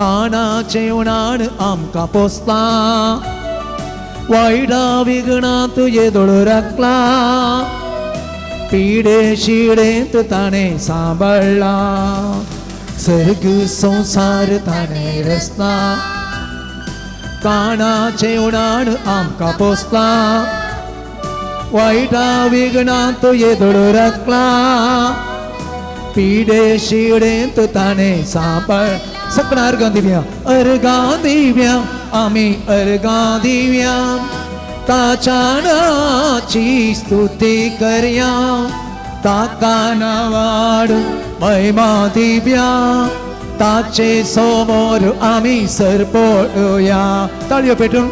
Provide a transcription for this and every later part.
ताणाचें उणाण आमकां पोसता, वायटा विघ्नांत येदोळ राखला, पिडे शिडेंत ताणें सांबाळ्ळा, सर्ग संवसार ताणें रचला. ताणाचें उणाण आमकां पोसता, वायटा विघ्नांत येदोळ राखला, पिडे शिडेंत ताणें सांबाळ. सगळ्या अर्गां दिव्या, अर्गां दिव्या, आमी अर्गां दिव्या, ताच्या नांवाची स्तुती करया, ताका नावाड महिमा दिव्या, ताचे समोर आमी सरपळया. ताळयो पेटून.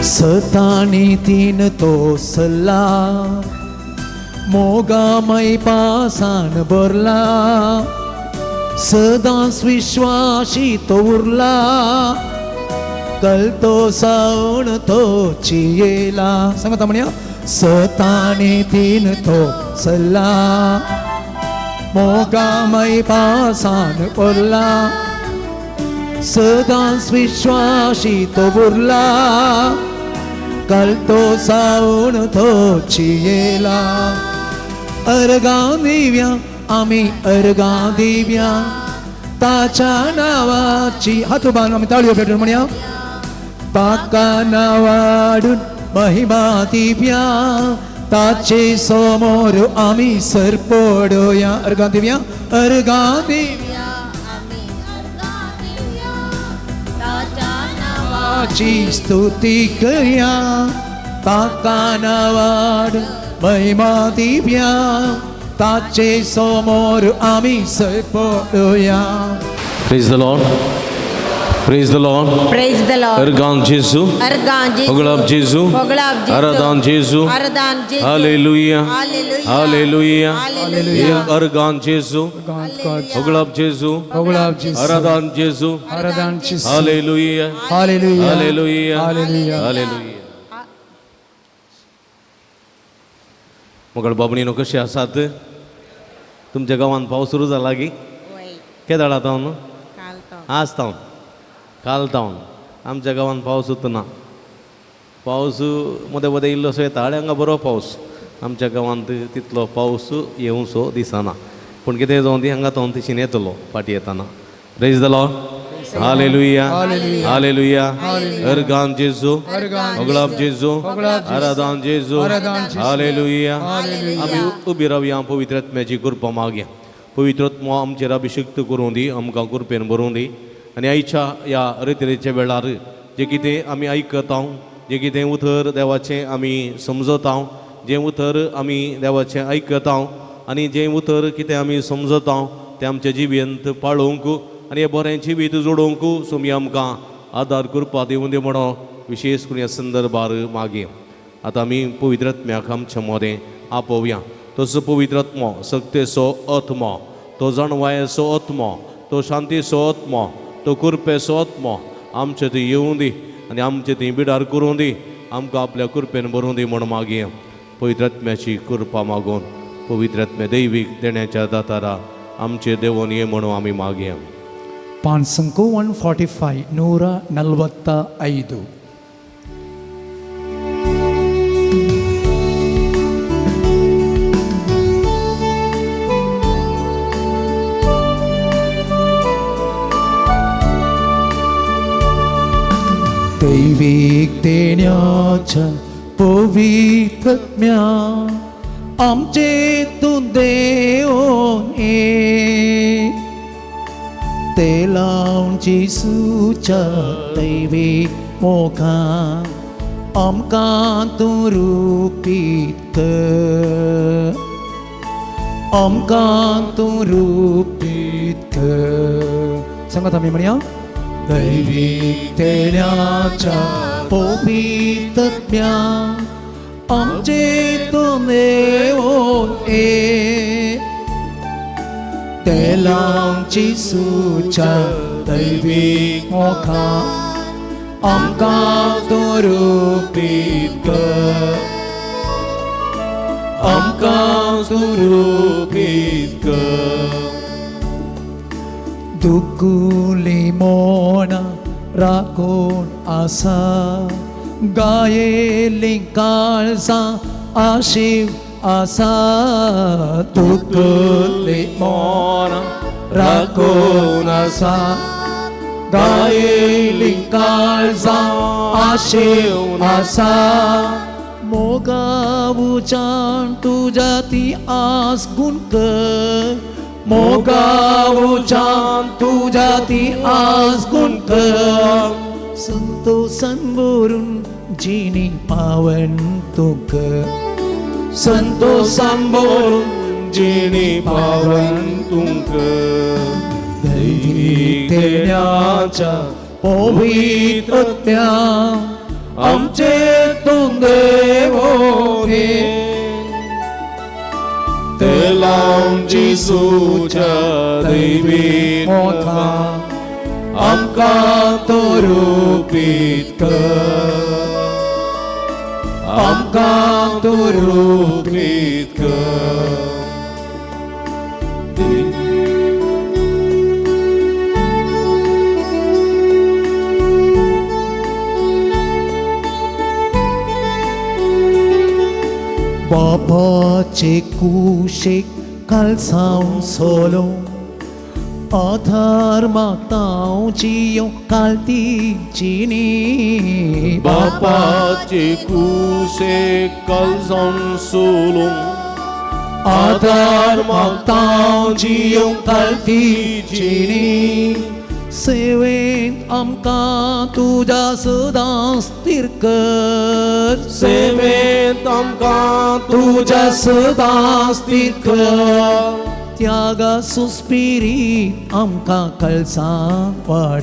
सतानी तीन तो सल्ला, मोगामय पासान भरला, सदांच विश्वाशी तो उरला, कलतो सावन तो चियेला. सांगता म्हणया. सतानी तीन तो सल्ला, मोगामय पासान भरला, सदांच विश्वाशी तो उरला, कलतो सावन तो चियेला. अर्गां दिव्या, आमी अर्गां दिव्या, ताच्या नांवाची. हात उबारून आमी ताळयो पेटून म्हणया. ताका नावाडून महिमा दिव्या, ताचे समोर आमी सरपडोया. अर्गां दिव्या, अर्गां दिव्या, ची स्तुती करया, ताका नावाड महिमा दिव्या, ताचे समोर आमी सरपडोया. Praise the Lord. Praise the Lord. Praise the Lord. अर्गान जेजू, अर्गान जेजू, होगळाप जेजू, होगळाप जेजू, आराधान जेजू, आराधान जेजू, हालेलुया, हालेलुया, हालेलुया, हालेलुया, अर्गान जेजू, होगळाप जेजू, होगळाप जेजू, आराधान जेजू, आराधान जेजू, hallelujah, hallelujah, hallelujah, hallelujah. Hallelujah. मगळ बाबणीनो कशे आसात? तुमच्या गांवांत पावस सुरू जाला की? केदाळा तावन? आज तावन, काल तावन आमच्या गांवांत पावस ना. पावस मदें मदें इल्लोसो येता आनी हांगा बरो पावस. आमच्या गांवांत तितलो पावस येवसो दिसना, पूण कितें जावन ती हांगा तावन तिशीन येतलो फाटीं येतना. Praise the Lord. Hallelujah, hallelujah. Organ जेजू, होगळाप जेजू, आराधान जेजू, हालेलुया. आमी उबी रावया, पवित्र आत्म्याची कृपा मागया. पवित्र आत्मो आमचेर अभिषिक्त करूं दी, आमकां कृपेन भरूं दी. आनी आयच्या ह्या रितीच्या वेळार जें कितें आमी आयकता, जें कितें उतर देवाचें आमी समजता, जें उतर आमी देवाचें आयकता आनी जें उतर कितें आमी समजता तें आमच्या जिवींत पाळोवंक आनी हें बरें जिवीत जोडोवंक सोमी आमकां आदार कृपा दिवूं दी म्हणून विशेश करून ह्या संदर्भार मागीर आतां आमी पवित्र आत्म्याक आमच्या मदें आपोवया. तसो पवित्र आत्मो सक्तेचो आत्मो, तो जाणवायेचो आत्मो, तो शांतीचो आत्मो, तो कृपेचो आत्मो आमचे थंय येवूं दी आनी आमचे थंय बिडार करूं दी, आमकां आपल्या कृपेन भरूं दी म्हूण मागीर पवित्र आत्म्याची कृपा मागून पवित्र आत्म्या दैवीक देण्याच्या दातारा आमचे देवोन ये म्हणून आमी मागया. ಪಾನ್ಸಂಕು 145 145. दैवीक देण्याच्या पवित्र आत्म्या आमचे तूं देवोन ये, ते लावन जेजूच्या दैवीक मोगान आमकां तूं रुपीत कर, आमकां तूं रुपीत कर. सांगात आमी म्हणया. दैवीक देण्याच्या पवित्र आत्म्या आमचे तूं देवोन ये, ते लावन जेजूच्या दैवीक मोगान आमकां तूं रुपीत कर, आमकां तूं रुपीत कर. दुकुली मोना राखून आसा, गायेली काळजां आशीव आसा. दुकुली मोना राखून आसा, गायेली काळजां आशीव आसा. मोगा उजान तुज्या ती आस गुण कर, मोगा उजान तुज्या ती आस गुण कर. संतोषान भरून जिणी पावन तुक, संतोषान भरून जिणी पावन तुक. दैवी देण्याच्या पवित्र आत्म्या आमचे तूं देवोने, ते लावन जेजूच्या दैवी मोगान आमकां तूं रुपीत कर, आमकां तूं रुपीत कर. बापाचे कुशीक कालसांव सोलो, आधार मागतांव जियो कालती जिणी. बापाचे कुशीक कालसांव सोलो, आधार मागतांव जियो कालती जिणी. सेवेंत आमकां तुज्या सदां स्थिर कर, सेवेंत आमकां तुज्या सदां स्थिर कर. त्यागा सुस्पिरीत आमकां कळसां वाड,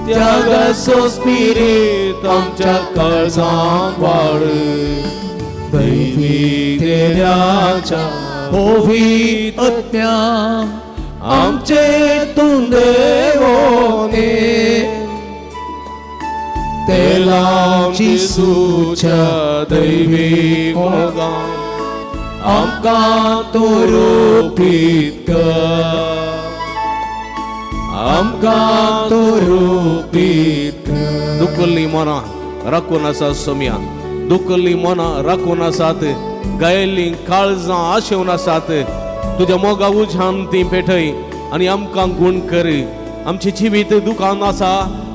त्यागा सुस्पिरीत आमच्या काळजांत वाड. दैवी देण्याच्या पवित्र आत्म्या आमचे तूं देवोने, ते लावन जेजूच्या दैवी मोगान आमकां तूं रुपीत कर, आमकां तूं रुपीत कर. दुखल्लीं मनां राखून आसा सोम्या, दुखल्लीं मनां राखून आसात, गायल्लीं काळजां आशेवन आसात. तुज्या मोगा उज्यान ती पेटय आनी आमकां गूण कर. आमचें जिवीत दुकान आसा,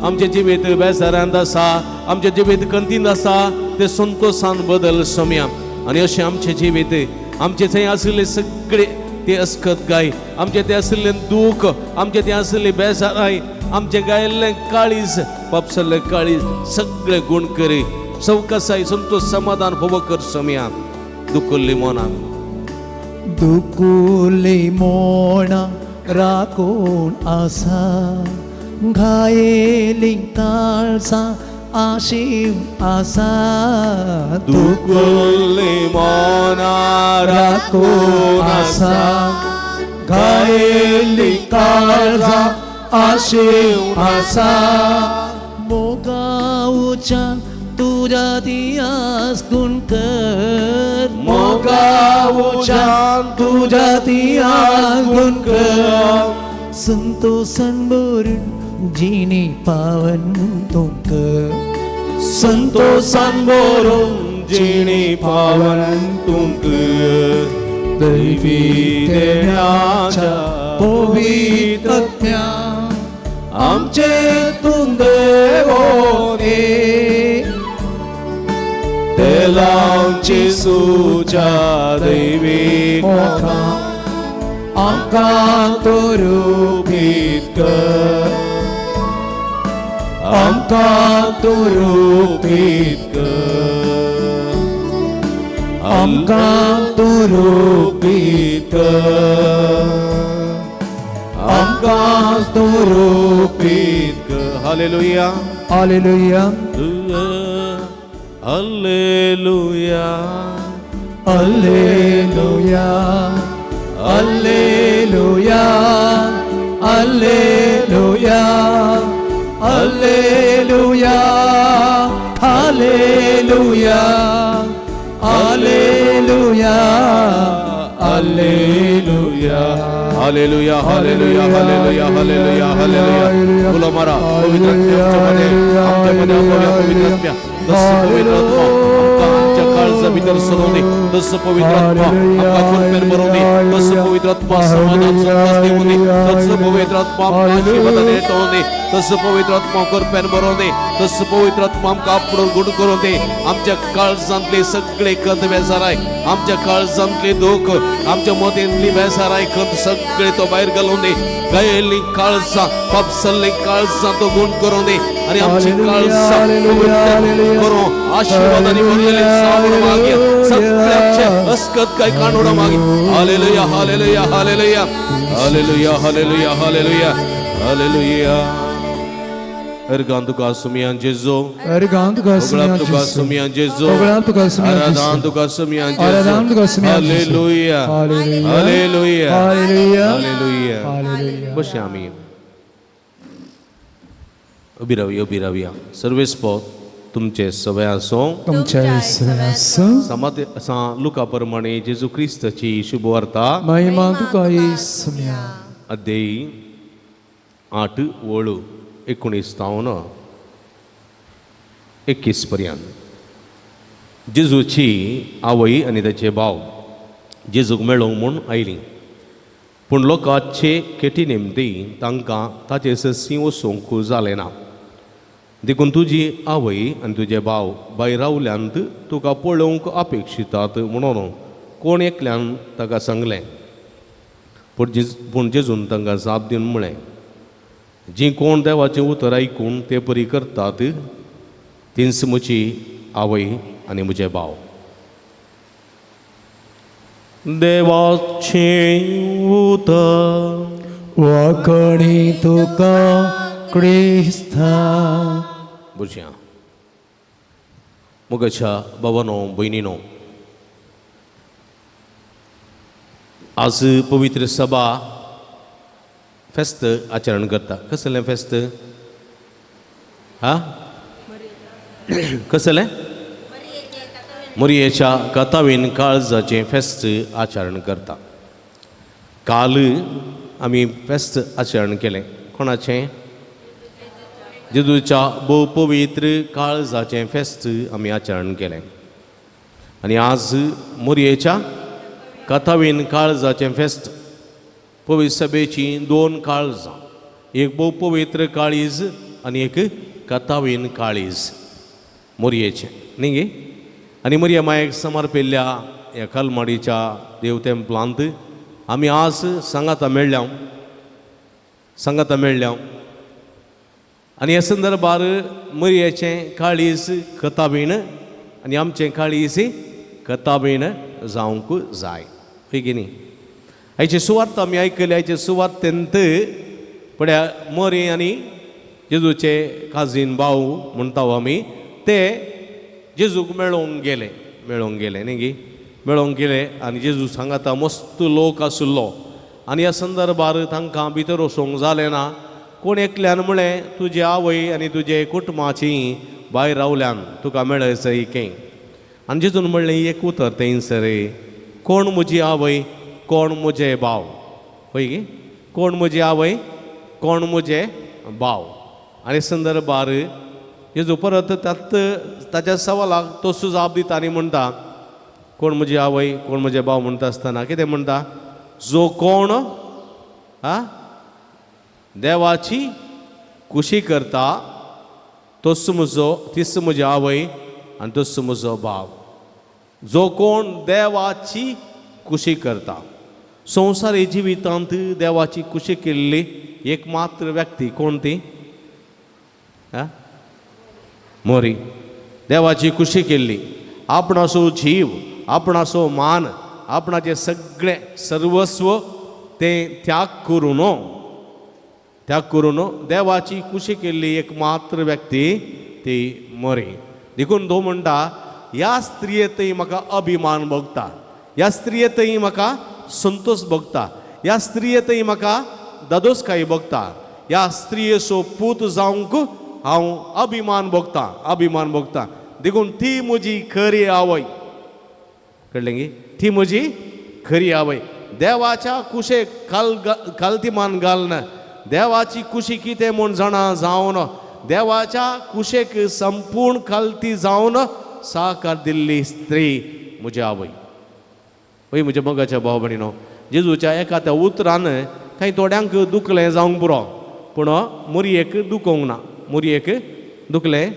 आमचें जिवीत बेजारांत आसा, आमचें जिवीत कंतींत आसा, तें संतोशान बदल सोम्या. आनी अशें आमचें जिवीत, आमचें थंय आशिल्ले सगळे ते अस्कत गाय, आमचें तें आशिल्लें दूख, आमचें तें आशिल्लें बेजाराय, आमचें गायल्लें काळीज, पापसल्लें काळीज सगळें गूण करी. सवकासाय संतोश समाधान फावो कर सोम्या. दुखल्ली मनां, दुकुली मोना राखून आसा, घायेली काळजां आशीव आसा. दुकुल्ली मनां राखून आसा, घायेली काळजां आशीव आसा. मोगा उजान तुज्या ती आस गुण कर, मोगा उजान तुज्या ती आस गुण कर. संतोषान भरून जिणी पावन तुक, संतोषान भरून जिणी पावन तुक. दैवी देण्याच्या पवित्र आत्म्या आमचे तूं देवोने, ते लावन जेजूच्या दैवी मोगान आमकां तूं रुपीत कर, आमकां तूं रुपीत कर, आमकां तूं रुपीत कर, आमकां तूं रुपीत कर. Hallelujah, hallelujah, hallelujah, hallelujah, hallelujah, hallelujah, hallelujah, hallelujah, hallelujah. Hallelujah hallelujah hallelujah hallelujah hallelujah. उलो मारा पवित्र आत्म्या आमच्या मध्ये, आमच्या मध्ये आपोवया पवित्र आत्म्या. तस पवित्र आत्मा आमकां आमच्या काळजा भितर सरोवंदी. तस पवित्र आत्मा आमकां कृपेन भरोवंदी. तस पवित्र आत्मा समाधान संतोष दिवंदी. तस पवित्र आत्मा आमकां आशीर्वादान येतोवंदी. तस पवित्र आत्मा कृपेन भरोवंदी. तस पवित्र आत्मा आमकां आपणून गुण करूंदी. आमच्या काळजांतली सगळे खंत बेजाराय, आमच्या काळजांतली दुःख, आमच्या मतींतली बेजाराय खंत सगळे तो भायर घालून दी. गायल्ली काळजां, पापसल्ली काळजां तो गुण करूं दी आनी आमची काळजां करूं आशीर्वादांनी भरलेली जावं मागीर सगळ्याचे अस्कत काय काणूड मागीर. Hallelujah hallelujah hallelujah hallelujah hallelujah hallelujah hallelujah. Organ तुका सुमियान जेजू, अर्गान तुका होगळाप तुका सुमियान सुमियान जेजू, होगळाप तुका सुमियान जेजू, आराधान तुका सुमियान जेजू. आराधान तुका सुमियान जेजू. Hallelujah hallelujah hallelujah hallelujah hallelujah. Hallelujah. बसया आमी उबी रावया, उबी रावया. सर्वेस्पोत तुमचे सवय आसूं. तुमच्या आसूं. समात लुका प्रमाणे जेजू क्रिस्ताची शुभवार्ता महिमा तुका सुमिया. अध्याय 8 वळू 19 तावन 21 पर्यंत. जेजूची आवय आनी ताचे भाव जेजूक मेळोवंक म्हूण आयलीं, पूण लोकांचे केटी निमती तांकां ताचे सरशीं वचूंक जालें ना. देखून तुजी आवय आनी तुजे भाव भायर रावल्यांत तुका पळोवंक अपेक्षितात म्हणून कोण एकल्यान ताका सांगलें. पूण जेजून तांकां जाप दिवन म्हळें, जीं कोण देवाचें उतर आयकून ते परी करतात तींच म्हजी आवय आनी म्हजे भाव. देवाचें उतर वाकणी तुका क्रिस्ता. भुरग्यां, मोगाच्या बाबानो भयणीनो, आज पवित्र सभा फेस्त आचरण करता. कसलें फेस्त? हा, कसलें? मोरयेच्या कथावीन काळजाचें फेस्त आचरण करता. काल आमी फेस्त आचरण केलें. कोणाचें? जेजूच्या भोव पवित्र काळजाचें फेस्त आमी आचरण केलें. आनी आज मोरयेच्या कथावीन काळजाचें फेस्त. पवित्र सभेचीं 2 काळजां, एक भोव पवित्र काळीज आनी एक कथावीन काळीज मोरयेचें न्ही गे. आनी मोरये मायेक समर्पिल्ल्या ह्या कलमाडीच्या देव तेंपलांत आमी आज सांगाता मेळ्ळ्या, सांगाता मेळ्ळ्या. आनी ह्या संदर्भार मोरयेचें काळीज कथाबीण आनी आमचें काळीज कथाबीण जावंक जाय, हय की न्ही? आयची सुवार्त आमी आयकली. आयचे सुवार्तेंत पळया मोरी आनी जेजूचे काजीन भाव म्हणटा आमी, ते जेजूक मेळोवंक गेले, मेळोवंक गेले न्ही गी, मेळोवंक गेले. आनी जेजू सांगाता मस्त लोक आशिल्लो आनी ह्या संदर्भार तांकां भितर वचूंक जालें ना. कोण एकल्यान म्हळें, तुजी आवय आनी तुजे कुटुंबाची भायर रावल्यान तुका मेळयचो कें. आनी जेजून म्हणलें एक उतर थंयसर, कोण म्हजी आवय, कोण म्हजे भाव, हय गे, कोण म्हजी आवय, कोण म्हजे भाव. आनी संदर्भार जेजू परत त्यात ताच्या सवालाक तो सुजाप दिता आनी म्हणटा, कोण म्हजी आवय, कोण म्हजे भाव म्हणटा आसतना कितें म्हणटा? जो कोण आ देवाची खुशी करता तोच म्हजो, तीच म्हजी आवय आनी तोच म्हजो भाव. जो कोण देवाची खुशी करता. संवसारी जिवितांत देवाची खुशी केल्ली एक मात्र व्यक्ती कोण ती? आ मोरी. देवाची खुशी केल्ली, आपणाचो जीव, आपणाचो मान, आपणाचें सगळें सर्वस्व तें त्याग करून, त्याग करून देवाची खुशी केल्ली एक मात्र व्यक्ती ती मोरी. देखून तो म्हणटा, ह्या स्त्रियेतय म्हाका अभिमान भोगता, ह्या स्त्रियेतय म्हाका संतोष भोगता, ह्या स्त्रियेतय म्हाका दादोसकाय भोगता, ह्या स्त्रियेचो पूत जावंक हांव अभिमान भोगता, अभिमान भोगता. देखून ती म्हजी खरी आवय. कळ्ळें गी? ती म्हजी खरी आवय. देवाच्या कुशेक काल कालतिमान घालून देवाची कुशी कितें म्हूण जाणा जावन देवाच्या कुशेक संपूर्ण कालती जावन साकार दिल्ली स्त्री म्हजी आवय. वय म्हज्या मोगाच्या भाव भयणीनो, जेजूच्या एका त्या उतरान कांय थोड्यांक दुखलें जावंक पुरो, पूण मोरयेक दुखोवंक ना. मोरयेक दुखलें,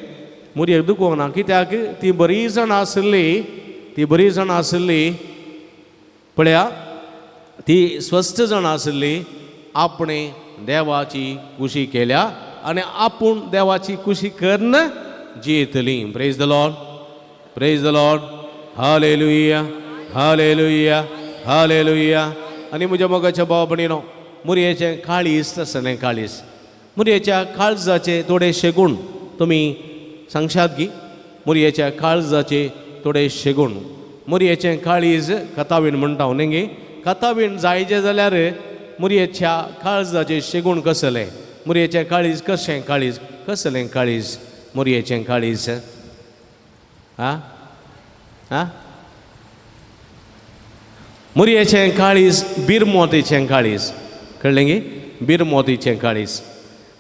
मोरयेक दुखोवंक ना. कित्याक ती बरी जाणां आशिल्ली, ती बरी जाणां आशिल्ली. पळया, ती स्वस्थ जाणां आशिल्ली. आपणें देवाची कुशी केल्या आनी आपूण देवाची कुशी करून जियेतली. Praise the Lord, praise the Lord, hallelujah, hallelujah, hallelujah. आनी म्हज्या मोगाच्या भाव भयणीनो, मुरयेचें काळीज तसलें काळीज, मुरयेच्या काळजाचे थोडेशे गूण तुमी सांगशात की? मुरयेच्या काळजाचे थोडेशे गूण. मुरयेचें काळीज कथावीण म्हणटा हांव न्ही गे, कथावीण जायचे जाल्यार मुरयेच्या काळजाचे शेगूण कसलें, मुरयेचें काळीज कशें, काळीज कसलें, काळीज मुरयेचें काळीज आ आ मुरयेचें काळीज बिरमोतीचें काळीज, कळ्ळें गे? बिरमोतीचें काळीज.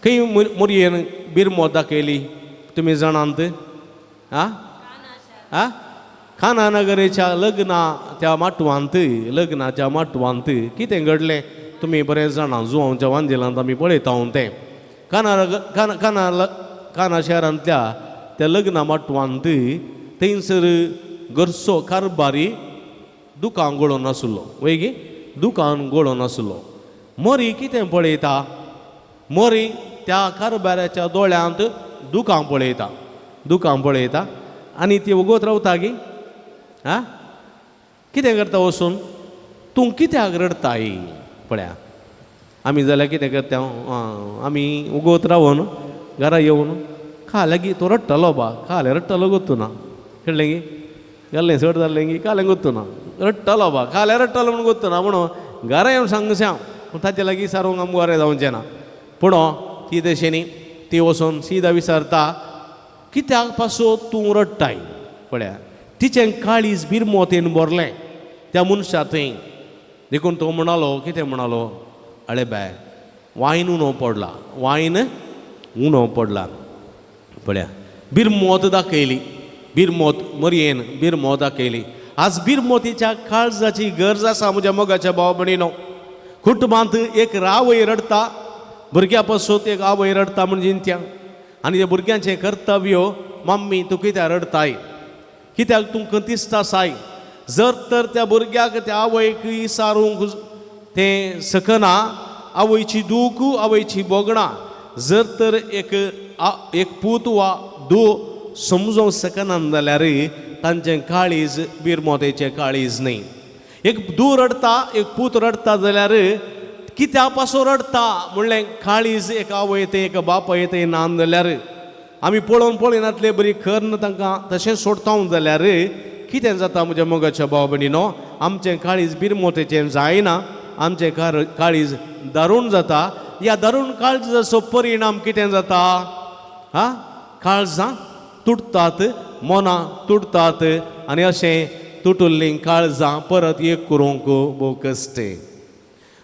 खंय मुरयेन बिरमोत दाखयली तुमी जाणांत? आ आ कानानगरेच्या लग्ना त्या माटवांत, लग्नाच्या माटवांत कितें घडलें तुमी बरें जाणां. जुवांच्या वांजेलांत आमी पळयता तें. काना काना काना काना शहरांतल्या त्या लग्ना माटवांत थंयसर घरचो कारबारी दुकान गळोवन आसलो, वय गे? दुकान गळोवन आसलो. मोरी कितें पळयता? मोरी त्या कारबाऱ्याच्या दोळ्यांत दुकान पळयता, दुकान पळयता आनी ती वगत रावता गी. आं कितें करता वचून? तूं कित्याक रडताय? पळया, आमी जाल्यार कितें करता? आमी उगत रावन घरा येवन खालें गी तो रडटलो बा, खालें रडटलो गोत्तू ना, कळ्ळें गी? गेल्लें चड जाल्लें गी खालें गोत्तू ना, रडटलो बा, खालें रडटलो म्हूण गोत्तू ना, म्हणून घरा येवन सांगूं हांव, पूण ताचे लागीं सारूंक आमकां बरें जावचें ना. पूण ती तशें न्ही, ती वचून सीदा विचारता, कित्याक पासो तूं रडटाय? पळया, तिचें काळीज बिरमोतेन भरलें त्या मनशा थंय. देखून तो म्हणालो, कितें म्हणालो? अळे बाय, वायन उणो पडला, वायन उणो पडला. पळया, बिरमोत दाखयली, बिरमोत मरयेन बिरमोत दाखयली. आज बिरमोतीच्या काळजाची गरज आसा म्हज्या मोगाच्या भाव भयणीनो. कुटुंबांत एक आवय रडटा, भुरग्या पासून एक आवय रडटा म्हण जिंत्या, आनी त्या भुरग्यांचें कर्तव्य, मम्मी तूं कित्याक रडटाय, कित्याक तूं खंतिस्त आसाय? जर तर त्या भुरग्याक त्या आवयक इसारूंक तें सकना, आवयची दूख आवयची भोगणां जर तर एक एक पूत वा धूव समजोंक शकना जाल्यार तांचें काळीज बिरमोतेचें काळीज न्ही. एक धूव रडटा, एक पूत रडटा जाल्यार कित्या पासून रडटा म्हणलें काळीज एक आवय तें एक बापाय तें ना जाल्यार आमी पळोवन पळयनातले बरी करन तांकां तशें सोडता जाल्यार कितें जाता म्हज्या मोगाच्या भाव भयणीनो? आमचें काळीज बिरमोतेचें जायना, आमचें काळीज दारूण जाता. ह्या दारूण काळजाचो परिणाम कितें जाता? हा, काळजां तुटतात, मनां तुटतात आनी अशें तुटुल्लीं काळजां परत एक करूंक भोव कश्ट.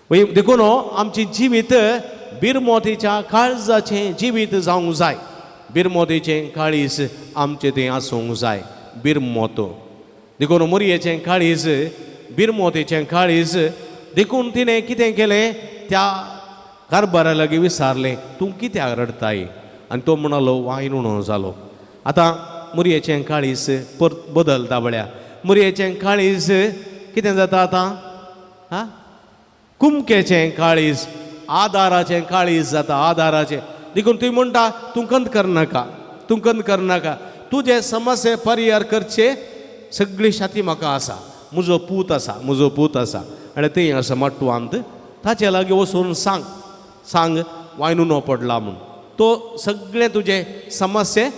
देखून आमचें जिवीत बिरमोतीच्या काळजाचें जिवीत जावंक जाय. बिरमोतीचें काळीज आमचें तें आसूंक जाय, बिरमोत. देखून मोरयेचें काळीज बिरमोतीचें काळीज. देखून तिणें कितें केलें? त्या कारबारा लागीं विचारलें, तूं कित्याक रडटाय? आनी तो म्हणालो, वायन उणो जालो. आतां मोरयेचें काळीज परत बदलता. पळया, मोरयेचें काळीज कितें जाता आतां? हा, कुमकेचें काळीज, आदाराचें काळीज जाता, आदाराचें. देखून तुवें म्हणटा, तूं कंत करनाका, तूं कंत करनाका, तुजे समस्ये परिहार करचे सगळी शाती म्हाका आसा, म्हजो पूत आसा, म्हजो पूत आसा. आनी थंय आसा माटवांत, ताचे लागीं वचून सांग, सांग वायन उणो पडला म्हूण, तो सगळें तुजें समस्ये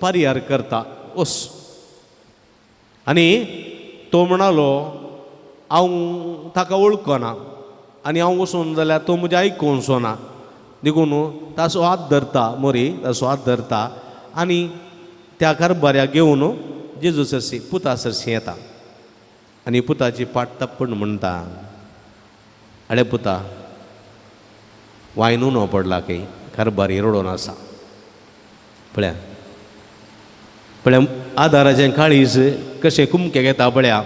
परिहार करता, वच. आनी तो म्हणालो, हांव ताका वळखना आनी हांव वचून जाल्यार तो म्हजें आयकूंचो ना. देखून ताचो हात धरता मोरी, ताचो हात धरता आनी त्या कारबाऱ्याक घेवन जेजू सरशी पुता सरशी येता आनी पुताची पाट तप्पण म्हणटा. आडे पुता वायनू न्हू पडला की कारबारी रडोन आसा. पळया पळया आदाराचें काळीज कशें कुमके घेता पळया.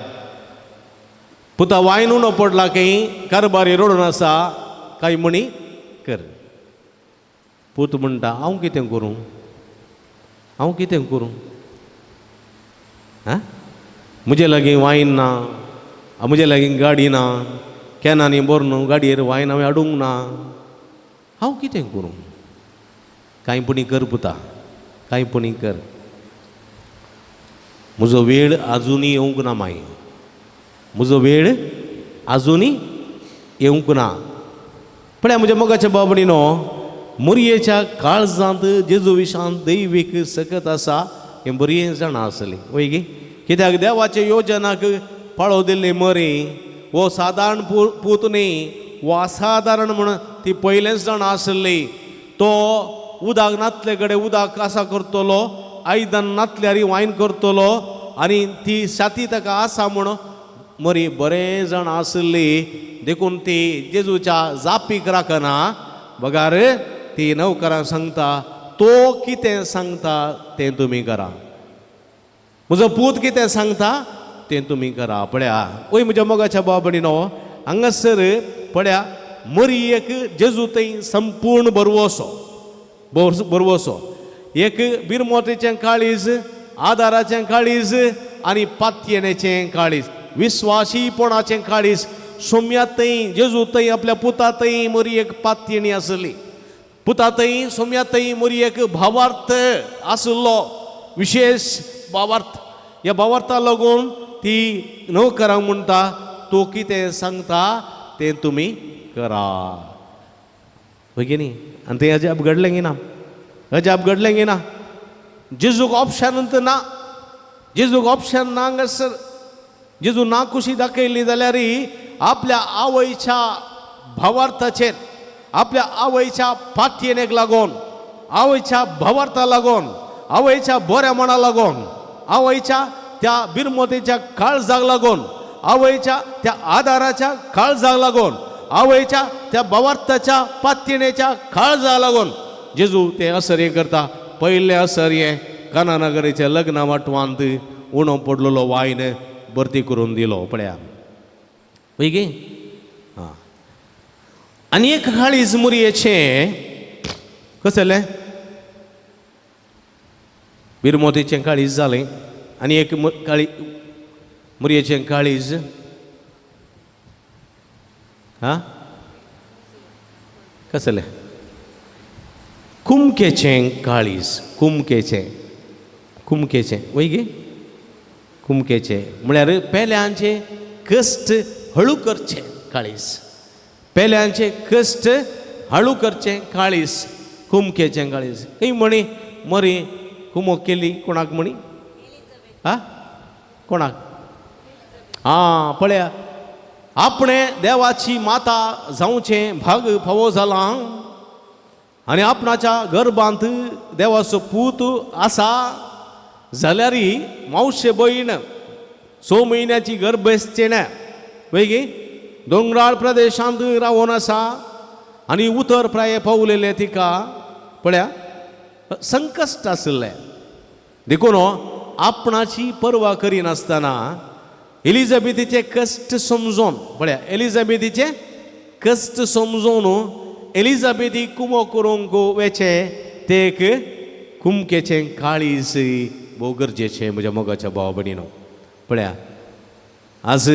पुता वायनू न्हू पडला की कारबारी रडोन आसा काय म्हणी कर. पूत म्हणटा हांव कितें करूं, हांव कितें करूं, आं म्हजे लागीं वायन ना, म्हजे लागीं गाडी ना, कॅनांनी भरून गाडयेर वायन हांवें हाडूंक ना, हांव कितें करूं? कांय पुणी कर पुता, कांय पुणी कर, म्हजो वेळ आजुनूय येवंक ना माई, म्हजो वेळ आजुनूय येवंक ना. पळया म्हज्या मोगाच्या बाबडीनो, मोरयेच्या काळजांत जेजू विशांत दैवीक सकत आसा हें बरी जाणां आसली वय गी. कित्याक देवाचे योजनाक पाळो दिल्ली मरी हो सादारण पूत न्ही, हो असादारण म्हण ती पयलेंच जाणां आसली. तो उदक नातले कडेन उदक आसा करतलो, आयदन नातल्यार वायन करतलो आनी ती साती ताका आसा म्हण मरी बरें जाणां आसली. देखून ती जेजूच्या जापीक राखना बगार ती नवकरां सांगता तो कितें सांगता तें तुमी करा, म्हजो पूत कितें सांगता तें तुमी करा. पळया वय म्हज्या मोगाच्या बाबडीनो, हांगासर पळया मरी एक जेजू थंय संपूर्ण बरवसो बरवसो, एक बिरमोतीचें काळीज, आदाराचें काळीज आनी पातयेणेचें काळीज, विस्वाशीपणाचें काळीज. सोम्या थंय जेजू थंय आपल्या पुता थंय मरी एक पातयेणी आसली, पुता थंय सोम्या थंय मरी एक भावार्थ आसलो, विशेश भावार्थ. ह्या भावार्था लागून ती नवकरांक म्हणटा तो कितें सांगता तें तुमी करा. वय न्ही? आनी तें अजाप घडलें गी ना, अजाप घडलें गी ना. जेजूक ऑप्शन ना, जेजूक ऑप्शन ना हांगासर. जेजू ना खुशी दाखयली जाल्यार आपल्या आवयच्या भावार्थाचेर, आपल्या आवयच्या पातयेनेक लागून, आवयच्या भावार्था लागून, आवयच्या बऱ्या मना लागून, आवयच्या त्या बिरमोतेच्या काळजाक लागून, आवयच्या त्या आदाराच्या काळजाक लागून, आवयच्या त्या भावार्थाच्या पातयेनेच्या काळजाक लागून जेजू तें असर हें करता. पयलें असर हें काना नगरीच्या लग्ना वाटवांत उणो पडलेलो वायन भरती करून दिलो. पळया वय गे. आं आनी एक काळीज मुरयेचें कसलें बिरमोतीचें काळीज जालें आनी एक काळी मुरयेचें काळीज आं कसलें कुमकेचें काळीज, कुमकेचें, कुमकेचें वय गे, कुमकेचें म्हळ्यार पेल्यांचें कश्ट हळू करचें काळीज, पेल्यांचें कश्ट हळू करचें काळीज, कुमकेचें काळीज. खंय म्हणी मरी कुमोक केली कोणाक म्हणी आं कोणाक आं पळया आपणें देवाची माता जावचें भाग फावो जालां आनी आपणाच्या गर्भांत देवाचो पूत आसा जाल्यार मावशे भयण 6 म्हयन्याची गर्भेस्तेणें वय गी दोंगराळ प्रदेशांत रावोन आसा आनी उतर प्राये पावलेलें तिका पळया संकश्ट आशिल्लें. देखून आपणाची पर्वा करिनासतना एलिझाबेथीचे कश्ट समजोन पळया एलिझाबेथीचे कश्ट समजोन एलिझाबेथी कुमो करूंक वेचें तें एक कुमकेचें काळीज भोव गरजेचें म्हज्या मोगाच्या भाव भयणीनो. पळया आज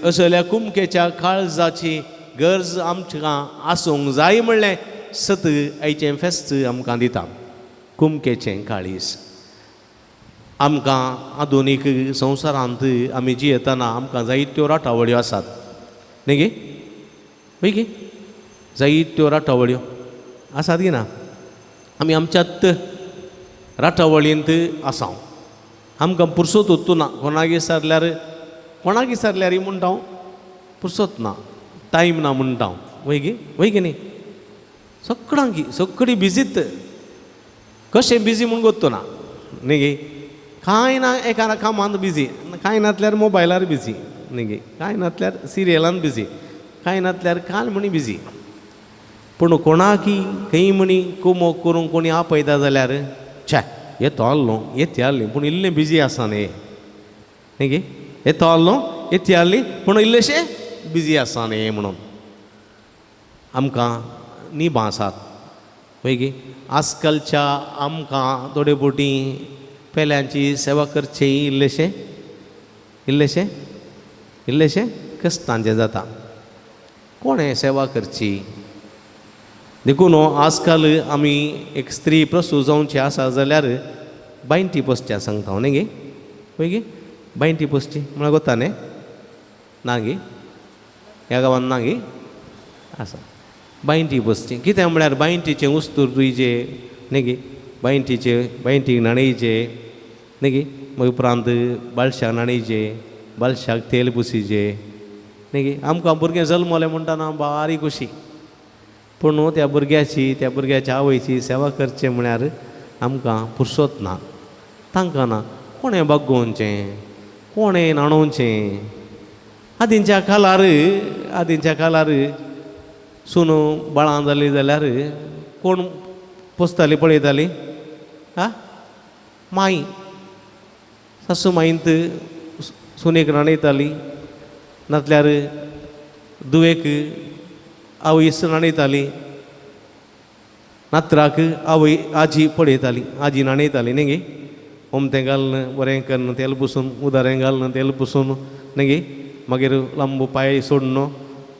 असल्या कुमकेच्या काळजाची गरज आमकां आसूंक जाय म्हणलें सत आयचें फेस्त आमकां दिता. कुमकेचें काळीज आमकां आधुनीक संवसारांत आमी जियेतना आमकां जायत्यो राटावळ्यो आसात न्ही गे, वय गे, जायत्यो राटावळ्यो आसात गी ना. आमी आमच्यात राटावळींत आसा, आमकां पुरसोत उत्तू ना, कोणाक विचारल्यार कोणाक विचारल्यार म्हणटा हांव पुरसोत ना, टायम ना म्हणटा हांव. वय गे, वय गे न्ही, सगळ्यांकी सगळी बिजीत, कशें बिजी म्हूण गोत्तो ना न्ही गे, कांय ना एका कामांत बिजी, कांय नातल्यार मोबायलार बिजी न्ही गे, कांय नातल्यार सिरियलान बिजी. कांय नातल्यार काल म्हणी बिजी. पूण कोणाकी खंय म्हणी कुमोक करूंक कोणी आपयता जाल्यार छे येतो आहलो येते आहली पूण इल्लें बिजी आसा न्ही न्ही गे, येतो आहलो येते आहली पूण इल्लेशें बिजी आसा न्ही म्हणून आमकां निबां आसात पळय गे. आजकालच्या आमकां थोडे बोटी पेल्यांची सेवा करची इल्लेशें इल्लेशें इल्लेशें कश्टांचें जाता. कोणें सेवा करची देखून आजकाल आमी एक स्त्री प्रसूत जावची आसा जाल्यार बायंटी पोसच्या सांगता हांव न्ही गे, पळय गे बायंटी पोसची म्हळ्यार गोता न्ही ना गे, ह्या गांवान ना गे आसा बायंटी पोसची. कितें म्हळ्यार बायंटीचें उस्तूर रुयचें न्ही गे, बायंटीचे बायंटीक न्हाणयचें न्ही गे, मागीर उपरांत बाळशाक न्हाणयचें, बाळशाक तेल पुसीचें न्ही गे. आमकां भुरगें जल्मलें म्हणटना बारीक खुशी, पूण न्हू त्या भुरग्याची त्या भुरग्याच्या आवयची सेवा करचें म्हळ्यार आमकां पुरसोत ना, तांकां ना. कोणें बागोवचें कोणें न्हाणोवचें. आदींच्या काळार आदींच्या काळार सून बाळां जालीं जाल्यार कोण पोसताली पळयताली आं माई सासू माईंत सुनेक न्हाणयताली, नातल्यार धुवेक आवयस न्हाणयताली, नातराक आवय आजी पळयताली, आजी न्हाणयताली न्ही गे. ओमतें घालून बरें करून तेल पुसून उदारें घालून तेल पुसून न्ही गे, मागीर लांब पांय सोडून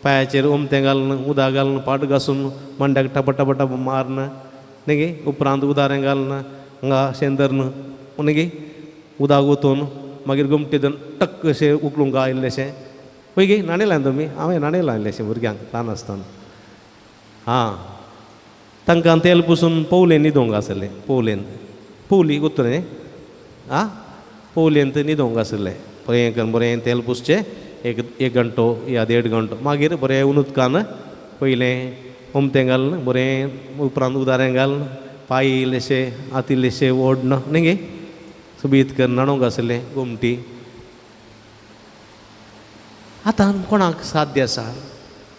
पांयाचेर ओमतें घालून उदक घालून पाट घासून मांड्याक टप टप टप मारून न्ही गे, उपरांत उदारें घालून हांगा शेंदरन न्ही गे उदक ओतून मागीर गोमटी धरून टक्क अशें उखलूंक आयिल्लेशें पळय गे. न्हाणयलां तुमी? हांवें न्हाणयलां इल्लेशें भुरग्यांक ल्हान आसतना. आं तांकां तेल पुसून पोवलेन न्हिदोवंक आसलें, पोवलेन पोवली गोत्तलें न्ही आं पोवलेन न्हिदोवंक आसलें. बरें करून बरें तेल पुसचें एक एक घंटो या देड घंटो, मागीर बरें उदकान पयलें ओमतें घालून बरें उपरांत उदारें घालून पांय इल्लेशे हात इल्लेशे ओडन न्ही गे सोबीत करून न्हाणोवंक आसलें गोमटी. आतां कोणाक साध्य आसा?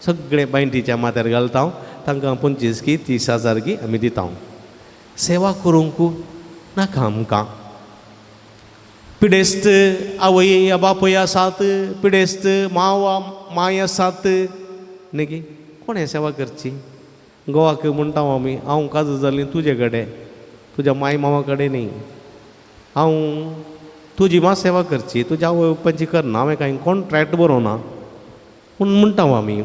सगळें बायंटीच्या माथ्यार घालता हांव, तांकां 25 की 30 हजार की आमी दिता. सेवा करूंक नाका आमकां. पिडेस्त आवय बापूय आसात, पिडेस्त माव माय आसात न्ही गे, कोणें सेवा करची? गोवाक म्हणटा आमी हांव काजू जालीं तुजे कडेन, तुज्या माय मामा कडेन न्ही, हांव तुजी मात सेवा करची, तुज्या आवय बापायची करना, हांवें कांय कॉन्ट्रॅक्ट बरोवना पूण म्हणटा आमी.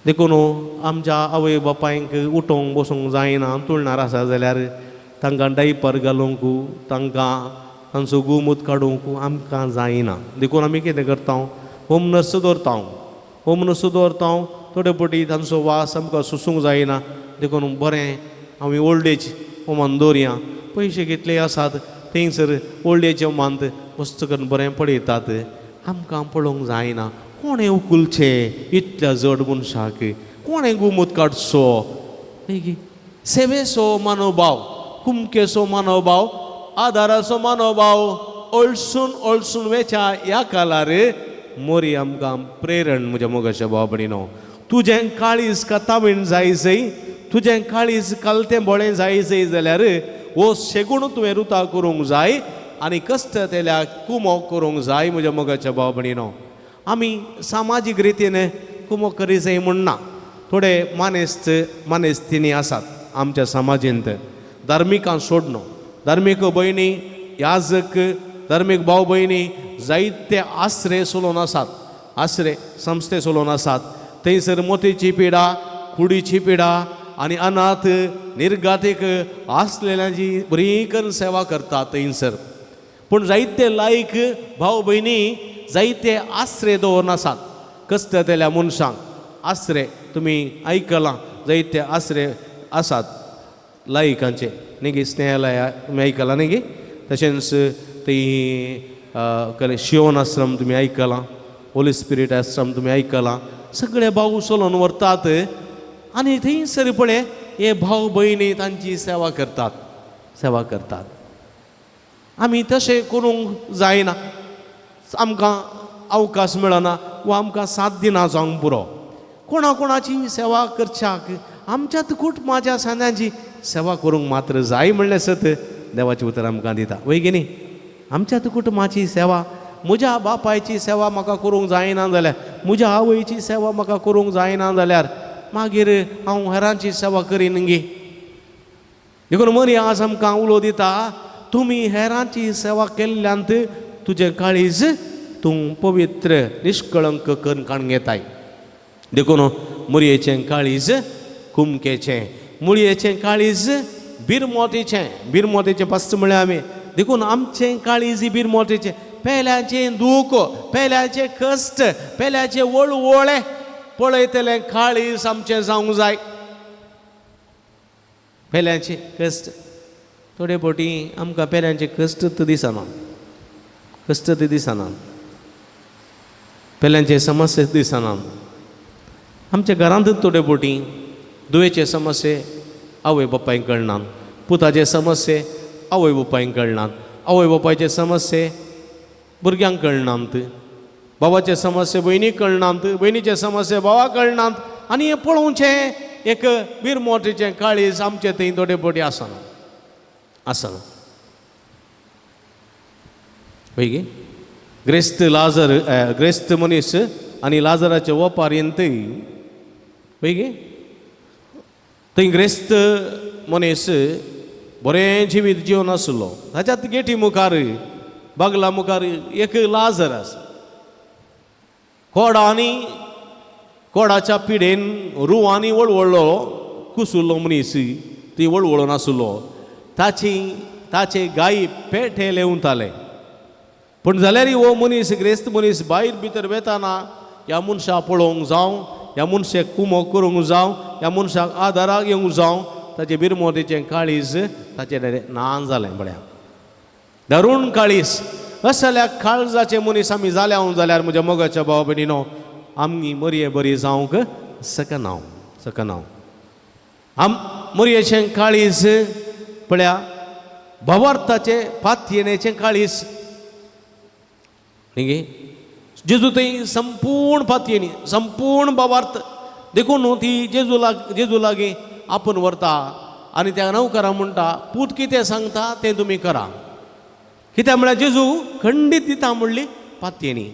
देखून आमच्या आवय बापायंक उठोवंक बसूंक जायना, तुळणार आसा जाल्यार तांकां डायपर घालूंक, तांकां तांचो गुमूत काडूंक आमकां जायना. देखून आमी कितें करता, होम नर्स दवरता, होम नर्स दवरता. थोडे फावटी तांचो वास आमकां सोसूंक जायना, देखून बरें आमी ओल्ड एज होमान दवरया. पयशे कितले आसात थंयसर ओल्ड एज होमांत मस्त करून बरें पळयतात, आमकां पळोवंक जायना. कोणें उखलचें इतल्या जड मनशाक, कोणें गुमूत काडचो न्ही गे. सेवेचो मनोभाव, कुमकेचो मनोभाव, आदाराचो मनोभाव अळसून अळसून वेच्या ह्या काळार मोरी आमकां प्रेरण. म्हज्या मोगाच्या भाव भयणीनो, तुजें काळीज कथावीण जाय जय, तुजें काळीज कलतें बोळें जाय जय जाल्यार हो शेगूण तुवें रुता करूंक जाय आनी कश्ट तेल्या कुमोक करूंक जाय. म्हज्या मोगाच्या भाव भयणीनो, आमी सामाजीक रितीन कुमोक करी जाय म्हण ना, थोडे मानेस्त मानेस्तिनी आसात आमच्या समाजेंत, धार्मिकां सोडनो, धार्मीक भयणी याजक, धार्मीक भाव भयणी जायते आसरे चलोवन आसात, आसरे संस्थे चलोवन आसात. थंयसर मोतीची पिडा, कुडीची पिडा आनी अनाथ निर्गातीक आसलेल्यांची बरी करून सेवा करतात थंयसर. पूण जायते लायक भाव भयणी जायते आसरे दवरून आसात कश्ट जातल्या मनशांक. आसरे तुमी आयकलां, जायते आसरे आसात लायकांचे न्ही गे, स्नेहालया तुमी आयकलां न्ही गे. तशेंच ती कसलें शियोन आश्रम तुमी आयकलां, होली स्पिरीट आश्रम तुमी आयकलां. सगळे भाव चलोवन व्हरतात आनी थंयसर पळय हे भाव भयणी तांची सेवा करतात, सेवा करतात. आमी तशें करूंक जायना, आमकां अवकाश मेळना वा आमकां साथ दिना जावंक पुरो. कोणा कोणाची सेवा करच्याक आमच्यात कुटुंबाच्या सांद्यांची सेवा करूंक मात्र जाय म्हणलें सत देवाचें उतर आमकां दिता, वय की न्ही? आमच्यात कुटुंबाची सेवा, म्हज्या बापायची सेवा म्हाका करूंक जायना जाल्यार, म्हज्या आवयची सेवा म्हाका करूंक जायना जाल्यार मागीर हांव हेरांची सेवा करीन गे. देखून मरी आज आमकां उलो दिता, तुमी हेरांची सेवा केल्ल्यान तुजें काळीज तूं पवित्र निष्कळंक करून काडून घेताय. देखून मुरयेचें काळीज कुमकेचें, मुळयेचें काळीज बिरमोतीचें, बिरमोतीचें पास्त म्हळ्यार आमी. देखून आमचें काळीज बिरमोतीचें, पेल्याचें दूख, पेल्याचें कश्ट, पेल्याचें वळवळे पळयतलें काळीज आमचें जावंक जाय. पेल्याचें कश्ट थोडे फावटी आमकां पेल्याचें कश्ट दिसना, कश्ट दिसना, पेल्यांचे समस्या दिसना. आमच्या घरांतूच थोडे फावटी दुयेचे समस्ये आवय बापायक कळनात, पुताचे समस्ये आवय बापायक कळनात, आवय बापायचे समस्ये भुरग्यांक कळनात, बाबाचे समस्ये भयणीक कळनात, भयणीचे समस्ये भावाक कळनात. आनी हें पळोवचें एक बिरमोटीचें काळीज आमचें थंय थोडे फावटी आसना, आसना. वय गे? ग्रेस्त लाजर, ग्रेस्त मनीस आनी लाजराचे ओपारींत, वय गे? थंय ग्रेस्त मनीस बरें जिवीत जिवन आसलो, ताच्यात गेटी मुखार बागला मुखार एक लाजर आसा. कोडांनी कोडाच्या पिडेन रुवांनी वळवळ्ळो कुसुल्लो मनीस, ती वळवळून आसलो. ताची ताचे गायी पेटे लेवताले. पूण जाल्यार हो मनीस ग्रेस्त मनीस भायर भितर वेताना ह्या मनशाक पळोवंक जावं, ह्या मनशाक कुमो करूंक जावं, ह्या मनशाक आदाराक येवंक जावं, ताचें बिरमोतीचें काळीज ताचें ना जालें. बऱ्या दारूण काळीज. असल्या काळजाचे मनीस आमी जाल्या जाल्यार म्हज्या मोगाच्या भाव भयणीनो आमी मरये बरी जावंक शकना, शकना. आम मरयेचें काळीज पळया भावार्थाचें पातयेणेचें काळीज न्ही. जेजू थंय संपूर्ण पातयेणी, संपूर्ण भावार्थ. देखून न्हू ती जेजू लाग जेजू लागीं आपूण व्हरता आनी त्या नवकरा म्हणटा, पूत कितें सांगता तें तुमी करा. कित्याक म्हळ्यार जेजू खंडीत दिता म्हणली पातयेणी.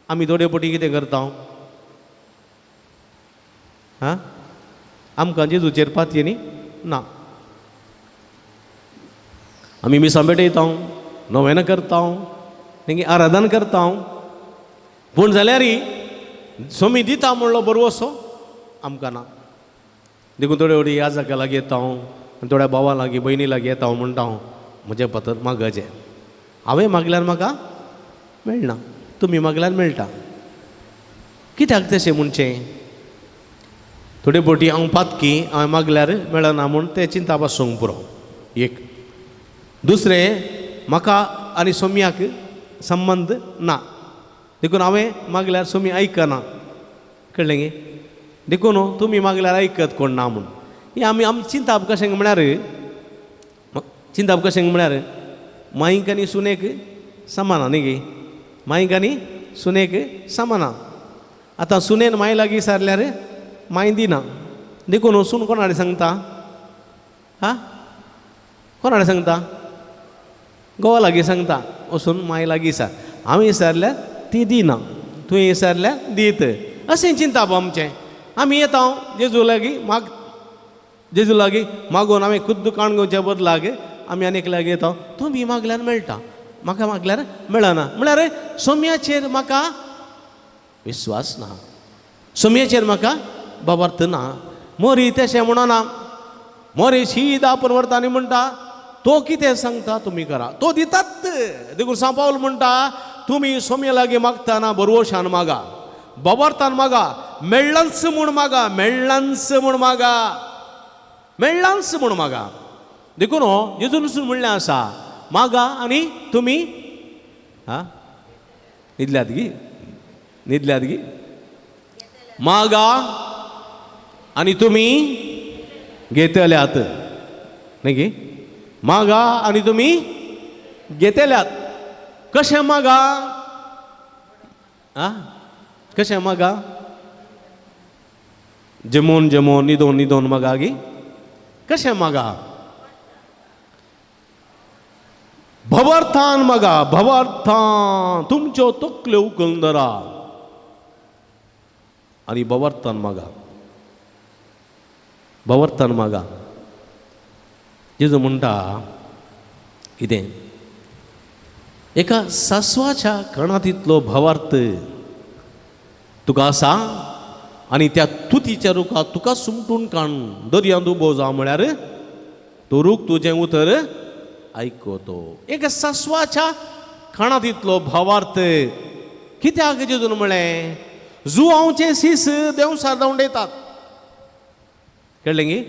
आमी थोडे फावटी कितें करता? आं, आमकां जेजूचेर पातयेणी ना. आमी मिसां भेटयता, नोवेनां करता, मागीर आराधन करता, पूण जाल्यार सोमी दिता म्हणलो बरवसो आमकां ना. देखून थोडे फावटी याजका लागीं येता आनी थोड्या भावा लागीं भयणी लागीं येता म्हणटा, हांव म्हजें पत्र मागचें, हांवें मागल्यार म्हाका मेळना, तुमी मागल्यार मेळटा. कित्याक तशें म्हणचें? थोडे फावटी हांव पातकी, हांवें मागल्यार मेळना म्हूण तें चिंता बसूंक पुरो. एक दुसरें, म्हाका आनी सोम्याक संबंद ना, देखून हांवें मागल्यार सोमी आयकना, कळ्ळें गे? देखून तुमी मागल्यार आयकत कोण ना म्हूण. हें आमी आमी चिंताप कशें म्हळ्यार, चिंताप कशें म्हळ्यार माईक आनी सुनेक समाना न्ही गे? माईक आनी सुनेक समाना. आतां सुनेन माय लागीं सारल्यार माय दिना, देखून सून कोणा कडेन सांगता? हा, कोणा कडेन सांगता? घोवा लागीं सांगता, वचून माय लागीं सार, हांवें विचारल्यार ती दिना, तुवें विचारल्यार दीत. अशें चिंताप आमचें. आमी येता जेजू लागीं माग, जेजू लागीं मागून हांवें खुद्द काण घेवच्या बदलाक आमी आनी एक लागीं येता, तुमी मागल्यार मेळटा, म्हाका मागल्यार मेळना. म्हळ्यार सोम्याचेर म्हाका विश्वास ना, सोम्याचेर म्हाका बाबार्थ ना. मोरी तशें म्हणना, मोरी शीद आपूण व्हरता आनी म्हणटा, तो कितें सांगता तुमी करा, तो दितात. देखून सांव पावल म्हणटा, तुमी सोम्या लागीं मागतना बरवशान मागा, बाबार्थान मागा, मेळ्ळांच म्हूण मागा, मेळ्ळांच म्हूण मागा, मेळ्ळांच म्हूण मागा. देखून हो जेजून म्हणलें आसा, मागा आनी तुमी हा न्हिदल्यात गी, न्हिदल्यात गी? मागा आनी तुमी घेतल्यात न्ही गी? मागा आनी तुमी घेतल्यात. कशें मागा? आ कशें मागा? जेमोन जेमोन निदोन निदोन मागा गी? कशें मागा? भवार्थान मागा, भवार्थान तुमच्यो तकल्यो उकलून धरा आनी भवार्थान मागा, भवार्थान मागा. जेजू म्हणटा कितें? एका सासवाच्या कणातींतलो भावार्थ तुका आसा आनी त्या तुतीच्या रुखा तुका सुमटून काण दर्यांत उबो जा म्हळ्यार तो रूख तुजें उतर आयकतो. एका सासवाच्या काणातींतलो भावार्थ कित्याक जेजून म्हळें? जुवांवचे सीस देंवसार धांवडयतात, कळ्ळें गी?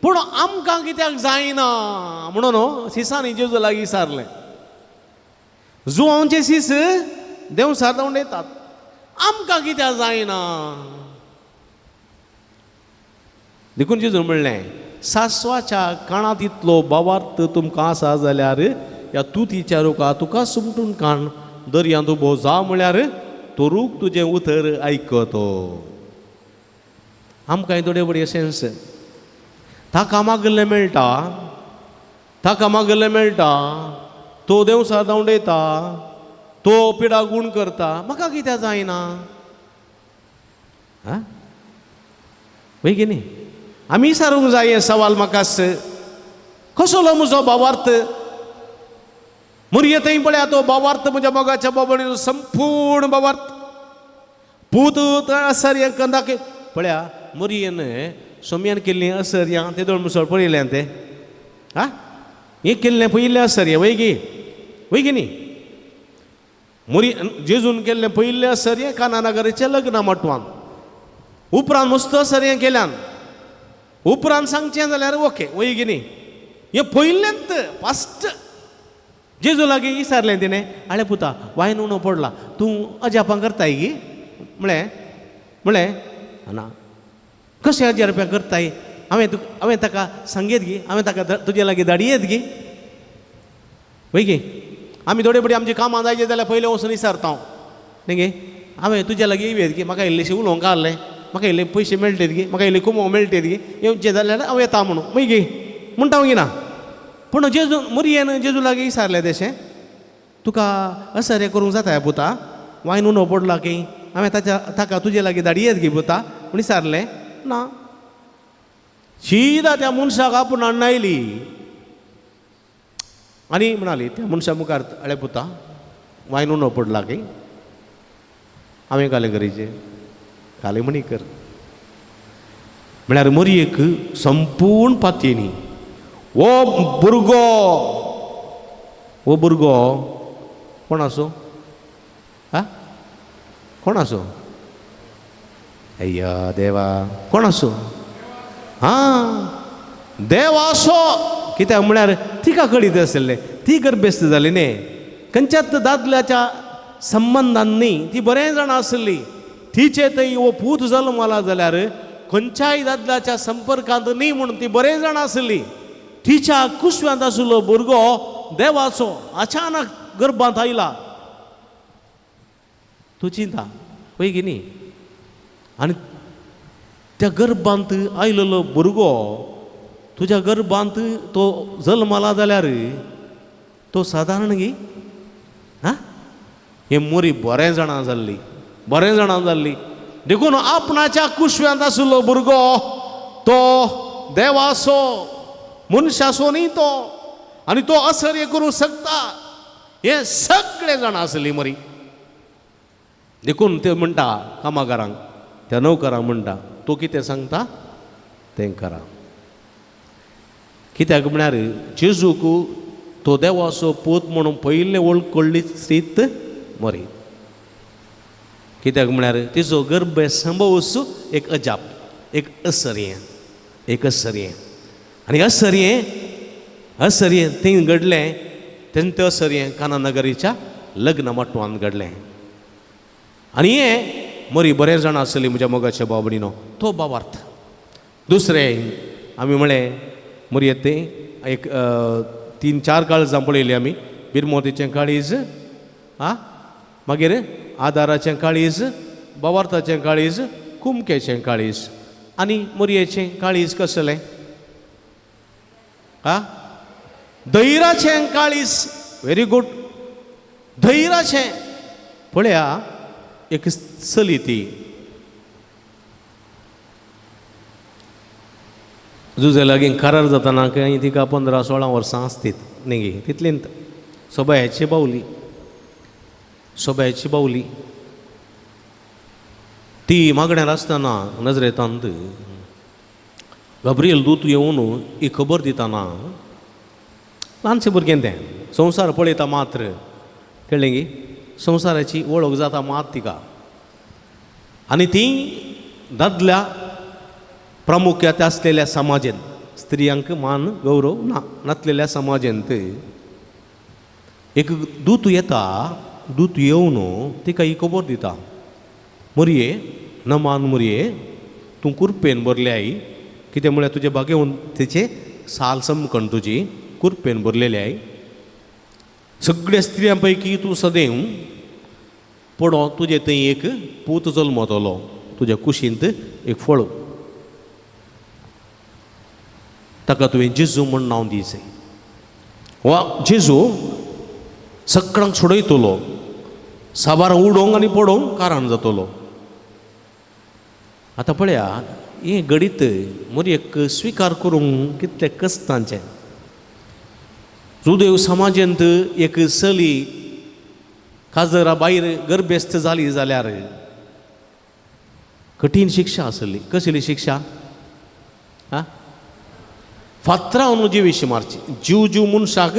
पूण आमकां कित्याक जायना म्हणून सिसांनी जेजू लागीं विचारलें. जुवांवचे सीस देंवसार धांवडयतात, आमकां कित्याक जायना? देखून जेजून म्हणलें, सासवाच्या काणांत इतलो भावार्थ तुमकां आसा जाल्यार ह्या तुतीच्या रुखा तुका सुमटून काण दर्यांत उबो जा म्हळ्यार तो रूख तुजें उतर आयकतो. आमकां थोडे बडी अशेंच ताका मागल्लें मेळटा, ताका मागल्लें मेळटा, तो देंवसार धांवडयता, तो पिडा गूण करता, म्हाका कित्याक जायना? आं वय की न्ही? आमी विचारूंक जाय हें सवाल म्हाकाच, कसलो म्हजो भावार्थ? मुरये थंय पळया तो भावार्थ म्हज्या मोगाच्या बाबणीचो संपूर्ण भावार्थ. पूत असर हें कंदाक पळया मुरयेन सोम्यान केल्लीं असर ते दोन मुसळ पळयलें तें आं हें केल्लें पयिल्लें असर हें वय गी, वय गी न्ही? मुरी जेजून केल्लें पयिल्लें असर हें काना नगरीचें लग्न मटवान उपरांत मस्त असर हें केल्यान उपरांत सांगचें जाल्यार ओके वय गी न्ही? हें पयिल्लेंत फस्ट जेजू लागीं विचारलें तिणें, आळे पुता वायन उणो पडला तूं अजापां करताय गी? म्हळें म्हळें ना. कशें अजापां करताय? हांवें तुका हांवें ताका सांगयत गी, हांवें ताका तुजे लागीं धाडयेत गी, वय गी? आमी थोडे बडी आमची कामां जायचे जाल्यार पयलें वचून विचारता हांव न्ही गे, हांवें तुज्या लागीं येवयेत गी, म्हाका इल्लेशें उलोवंक आहलें, म्हाका इल्ले पयशे मेळटेत गी, म्हाका इल्ले कुमो मेळटेत गी, येवचें जाल्यार हांव येता म्हणून वय गी म्हणटा हांव गी ना. पूण जेजू मुरयेन जेजू लागीं विचारलें तशें, तुका असर करूंक जाता पुता? वायन उणो पडला की हांवें ताच्या ताका तुजे लागीं धाडयेत गी पुता म्हूण विचारलें ना. शिदा त्या मनशाक आपूण हाडून आयली आनी म्हणाली त्या मनशा मुखार, आळे पुता वायन उणो पडला की हांवें कालें करीचें कालें म्हणी कर. म्हळ्यार मोरयेक संपूर्ण पातयेनी हो भुरगो, हो भुरगो कोण आसूं? आ कोण आसूं? अय्या देवा कोण आसूं? आं देव आसो. कित्याक म्हळ्यार तिका कळीत आशिल्लें, ती गर्भेस्त जाली न्ही, खंयच्याच दादल्याच्या संबंदान न्ही, ती बरें जाणां आसली. तिचे थंय हो पूत जल्मला जाल्यार खंयच्याय दादल्याच्या संपर्कांत न्ही म्हणून ती बरें जाणां आसली. तिच्या कुसव्यांत आशिल्लो भुरगो देवाचो अचानक गर्भांत आयला. तूं चिंता वय की न्ही? आनी त्या गर्भांत आयलेलो भुरगो तुज्या गर्भांत तो जल्मला जाल्यार तो सादारण गी आं हे मोरी बरें जाणां जाल्ली, बरें जाणां जाल्ली. देखून आपणाच्या कुशव्यांत आशिल्लो भुरगो तो देवाचो, मनशाचो न्ही तो, आनी तो असर हे करूंक शकता हें सगळें जाणां आसली मरी. देखून ते म्हणटा कामागारांक, त्या नोकरांक म्हणटा, तो कितें सांगता तें करा. कित्याक म्हळ्यार जेजूक तो देवाचो पूत म्हणून पयिल्लें वळख कळ्ळी स्थित मरी. कित्याक म्हळ्यार तिचो गर्भ संभवस एक अजाप, एक असर्यें, एक असर्यें. आनी असर्यें असर्यें थंय घडलें, तें तें असर्यें काना नगरीच्या लग्न मटवान घडलें. आनी हें मरी बरें जाणां आसली म्हज्या मोगाच्या बाबडीनो, तो भावार्थ. दुसरें आमी म्हळें मरये तें एक 3-4 काळजां पळयलीं आमी, बिरमोतीचें काळीज आं, मागीर आदाराचें काळीज, बावार्थाचें काळीज, कुमकेचें काळीज. आनी मोरयेचें काळीज कसलें? आ, धैराचें काळीज. व्हेरी गूड, धैराचें. पळया एक चली ती जुजे लागीं करार जाताना खंय तिका 15-16 वर्सां आसतीत न्ही गे, तितलींत सोबायाची बावली, सोबायाची बावली. ती मागण्यार आसतना नजरेतांत गाब्रियल दूत येवन ही खबर दिताना, ल्हानशें भुरगें तें, संवसार पळयता मात्र, कळ्ळें गी, संवसाराची वळख जाता मात तिका. आनी ती दादल्या प्रामुख्यात आसलेल्या समाजेंत, स्त्रियांक मान गौरव ना नासलेल्या समाजेंत एक दूत येता. दूत येवन तिका ही खबर दिता, मोरये, नमान मोरये, तूं कुरपेन भरले आई. कितें म्हळ्यार तुजे भाग्यवंतेचे साल समकण तुजी कुरपेन भरलेली आई. सगळ्या स्त्रियां पैकी तूं सदैव पडो, तुजे थंय एक पूत जल्मतलो, तुज्या कुशींत एक फळ, ताका तुवें जेजू म्हूण नांव दिवचें. वा जेजू सगळ्यांक सोडयतलो, साबार उडोवंक आनी पडोवंक कारण जातलो. आतां पळया हें घडीत मोरयेक स्विकार करूंक कितले कश्टांचें. जुदेव समाजेंत एक चली काजरा भायर गर्भेस्त जाली जाल्यार कठीण शिक्षा आसली. कसली शिक्षा? आं, फातरावन जिविशी मारची. जीव जीव मनशाक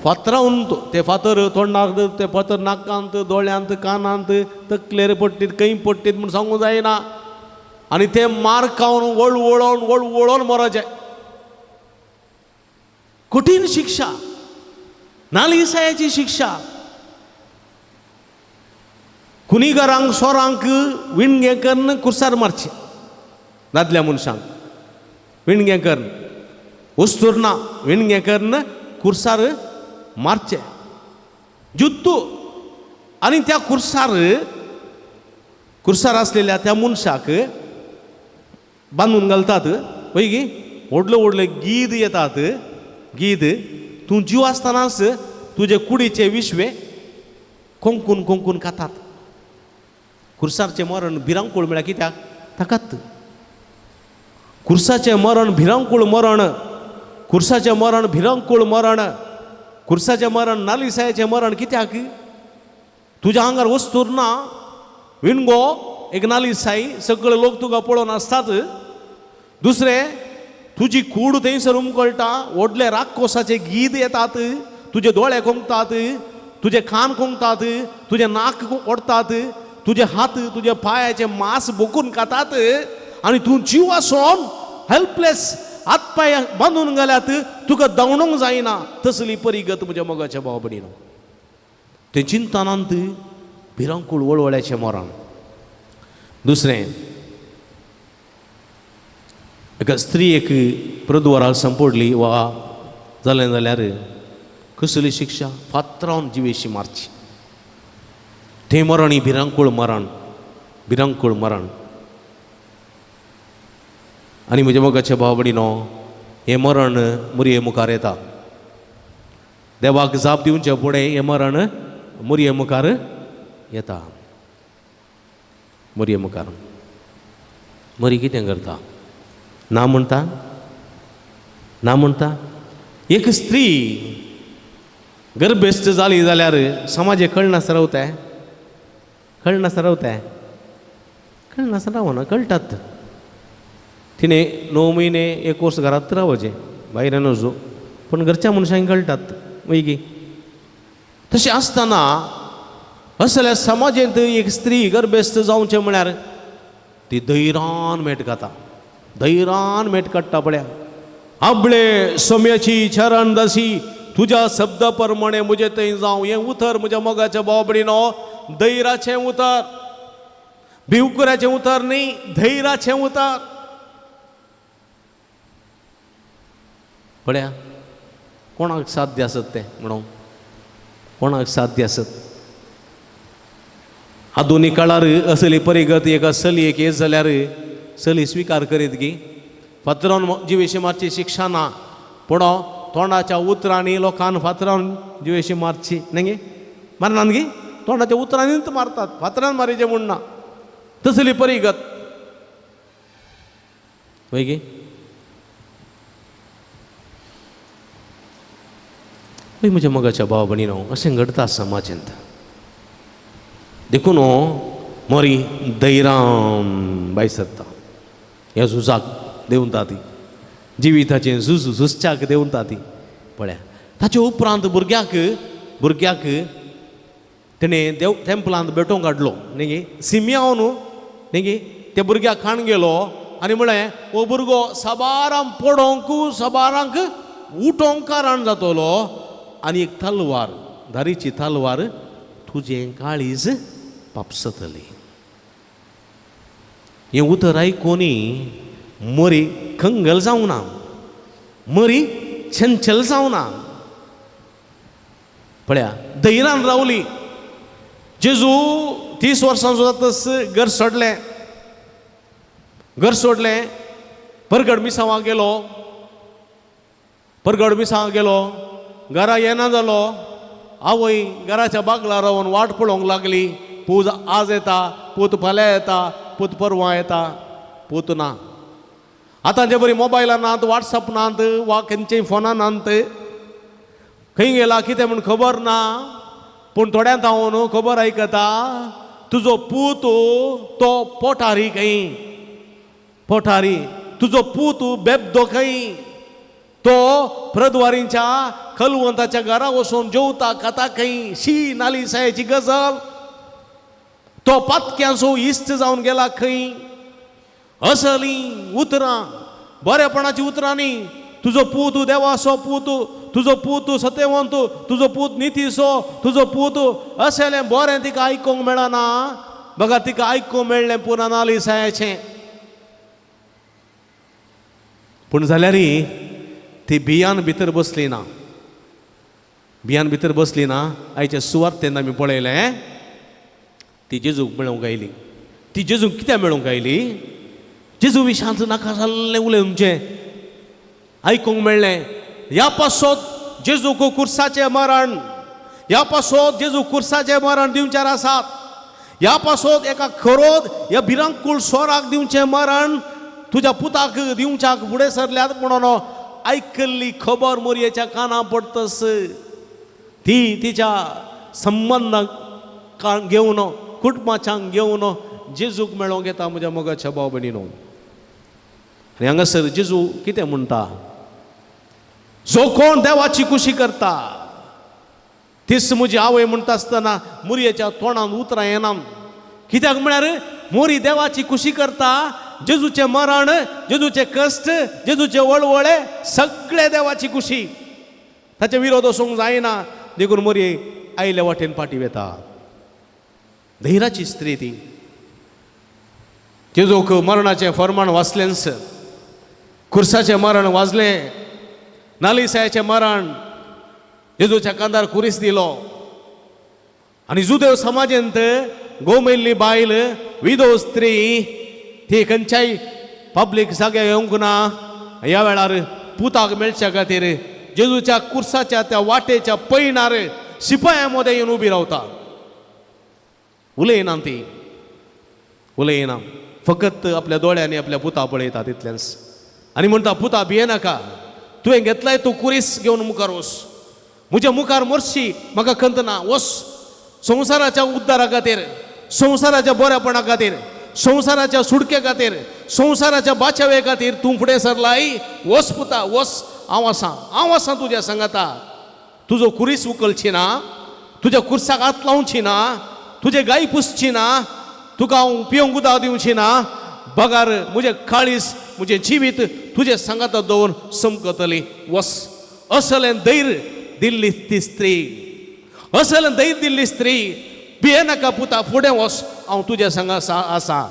फातरावन, ते फातर तोंडाक, ते फातर नाकांत, दोळ्यांत, कानांत, तकलेर पडटीत, खंय पडटीत म्हूण सांगूंक जायना. आनी ते मार खावन वळवळोन वळवळोन मराचें. कठीण शिक्षा, नालिसायाची शिक्षा. खुनीगारांक, सोरांक विणगें करून कुर्सार मारचें. दादल्या मनशांक विणगें करून, वस्तूर ना, विणगें करून कुर्सार मारचें जुत्तू. आनी त्या कुर्सार कुर्सार आसलेल्या त्या मनशाक बांदून घालतात. पळय गी व्हडले व्हडले गीद येतात. गीद तूं जीव आसतनाच तुजे कुडीचे विश्वे कोंकून कोंकून खातात. कुर्सारचें मरण भिरांकूळ म्हळ्यार कित्याक? ताकात कुर्साचें मरण भिरांकूळ मरण, कुर्साचें मरण भिरांकूळ मरण, कुर्साचें मरण नालिसायाचें मरण कित्याक? तुज्या आंगार वस्तूर ना, विणगो एक नालिसाय, सगळे लोक तुका पळोवन आसतात. दुसरें तुजी कूड थंयसर उमकळटा, व्हडले राक्कोसाचे गीद येतात, तुजे दोळे कोंकतात, तुजे कान कोंकतात, तुजें नाक ओडटात, तुजे हात, तुजे पांयाचे मांस बोकून खातात. आनी तूं जीव आसोन हेल्पलेस, हात पांय बांदून घाल्यात, तुका धांवडूंक जायना. तसली परिगत म्हज्या मोगाच्या भाव भयणीनो. तें चिंतनांत भिरांकूळ वळवळ्याचें मरण. दुसरें, एका स्त्रियेक प्रद्वाराक सांपडली वा जालें जाल्यार कसली शिक्षा? फातरावन जिवेशी मारची. तें मरण ही भिरांकूळ मरण, भिरांकूळ मरण. आनी म्हज्या मोगाच्या भाव भयणीनो, हें मरण मुरये मुखार येता. देवाक जाप दिवचे फुडें हें मरण मुरये मुखार येता. मुरये मुखार मरी कितें करता? ना म्हणटा, ना म्हणटा. एक स्त्री गर्भेस्त जाली जाल्यार समाजे कळनासतना रावताय, कळनासतना रावताय, कळनासतना रावना, कळटात. तिणें 9 म्हयने 1 वर्स घरांत रावचें, भायर नजो, पूण घरच्या मनशांक कळटात वयगी. तशें आसतना असल्या समाजेंत एक स्त्री गर्भेस्त जावचें म्हळ्यार ती धैरान मेट खाता, धैरान मेट काडटा. पळया, आपले सोम्याची चरण दासी तुज्या शब्दा प्रमाणे म्हजे थंय जावं. हें उतर म्हज्या मोगाच्या भाव भयणीनो धैराचें उतर, भिवकुऱ्याचें उतर न्ही, धैराचें उतर. पळया कोणाक साध्य आसत तें म्हणून, कोणाक साध्य आसत? आधुनीक काळार असली परिगत एका चलयेक येत जाल्यार चली स्विकार करीत गी फातरान जिवेशी मारची शिक्षा ना, पूण तोंडाच्या उतरांनी लोकान फातरान जिवेशी मारची न्ही गे, मारनात गी, तोंडाच्या उतरांनीच मारतात, फातरान मारीचें म्हूण ना, तसली परिगत वय गे. म्हज्या मोगाच्या भाव भयणीनो, अशें घडटा समाजांत. देखून मोरी दैरान भायर सरता, ह्या झुजाक देंवता ती, जिविताचें झूज झुजच्याक देंवता ती. पळया ताचे उपरांत भुरग्याक भुरग्याक तेणें देव टेंपलांत भेटोवंक हाडलो न्ही गे, सिमियांव न्ही गे, त्या भुरग्याक खाण गेलो आनी म्हळें हो भुरगो साबारांक पडोवंक साबारांक उठोवंक कारण जातलो आनी एक तलवार धारीची तलवार तुजें काळीज पापसतली. हें उतर आयकून मरी कंगल जावंक ना, मरी चंचल जावंक ना. पळया धैर्यान रावली. जेजू 30 वर्सां जातच घर सोडलें, घर सोडलें, परगड मिसांवाक गेलो, परगड मिसांवाक गेलो, घरा येना जालो. आवय घराच्या बागला रावन वाट पळोवंक लागली, पूत आज येता, पूत फाल्यां येता, पूत परवां येता, पूत ना. आतां जे बरी मोबायलां नात, वॉट्सएप नात, वा खंयचेय फोनां नात, खंय गेला कितें म्हूण खबर ना, पूण थोड्यांत हांव खबर आयकता तुजो पूत तो पोटारी खंय, पोटारी तुजो पूत बेबदो खंय, तो प्रद्वारींच्या कलवंताच्या घरा वचून जेवता खाता खंय, शी नाली सायची गजाल, तो पातक्यांचो इश्ट जावन गेला खंय. असली उतरां बरेपणाची उतरां न्ही. तुजो पूत देवाचो पूत, तुजो पूत सत्यवंत, तुजो पूत नितीचो, तुजो पूत, असलें बरें तिका आयकूंक मेळना. बघा तिका आयकूंक मेळ्ळें पुना नाली सायाचें, पूण जाल्यार ती बियान भितर बसली ना, बियान भितर बसली ना. आयचे सुवार्तेन आमी पळयलें ती जेजूक मेळोवंक आयली. ती जेजूक कित्याक मेळोवंक आयली? जेजू विशांत नाका जाल्लें उलोवचें आयकूंक मेळ्ळें. ह्या पासत जेजूक कुर्साचें मरण, ह्या पासत जेजू कुर्साचें मरण दिवचें आसात, ह्या पासत एका खरोद ह्या भिरांकूळ स्वराक दिवचें मरण तुज्या पुताक दिवच्याक फुडें सरल्यात म्हणून आयकल्ली खबर मोरयेच्या काना पडतस ती तिच्या संबंदाक घेवन कुटुंबाच्यांक घेवन जेजूक मेळोवंक येता म्हज्या मोगाच्या भाव भयणीनो. आनी हांगासर जेजू कितें म्हणटा? जो कोण देवाची खुशी करता तीच म्हजी आवय म्हणटा आसतना मुरयेच्या तोंडान उतरां येना. कित्याक म्हळ्यार मोरी देवाची खुशी करता, जेजूचें मरण, जेजूचे कश्ट, जेजूचे वळवळे सगळे देवाची खुशी, ताचे विरोध वचूंक जायना. देखून मोरी आयले वाटेन फाटी वेता. धैर्याची स्त्री ती. जेजूक मरणाचें फर्माण वाचलेंच, खुर्साचें मरण वाजलें, नालिसायाचें मरण, जेजूच्या कांदार कुरीस दिलो. आनी जुदेव समाजेंत गोमेल्ली बायल विदो स्त्री ती खंयच्याय पब्लीक जाग्यार येवंक ना. ह्या वेळार पुताक मेळच्या खातीर जेजूच्या कुर्साच्या त्या वाटेच्या पैणार शिपायां मदें येवन उबी रावता. उलयना ती, उलयना, फकत आपल्या दोळ्यांनी आपल्या पुता पळयता तितलेंच. आनी म्हणटा, पुता भियेनाका, तुवें घेतलाय तूं कुरीस घेवन मुखार वच, म्हज्या मुखार मरशी म्हाका खंत ना, वच. संवसाराच्या उद्धारा खातीर, संवसाराच्या बऱ्यापणा खातीर, संवसाराच्या सुटके खातीर, संवसाराच्या बाचावे खातीर तूं फुडें सरलाय, वच पुता वच, हांव आसां, हांव आसां तुज्या सांगाता. तुजो कुरीस उखलची ना, तुज्या कुर्साक हात लावची ना, तुजे गाय पुसची ना, तुका हांव पिवंक उदक दिवची ना, बगार म्हजें काळीस म्हजें जिवीत तुजें सांगाता दवर समकतली, वस. असलें धैर्य दिल्ली ती स्त्री, असलें धैर्य दिल्ली स्त्री, भियेनाका पुता, फुडें वस, हांव तुज्या सांगा आसा.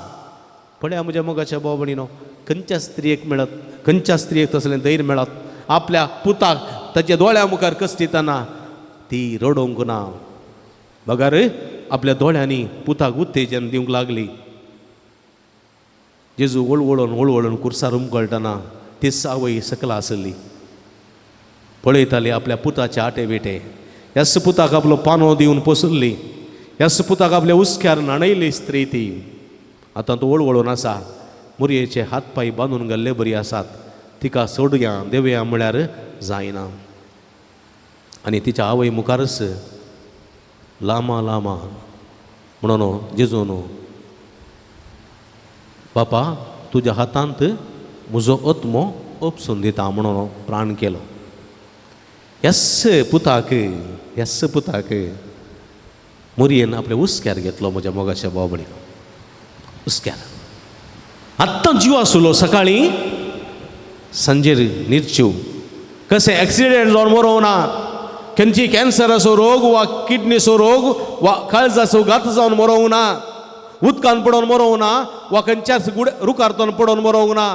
पळया म्हज्या मोगाच्या भाव भयणीनो, खंयच्या स्त्रियेक मेळत, खंयच्या स्त्रियेक तसलें धैर्य मेळत आपल्या पुताक ताच्या दोळ्या मुखार कश्टितना ती रडोवंक ना, बगार आपल्या दोळ्यांनी पुताक उत्तेजन दिवंक लागली. जेजू वळवळून वळवळून कुर्सार उमकळटना ती आवय सकला आसली, पळयताली आपल्या पुताचे आटे बेटे. ह्याच पुताक आपलो पानो दिवन पोसुल्ली, ह्याच पुताक आपल्या हुस्क्यार न्हाणयली स्त्री ती. आतां तो वळवळून आसा, मुरयेचे हात पांय बांदून घाल्ले बरी आसात, तिका सोडया देवया म्हळ्यार जायना. आनी तिच्या आवय मुखारच लामा लामा म्हणून जेजून, बापा तुज्या हातांत म्हजो आत्मो ओपसून दिता म्हणून प्राण केलो. ह्याच पुताक, ह्याच पुताक मोरयेन आपल्या हुस्क्यार घेतलो म्हज्या मोगाच्या भाव भयणीनो, हुस्क्यार. आत्तां जीव आसलो सकाळीं, सांजेर निर्जीव. कशें एक्सिडेंट जावन मरोवं ना, खंयची कॅन्सराचो रोग वा किडनीचो रोग वा काळजाचो घात जावन मरोवं ना, उदकान पडोवन मरोवं ना वा खंयच्याच गुड रुखारतोन पडोवन मरोवंक ना.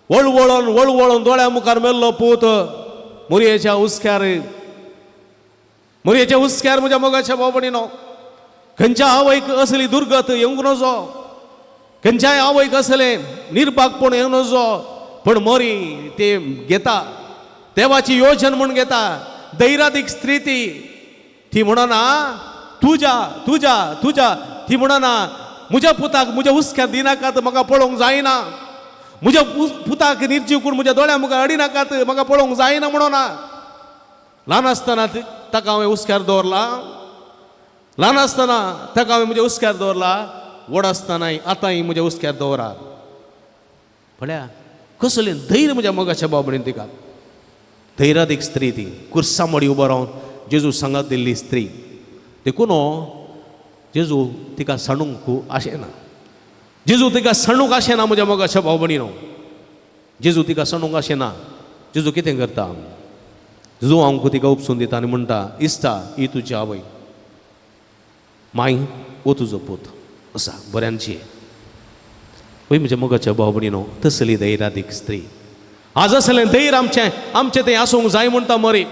वळवळोन वळवळोन दोळ्या मुखार मेल्लो पूत मोरयेच्या हुस्क्यार, मोरयेच्या हुस्क्यार म्हज्या मोगाच्या भाव भयणीनो. खंयच्या आवयक असली दुर्गत येवंक नजो, खंयच्याय आवयक असलें निर्भागपण येवंक नजो, पूण मोरी ते घेता, देवाची योजन म्हूण घेता. दैरादीक स्त्री ती, ती म्हणना तुज्या तुज्या तुज्या, ती म्हणना म्हज्या पुताक म्हज्या हुस्क्यार दिनाकात, म्हाका पळोवंक जायना, म्हज्या पुताक निर्जीव करून म्हज्या दोळ्या मुखार हाडिनाकात, म्हाका पळोवंक जायना म्हणना. ल्हान आसतना ताका हांवें हुस्क्यार दवरला, ल्हान आसतना ताका हांवें म्हज्या हुस्क्यार दवरला, व्हड आसतनाय आतांय म्हज्या हुस्क्यार दवरा. पळया कसलें धैर्य म्हज्या मोगाच्या भाव भयणीन तिका. धैर्यादीक स्त्री ती, कुर्सा मडी उबो रावन जेजू सांगात दिल्ली स्त्री. देखून जेजू तिका सांडूंक आशेना, जेजू तिका सांडूंक आशेना म्हज्या मोगाच्या भाव भयणीनो, जेजू तिका सांडूंक आशेना. जेजू कितें करता, जेजू आमकां तिका उपसून दिता आनी म्हणटा, इश्टा ही तुजी आवय, माय हो तुजो पूत आसा बऱ्यांची. वय म्हज्या मोगाच्या भाव भयणीनो, तसली धैर्यादीक स्त्री. आज असलें धैर्य आमचें आमचें तें आसूंक जाय म्हणटा मरे.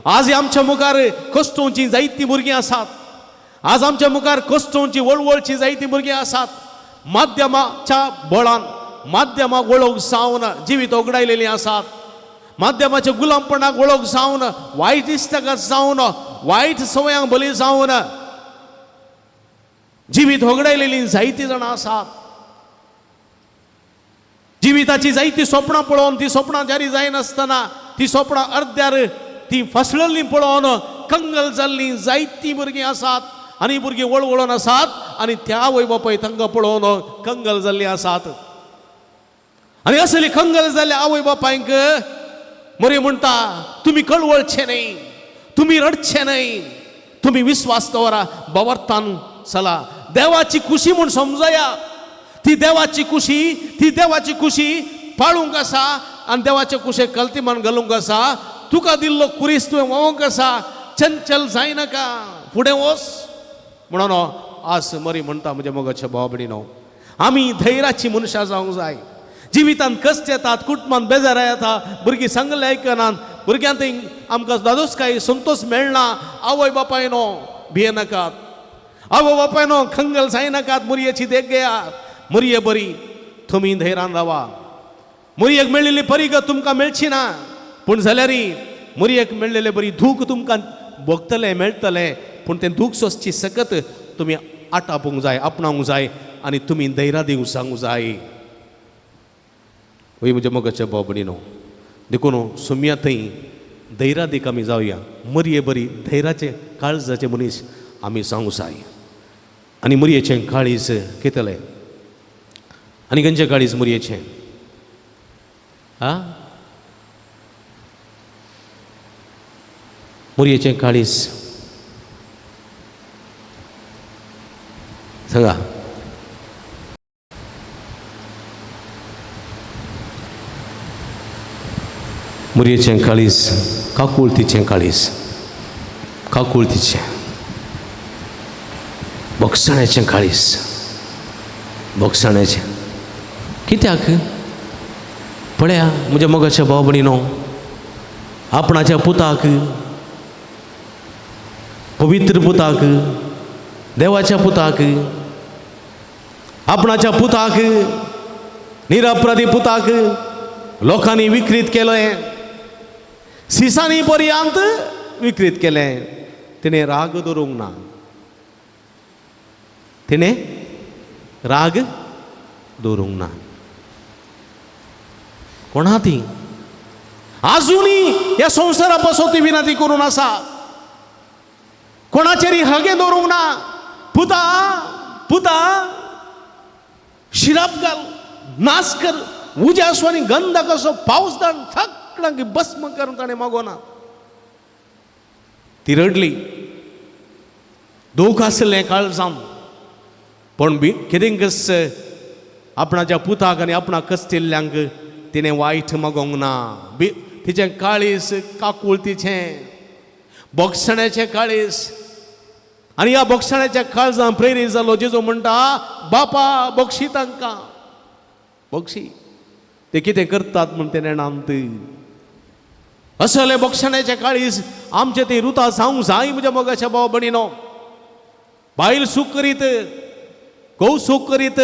आज आमच्या मुखार कश्टोवचीं जायतीं भुरगीं आसात, आज आमच्या मुखार कश्टोवचीं वळवळचीं जायतीं भुरगीं आसात. माध्यमाच्या बळान माध्यमाक वळख जावन जिवीत ओगडायलेलीं आसात, माध्यमाच्या गुलामपणाक वळख जावन वायट इश्टागत जावन वायट सवयांक बली जावन जिवीत होगडायलेलीं जायतीं जाणां आसात. जिविताची जायतीं सोपणां पळोवन ती सोपणां जारी जायनासतना ती सोपणां अर्द्यार ती फसलेलीं पळोवन कंगल जाल्लीं जायतीं भुरगीं आसात. आनी भुरगीं वळवळोन आसात आनी त्या आवय बापाय तांकां पळोवन कंगल जाल्लीं आसात. आनी असली कंगल जाल्ल्या आवय बापायंक मरे म्हणटा, तुमी कळवळचे न्हय, तुमी रडचे न्हय, तुमी विस्वास दवरा, बावरतान चला, देवाची खुशी म्हूण समजया. ती देवाची खुशी, ती देवाची खुशी पाळूंक आसा आनी देवाचे कुशेक कल्तिमान घालूंक आसा. तुका दिल्लो कुरीस तुवें व्हांवंक आसा, चंचल जायनाका, फुडें वच म्हणून आज मरी म्हणटा म्हज्या मोगाच्या भाव भयणीनो. आमी धैर्याची मनशां जावंक जाय. जिवितांत कश्ट येतात, कुटुंबांत बेजार येता, भुरगीं सांगलें आयकनात, भुरग्यांत आमकां दादोस काय संतोश मेळना. आवय बापायनो भियेनाकात, आवय बापायनो खंगल जायनाकात, मुरयेची देख घेया, मुरये बरी तुमी धैर्यान रावा. मुरयेक मेळिल्ली परिगत तुमकां मेळची ना, पूण जाल्यार मुरयेक मेळिल्ले बरी दूख तुमकां भोगतलें मेळटलें, पूण तें दूख सोंसची सकत तुमी आटापूंक जाय, आपणावंक जाय आनी तुमी धैर्या दिवंक सांगूंक जाय. वय म्हज्या मोगाच्या भाव भयणीनो, देखून सुमया थंय धैर्यादीक आमी जावया, मरये बरी धैर्याचे काळजाचे मनीस आमी जावंक जाय. आनी मरयेचें काळीज कितलें आनी खंयचें काळीज मरयेचें आ मरयेचें काळीज सांगा. मुरयेचें काळीज काकुळतीचें काळीज, काकुळतीचें बोगसाण्याचें काळीज, बोगसाण्याचें. कित्याक पळया म्हज्या मोगाच्या भाव भयणीनो, आपणाच्या पुताक, पवित्र पुताक देवाच्या पुताक, आपणाच्या पुताक, निरपराधी पुताक लोकांनी विक्रीत केलें, सिसांनी पर्यंत विक्रीत केलें. तिणें राग दवरूंक ना, तिणें राग दवरूंक ना. कोणा ती आजुनूय ह्या संवसारा पासत ती विनंती करून आसा, कोणाचेरय हगें दवरूंक ना. पुता पुता शिराप घाल, नाश कर, उज्यासो आनी गंधकाचो पावस धाड, सगळ्यांक भस्म करून ताणें मागोना. ती रडली, दूख आसलें काळजान, पूण कितेंकच आपणाच्या पुताक आनी आपणाक कस्तिल्ल्यांक तिणें वायट मागोंक ना. तिचें काळीज काकूळ, तिचें बोगसण्याचें काळीज, आनी ह्या बोगसण्याच्या काळजान प्रेरीत जालो जेजू म्हणटा, बापा बोगशी तांकां, बोगशी, ते कितें करतात म्हूण ते नेणांत. असलें बोगसण्याचें काळीज आमचें ती रुता जावंक जाय म्हज्या मोगाच्या भाव भयणीनो. बायल सूख करीत, घोव सूख करीत,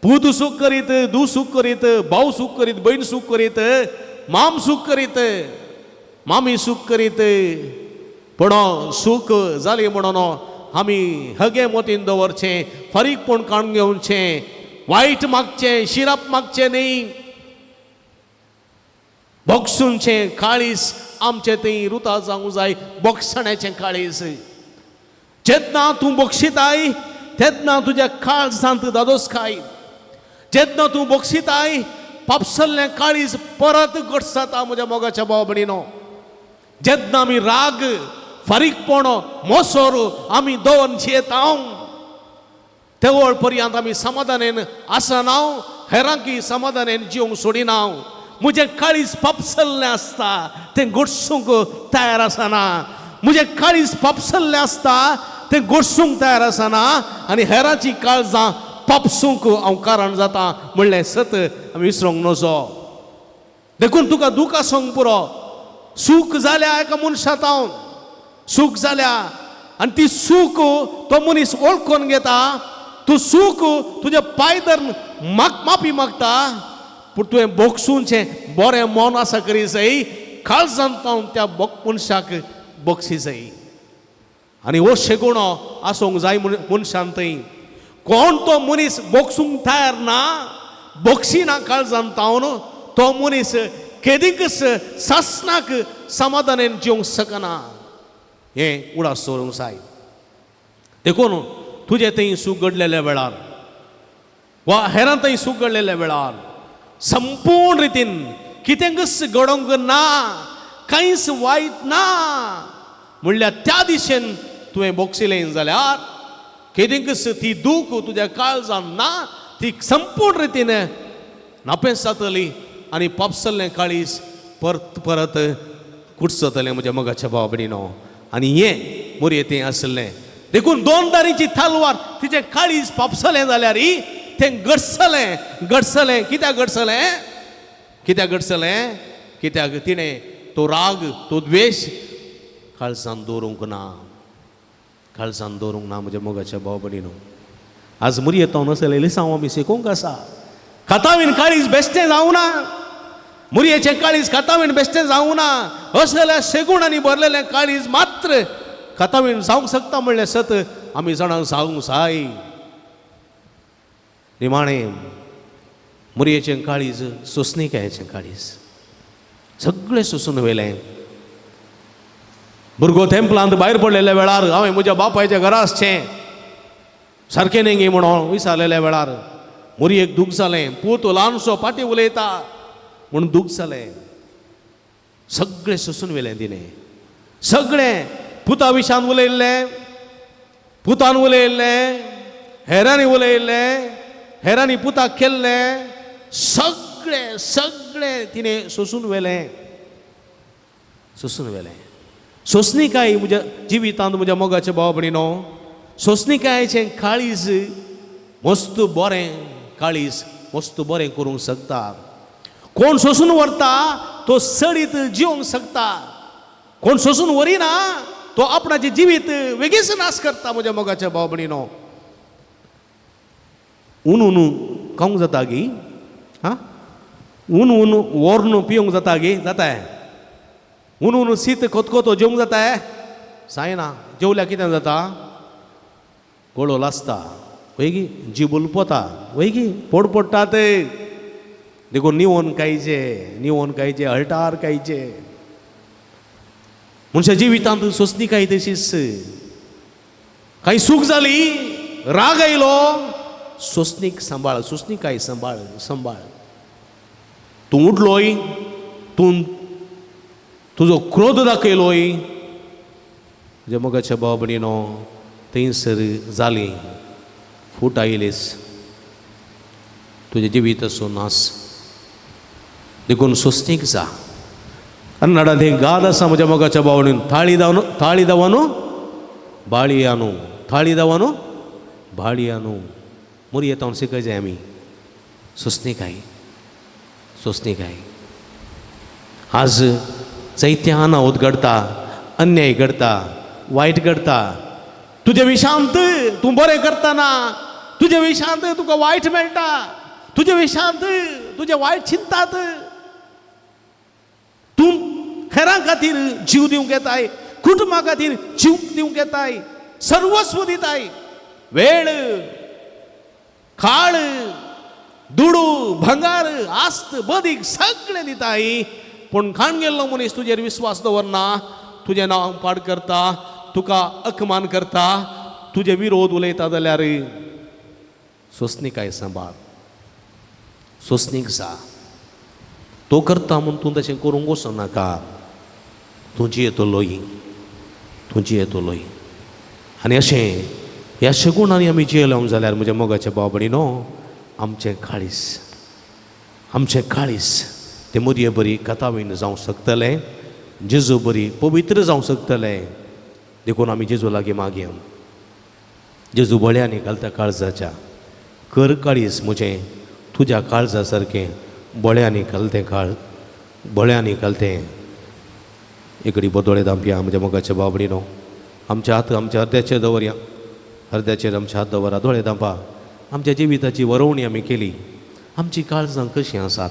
पूत सूख करीत, धूव सूख करीत, भाव सूख करीत, भयण सूख करीत, माम सूख करीत, मामी सूख करीत, पूण सूख जाली म्हणून आमी हगे मोतीन दवरचें, फारीकपण काडून घेवचें, वायट मागचें, शिराप मागचें न्ही. बोगसूनचें काळीज आमचें थंय रुता जावंक जाय, बोगसण्याचें काळीज. जेन्ना तूं बोगशिताय तेन्ना तुज्या काळजांत दादोसकाय, जेन्ना तूं बोगशिताय पापसल्लें काळीज परत घट जाता म्हज्या मोगाच्या भाव भयणीनो. जेन्ना आमी राग, फारीकपण, मोसोर आमी दवर जियेता तेवळ पर्यंत आमी समाधानेन आसना, हेरांकी समाधानेन जिवंक सोडिना. म्हजें काळीज पापसल्लें आसता तें गोडसूंक तयार आसना, म्हजें काळीज पापसल्लें आसता तें गोडसूंक तयार आसना, आनी हेरांची काळजां पापसूंक हांव कारण जाता म्हणलें सत आमी विसरूंक नजो. देखून तुका दूख आसूंक पुरो, सूख जाल्या एका मनशा तावन सूख जाल्या आनी ती सूख तो मनीस वळखून घेता, तूं सूख तुज्या पांय धरून माफी मागता, पूण तुवें बोगसूनचें बरें मन आसा करी जाय, काळजांत तावन त्या मनशाक बक्षी जाय. आनी हो शेगुणो आसूंक जाय मनशान थंय. कोण तो मनीस बोगसूंक तयार ना, बक्षी ना काळजांत तावन, तो मनीस केदीकच सासणाक समाधानेन जिवंक शकना, हें उडास दवरूंक जाय. देखून तुजें थंय सूख घडलेल्या वेळार वा हेरां थंय सूख घडलेल्या वेळार संपूर्ण रितीन कितेंकच घडोवंक ना, कांयच वायट ना म्हणल्यार त्या दिशेन तुवें बोगशिलें जाल्यार केदीकच ती दूख तुज्या काळजान ना, ती संपूर्ण रितीन नापेस जातली आनी पापसल्लें काळीज परत परत कुटसतलें म्हज्या मोगाच्या भाव भयणीनो. आनी हें मोरये तें आसलें. देखून दोन दारीची तलवार तिचें काळीज पापसलें जाल्यार तें गडसलें, गडसलें. कित्याक गडसलें? कित्याक गडसलें? कित्याक तिणें तो राग, तो द्वेश काळजान दवरूंक ना, काळजान दवरूंक ना म्हज्या मोगाच्या भाव भयणीनो. आज मुरयेत नसलें लिसांव आमी शिकोवंक आसा. खातावीन काळीज बेश्टें जावं ना, मुरयेचें काळीज खातावीन बेश्टें जावं ना. असल्या शेगुणांनी भरलेलें काळीज मात्र खातावीन जावंक शकता म्हणलें सत आमी जाणां जावंक जाय. निमाणें मुरयेचें काळीज, सोंसणिकायेचें काळीज सगळें सोंसून व्हेलें. भुरगो तेंपलांत भायर पडलेल्या वेळार हांवें म्हज्या बापायच्या घरा आसचें सारकें न्ही गे म्हणून विचारलेल्या वेळार मुरयेक दूख जालें. पूत ल्हानसो फाटीं उलयता म्हणून दूख जालें. सगळें सोंसून व्हेलें तिणें, सगळें पुता विशान उलयल्लें, पुतान उलयल्लें, हेरांनी उलयल्लें, हेरांनी पुताक केल्लें, सगळें सगळें तिणें सोंसून व्हेलें, सोंसून व्हेलें. सोंसणिकाय म्हज्या जिवितांत म्हज्या मोगाच्या भाव भयणीनो, सोंसणिकायेचें काळीज मस्त बरें, काळीज मस्त बरें करूंक शकता. कोण सोंसून व्हरता तो सडीत जिवंक शकता, कोण सोंसून व्हरिना तो आपणाचें जिवीत वेगीच नाश करता. म्हज्या मोगाच्या भाव भयणीनो, ऊन ऊन खावंक जाता गी? हां, ऊन ऊन वोर्न पिवंक जाता गी? जाता. ऊन ऊन शीत खोतखोतो जेवंक जाता? जायना. जेवल्यार कितें जाता? गळो लासता वय गी, जीब उलपता वय गी, पोट पडटा ते. देखून निवोन खायचे, निवोन खायचे, हळटार खायचे. मनशा जिवितांत सोंसणीकाय तशीच. कांय सूख जाली, राग आयलो, सोंसणीक सांबाळ, सोंसणीकाय सांबाळ, सांबाळ. तूं उठलोय, तूं तुजो क्रोध दाखयलोय. म्हज्या मोगाच्या भाव भयणीनो, थंयसर जाली फूट आयलीस, तुजें जिवीत असो नास. देखून सोंसणीक जा. कन्नडांत एक गाद आसा म्हज्या मोगाच्या भावणीन, थाळी दावनु, थाळी दावनु बाळी आणू, थाळी दावनु बाळी आणू. मोरी येता शिकय जाय आमी सोंसणीकाय, सोंसणीकाय. आज जायते अनाहूत घडता, अन्याय घडता, वायट घडता. तुजे विशांत तूं बरें करतना तुजे विशांत तुका वायट मेळटा, तुजे विशांत तुजें वायट चिंतात. तूं हेरां खातीर जीव दिवंक येताय, कुटुंबा खातीर जीव दिवंक येताय, सर्वस्व दिताय. वेळ, काळ, दुडू, भंगार, आस्त, बदीक सगळें दिताय. पूण खाण गेल्लो मनीस तुजेर विस्वास दवरना, तुजें नांव पाड करता, तुका अपमान करता, तुजे विरोध उलयता जाल्यार सोंसणीकाय सांबाळ, सोंसणीक जा. तो करता म्हूण तूं तशें करूंक वचनाका. तूं जियेतलोय, तूं जियेतलोय. आनी अशें ह्या शगुणांनी आमी जियेलो जाल्यार म्हज्या मोगाच्या भाव भयणीनो, आमचें काळीज, आमचें काळीज तें मुदये बरी कथावीन जावंक शकतलें, जेजू बरी पवित्र जावंक शकतलें. देखून आमी जेजू लागीं मागया. जेजू बळ्यांनी घालता काळजाच्या, कर काळीज म्हजें तुज्या काळजा सारकें, बळ्यांनी घालतें काळ, बळ्यांनी घालतें. एकडे दोळे धांपया म्हज्या मोगाच्या भाव भयणीनो. आमच्या हात आमच्या अर्द्याचेर दवरया, अर्द्याचेर आमच्या हात दवरा, दोळे धांपा. आमच्या जिविताची वरोवणी आमी केली, आमची काळजां कशीं आसात?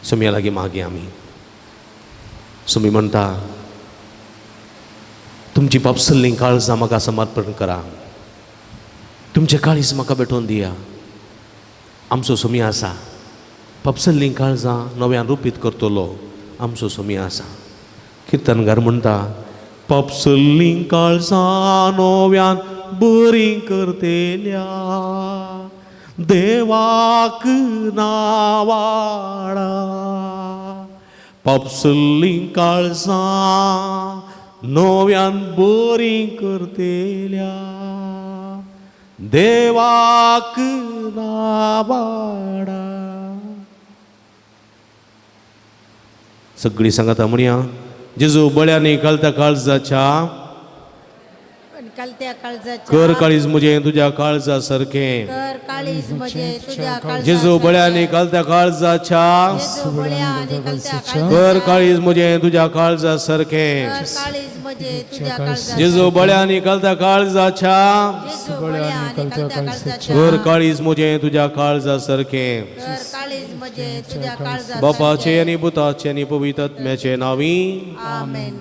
सुमया लागीं मागया आमी. सुमी म्हणटा, तुमची पापसल्लीं काळजां म्हाका समर्पण करा, तुमचें काळीज म्हाका भेटोवन दिया. आमचो सुमी आसा, पापसल्लीं काळजां नव्यान रुपीत करतलो आमचो सुमी आसा. किर्तनगार म्हणटा, पापसल्लीं काळजां नव्यान बरीं करतेल्या देवाक नावाडा. पापसल्लीं काळजां नव्यान बरीं करतेल्या देवाक नावाडा. सगळीं सांगाता म्हणया, जेजू बळ्यांनी घालता काळजाच्या, कलत्या काळजाच्या, कर काळीज म्हजें तुज्या काळजा सारकें. कर काळीज म्हजें तुज्या काळजा, जेजू बळ्यांनी घालता काळजाच्या, जेजू बळ्यांनी घालत्या कर काळीज म्हजें तुज्या काळजा सारकें. कर काळीज म्हजें तुज्या काळजा, जेजू बळ्यांनी घालता काळजाच्या, जेजू बळ्यांनी घालत्या काळजाच्या, कर काळीज म्हजें तुज्या काळजा सारकें. कर काळीज म्हजें तुज्या काळजा. बापाचे आनी पुताचे आनी पवित्र आत्म्याचे नांवी आमेन.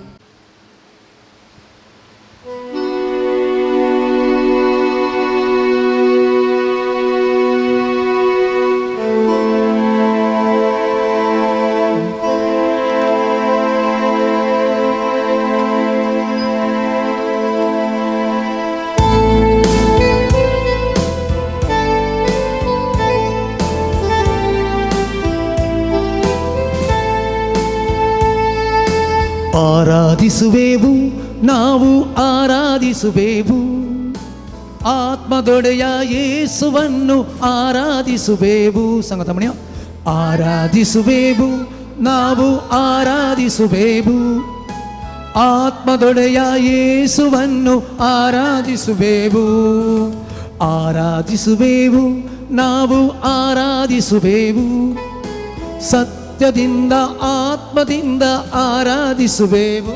ಆರಾಧಿಸುವೆವು ನಾವು, ಆರಾಧಿಸುವೆವು ಆತ್ಮದೊಡೆಯ ಯೇಸುವನ್ನು ಆರಾಧಿಸುವೆವು. ಸಂಗತಮಣಿಯ ಆರಾಧಿಸುವೆವು ನಾವು, ಆರಾಧಿಸುವೆವು ಆತ್ಮದೊಡೆಯ ಯೇಸುವನ್ನು ಆರಾಧಿಸುವೆವು. ಆರಾಧಿಸುವೆವು ನಾವು, ಆರಾಧಿಸುವೆವು ಸತ್ ಸತ್ಯದಿಂದ ಆತ್ಮದಿಂದ ಆರಾಧಿಸುವೆವು.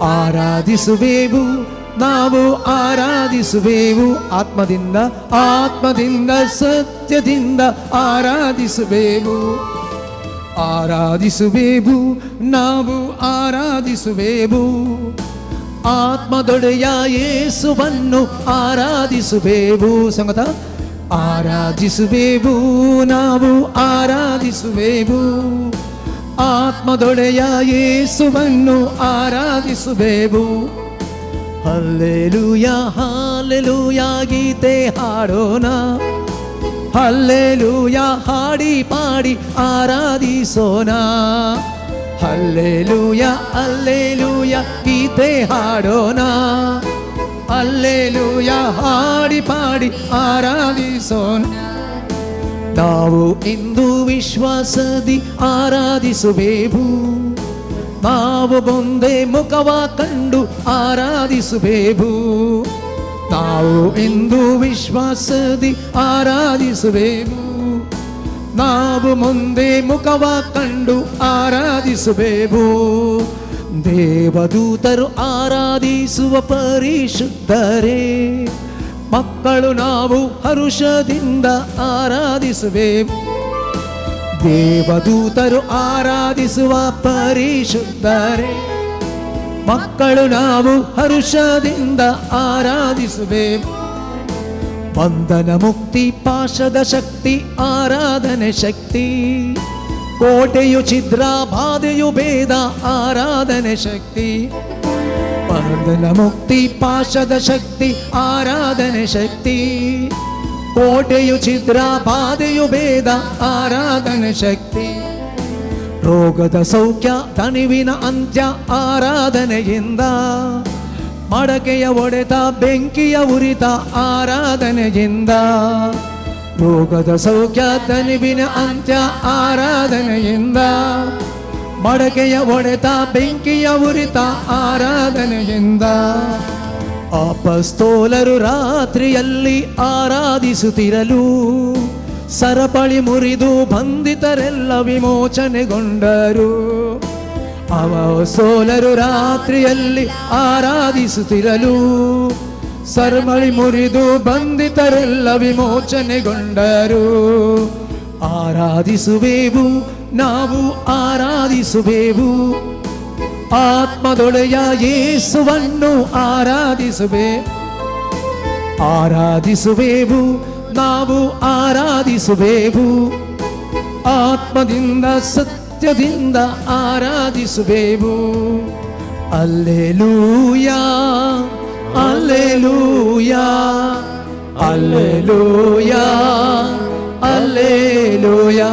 ಆರಾಧಿಸುವೆವು ನಾವು ಆರಾಧಿಸುವೆವು. ಆತ್ಮದಿಂದ ಆತ್ಮದಿಂದ ಸತ್ಯದಿಂದ ಆರಾಧಿಸುವೆವು. ಆರಾಧಿಸುವೆವು ನಾವು ಆರಾಧಿಸುವೆವು. ಆತ್ಮದೊಡೆಯ ಯೇಸುವನ್ನು ಆರಾಧಿಸುವೆವು. ಸಂಗತ ಆರಾಧಿಸುವೆವು ನಾವು ಆರಾಧಿಸುವೆವು. ಆತ್ಮದೊಡೆಯ ಯೇಸುವನ್ನು ಆರಾಧಿಸುವೆವು. ಹಲ್ಲೆಲೂಯ ಹಾಲೆಲೂಯ ಗೀತೆ ಹಾಡೋಣ. ಹಲ್ಲೆಲೂಯ ಹಾಡಿ ಪಾಡಿ ಆರಾಧಿಸೋಣ. ಹಲ್ಲೆಲೂಯ ಅಲ್ಲೆಲೂಯ ಗೀತೆ ಹಾಡೋಣ. ಅಲ್ಲೆಲೂಯ ಹಾಡಿ ಪಾಡಿ ಆರಾಧಿಸೋಣ. ನಾವು ಇಂದು ವಿಶ್ವಾಸದಿ ಆರಾಧಿಸುವೆವು. ನಾವು ಮುಂದೆ ಮುಖವ ಕಂಡು ಆರಾಧಿಸುವೆವು. ನಾವು ಇಂದು ವಿಶ್ವಾಸದಿ ಆರಾಧಿಸುವೆವು. ನಾವು ಮುಂದೆ ಮುಖವ ಕಂಡು ಆರಾಧಿಸುವೆವು. ದೇವದೂತರು ಆರಾಧಿಸುವ ಪರಿಶುದ್ಧರೇ, ಮಕ್ಕಳು ನಾವು ಹರುಷದಿಂದ ಆರಾಧಿಸುವೆವು. ದೇವದೂತರು ಆರಾಧಿಸುವ ಪರಿಶುದ್ಧರೇ, ಮಕ್ಕಳು ನಾವು ಹರುಷದಿಂದ ಆರಾಧಿಸುವೆವು. ಬಂಧನ ಮುಕ್ತಿ ಪಾಶದ ಶಕ್ತಿ ಆರಾಧನೆ ಶಕ್ತಿ, ಕೋಟೆಯು ಛಿದ್ರ ಬಾಧೆಯು ಭೇದ ಆರಾಧನೆ ಶಕ್ತಿ. ಬಂಧನ ಮುಕ್ತಿ ಪಾಶದ ಶಕ್ತಿ ಆರಾಧನೆ ಶಕ್ತಿ, ಕೋಟೆಯು ಛಿದ್ರ ಬಾಧೆಯು ಭೇದ ಆರಾಧನೆ ಶಕ್ತಿ. ರೋಗದ ಸೌಖ್ಯ ದಣಿವಿನ ಅಂತ್ಯ ಆರಾಧನೆಯಿಂದ, ಮಡಕೆಯ ಒಡೆತ ಬೆಂಕಿಯ ಉರಿತ ಆರಾಧನೆಯಿಂದ. ರೋಗದ ಸೌಖ್ಯ ದಣಿವಿನ ಅಂತ್ಯ ಆರಾಧನೆಯಿಂದ, ಮಡಕೆಯ ಒಡೆತ ಬೆಂಕಿಯ ಉರಿತ ಆರಾಧನೆಯಿಂದ. ಅಪಸ್ತೋಲರು ರಾತ್ರಿಯಲ್ಲಿ ಆರಾಧಿಸುತ್ತಿರಲು ಸರಪಳಿ ಮುರಿದು ಬಂಧಿತರೆಲ್ಲ ವಿಮೋಚನೆಗೊಂಡರು. ಅಪಸ್ತೋಲರು ರಾತ್ರಿಯಲ್ಲಿ ಆರಾಧಿಸುತ್ತಿರಲು ಸರಪಳಿ ಮುರಿದು ಬಂಧಿತರೆಲ್ಲ ವಿಮೋಚನೆಗೊಂಡರು. ಆರಾಧಿಸುವೆವು ನಾವು ಆರಾಧಿಸುವೆವು. ಆತ್ಮದೊಡೆಯ ಯೇಸುವನ್ನು ಆರಾಧಿಸುವೆ. ಆರಾಧಿಸುವೆವು ನಾವು ಆರಾಧಿಸುವೆವು. ಆತ್ಮದಿಂದ ಸತ್ಯದಿಂದ ಆರಾಧಿಸುವೆವು. Alleluia alleluia alleluia alleluia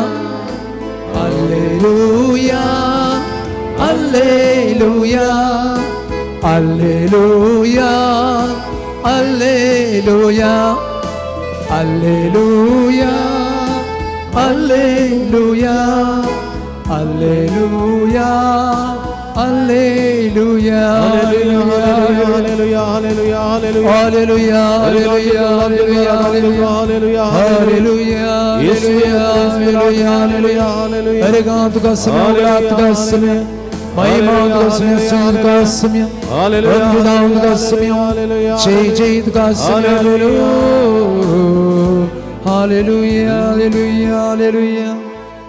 alleluia alleluia alleluia alleluia alleluia alleluia alleluia alleluia hallelujah hallelujah hallelujah hallelujah hallelujah hallelujah hallelujah hallelujah. अरेगांत का समय, रात का समय, महिमा का समय, सुख का समय, वंदनाओं का समय, जय जय का समय। Hallelujah hallelujah hallelujah.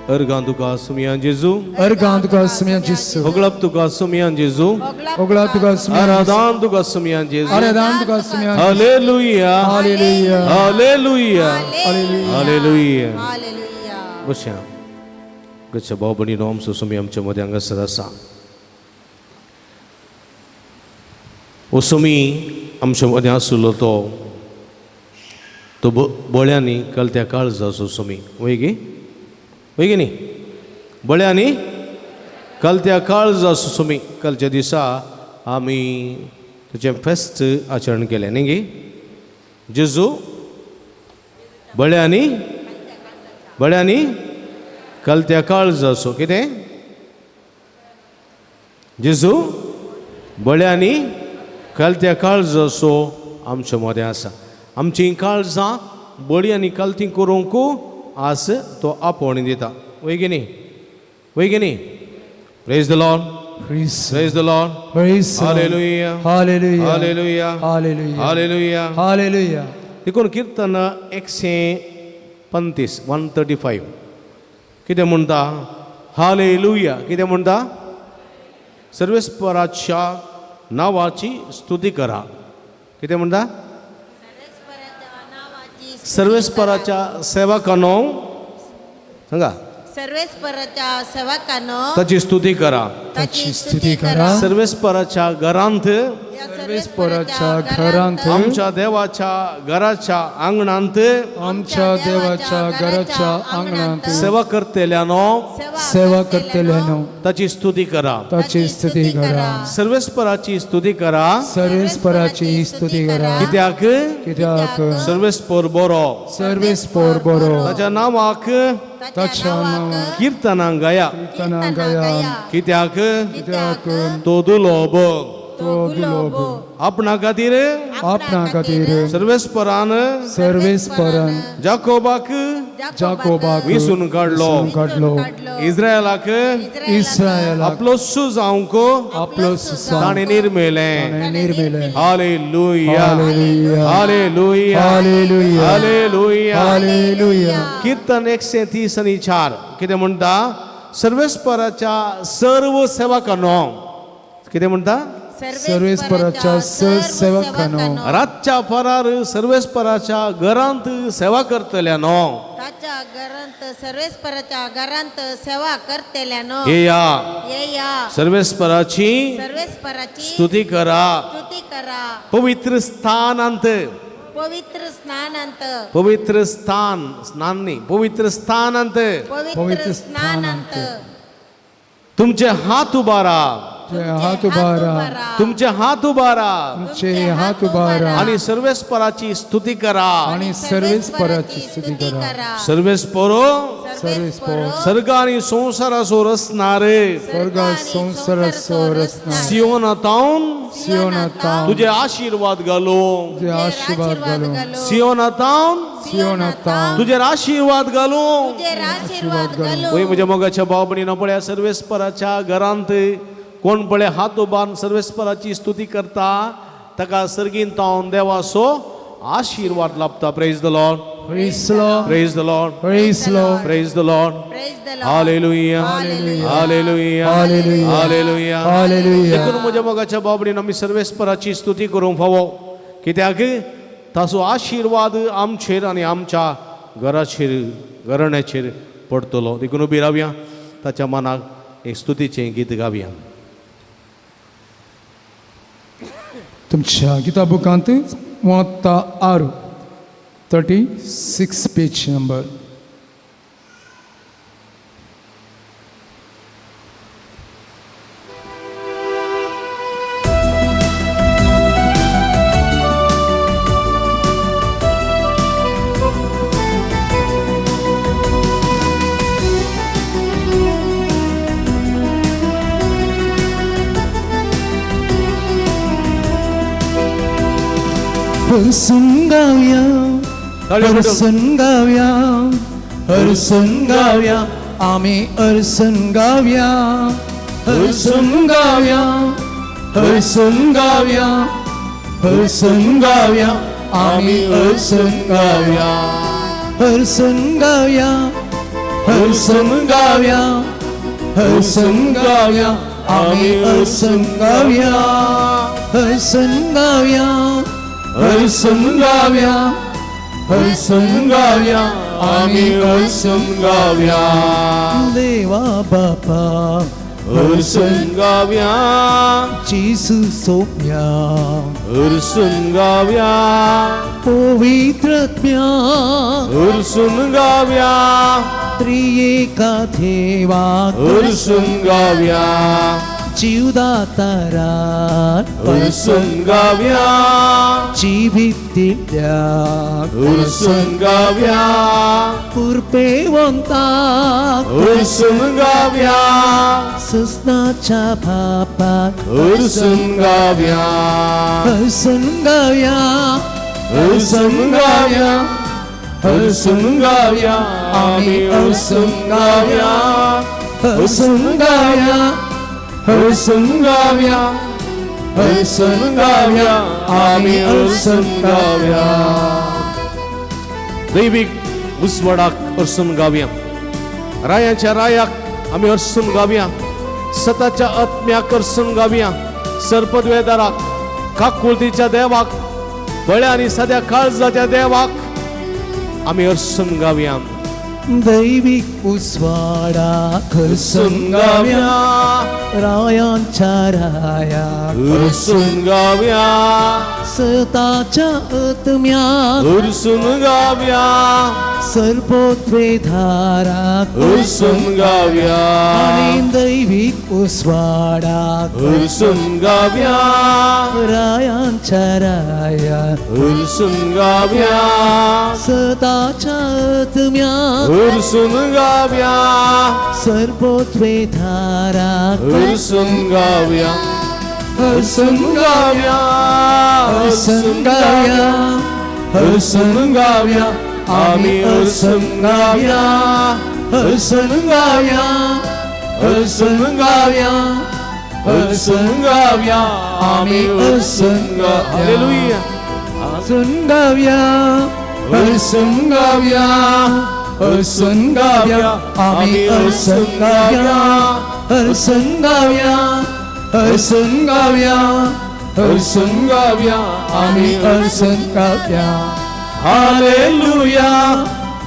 अर्गां तुका सुमयान जेजू, अर्गां तुका सुमयान जेजू, होगळप तुका सुमयान जेजू, होगळप तुका सुमयान, आराधान तुका सुमयान जेजू, आराधान तुका सुमयान। Hallelujah hallelujah hallelujah hallelujah hallelujah. बसया गच्छ भाव भयणीनो, आमचो सुमी आमच्या मदें हांगासर आसा. हो सुमी आमच्या मदें आसलो तो तो बळ्यांनी कलत्या काळजाचो सुमी, वय गी वय गी न्ही, बळ्यांनी कलत्या काळजाचो सुमी. कालच्या दिसा आमी ताचें फेस्त आचरण केलें न्ही गी. जेजू बळ्यांनी बळ्यांनी कलत्या काळजाचो कितें, जेजू बळ्यांनी कलत्या काळजाचो आमच्या मदें आसा. आमचीं काळजां बळी आनी कलतीं करूंक आस तो आपोवणी दिता, वय गी न्ही. वय की न्ही? Praise the Lord. Praise the Lord. Hallelujah. Hallelujah. Hallelujah. Hallelujah. Hallelujah. Hallelujah. देखून किर्तन 135, 135 कितें म्हणटा? हालेलुया. कितें म्हणटा? सर्वेस्पराच्या नांवाची स्तुती करा. कितें म्हणटा? सर्वेस्पराच्या सेवकांनो, सांगा, सर्वेस्पराच्या सेवकांनो ताची स्तुती करा. ताची स्तुती करा. सर्वेस्पराच्या घरांत, सर्वेस्पराच्या घरांत, आमच्या देवाच्या घराच्या आंगणांत, आमच्या देवाच्या घराच्या आंगणांत सेवा करतल्यानो, सेवा करतल्यानो ताची स्तुती करा. ताची स्तुती करा. सर्वेस्पराची स्तुती करा. सर्वेस्पराची स्तुती करा. कित्याक? कित्याक सर्वेस्पर बरो, सर्वेस्पर बरो, ताच्या नांवाक ताच्या नांवाक किर्तनां गाया. किर्तनां गाया. कित्याक? कित्याक तो दुलोब, तो दुलोब आपणा खातीर, आपणा खातीर सर्वेस्परान, सर्वेस्परान जाकोबाक, जाकोबाक विसून काडलो, काडलो, इस्रायलाक, इस्रायलाक आपलो सुजावंक, आपलो ताणें निर्मेलें, निर्मेलें. Hallelujah. Hallelujah. Hallelujah. Hallelujah. Hallelujah. Hallelujah. किर्तन 130 आणि 4 कितें म्हणटा? सर्वेस्पराच्या सर्व सेवकांनो, कितें म्हणटा? सर्वेस्पराच्या सेवकांनो, रातच्या फरार सर्वेस्पराच्या घरांत सेवा करतल्यानो, ताच्या घरांत, सर्वेस्पराच्या घरांत सेवा करतल्यानो, येया, येया, सर्वेस्पराची सर्वेस्पराची स्तुती करा. स्तुती करा. पवित्र स्थानांत, पवित्र स्नानांत, पवित्र स्थान, स्नान न्ही, पवित्र स्थानांत पवित्र स्नानांत तुमचे हात उबारा, तुमचे हात उबारा, तुमचे हात उबारा, तुमचे हात उबारा आणि सर्वेस्पराची स्तुती करा. आणि सर्वेस्पराची स्तुती करा. सर्वेस्परो, सर्वेस्पर सर्ग आणि संसाराचो रचणारे, स्वर्ग संसाराचो रचणारे, सियोनातावन सियोनातावन तुझे आशीर्वाद घालू, तुझे आशीर्वाद घालू, सियोनातावन सियोनातावन तुझे आशीर्वाद घालू, तुझे आशीर्वाद घालू. वय म्हज्या मोगाच्या भाव भयणीनो, पळया सर्वेस्पराच्या घरांत कोण पळय हात उबारून सर्वेस्पराची स्तुती करता ताका सर्गीन तावन देवाचो आशीर्वाद लाभता. Praise the Lord. Praise the Lord. Praise the Lord. Praise the Lord. Praise the Lord. Praise the Lord. Hallelujah. Hallelujah. Hallelujah. Hallelujah. Hallelujah. देखून म्हज्या मोगाच्या भाव भयणीनो, आमी सर्वेस्पराची स्तुती करूंक फावो, कित्याक ताचो आशीर्वाद आमचेर आनी आमच्या घराचेर, घराण्याचेर पडटलो. देखून उबी रावया, ताच्या मनाक एक स्तुतीचें गीत गावया. तुमच्या गीता बुकांत 36, 36 पेज नंबर. हरसून गावया, हरसून गावया, हरसून गावया, आम्ही हरसून गावया, हरसून गावया, हरसून गावया, हरसून गावया, आम्ही हरसून गावया, हरसून गावया, हरसून गावया, हरसून गावया, आम्ही हरसून गावया, हरसून गावया, हरसून गावया, हरसून गावया, आम्ही हरसून गावया. देवा बापा हरसून गावया, जेसू सोम्या हरसून गावया, पवित्रत्म्या हरसून गावया, त्रिएका देवा हरसून गावया, जीवदातारा हरसून गावया, जिवीत दिल्या हरसून गावया, कृपेवंताक हरसून गावया, सुसनाच्या बापाक हरसून गावया, हरसून गावया, हरसून गावया, हरसून गावया, आम्ही हरसून गावया, हरसून गावया, हरसून गावया, हरसून गावया, आमी हरसून गावया. दैवीक उजवाडाक हरसून गावया, रायाच्या रायाक आमी हरसून गावया, सताच्या आत्म्याक हरसून गावया, सर्पद्वेदाराक, काकुळतीच्या देवाक, बळ्या आनी सद्या काळजाच्या देवाक आमी हरसून गावया. दैवीक उजवाडाक हरसून गावया, रायांच्या रायाक हरसून गावया, सताच्या आत्म्याक हरसून गावया, सर्पोद्वेधाराक हरसून गावया, आनी दैवीक उजवाडाक हरसून गावया, रायांच्या रायाक हरसून गावया, सताच्या आत्म्याक हरसून गावया, सर्पोद्वेधाराक हरसून गावया, हरसून गावया, हरसून गावया, हरसून गावया, आमी हरसून गावया, हरसून गावया, हरसून गावया, हरसून गावया, आमी हरसून गावया. हालेलुया. हरसून गावया, हरसून गावया, हरसून गावया, आमी हरसून गावया, हरसून गावया, हरसून गावया, हरसून गावया, आमी हरसून गावया. Hallelujah,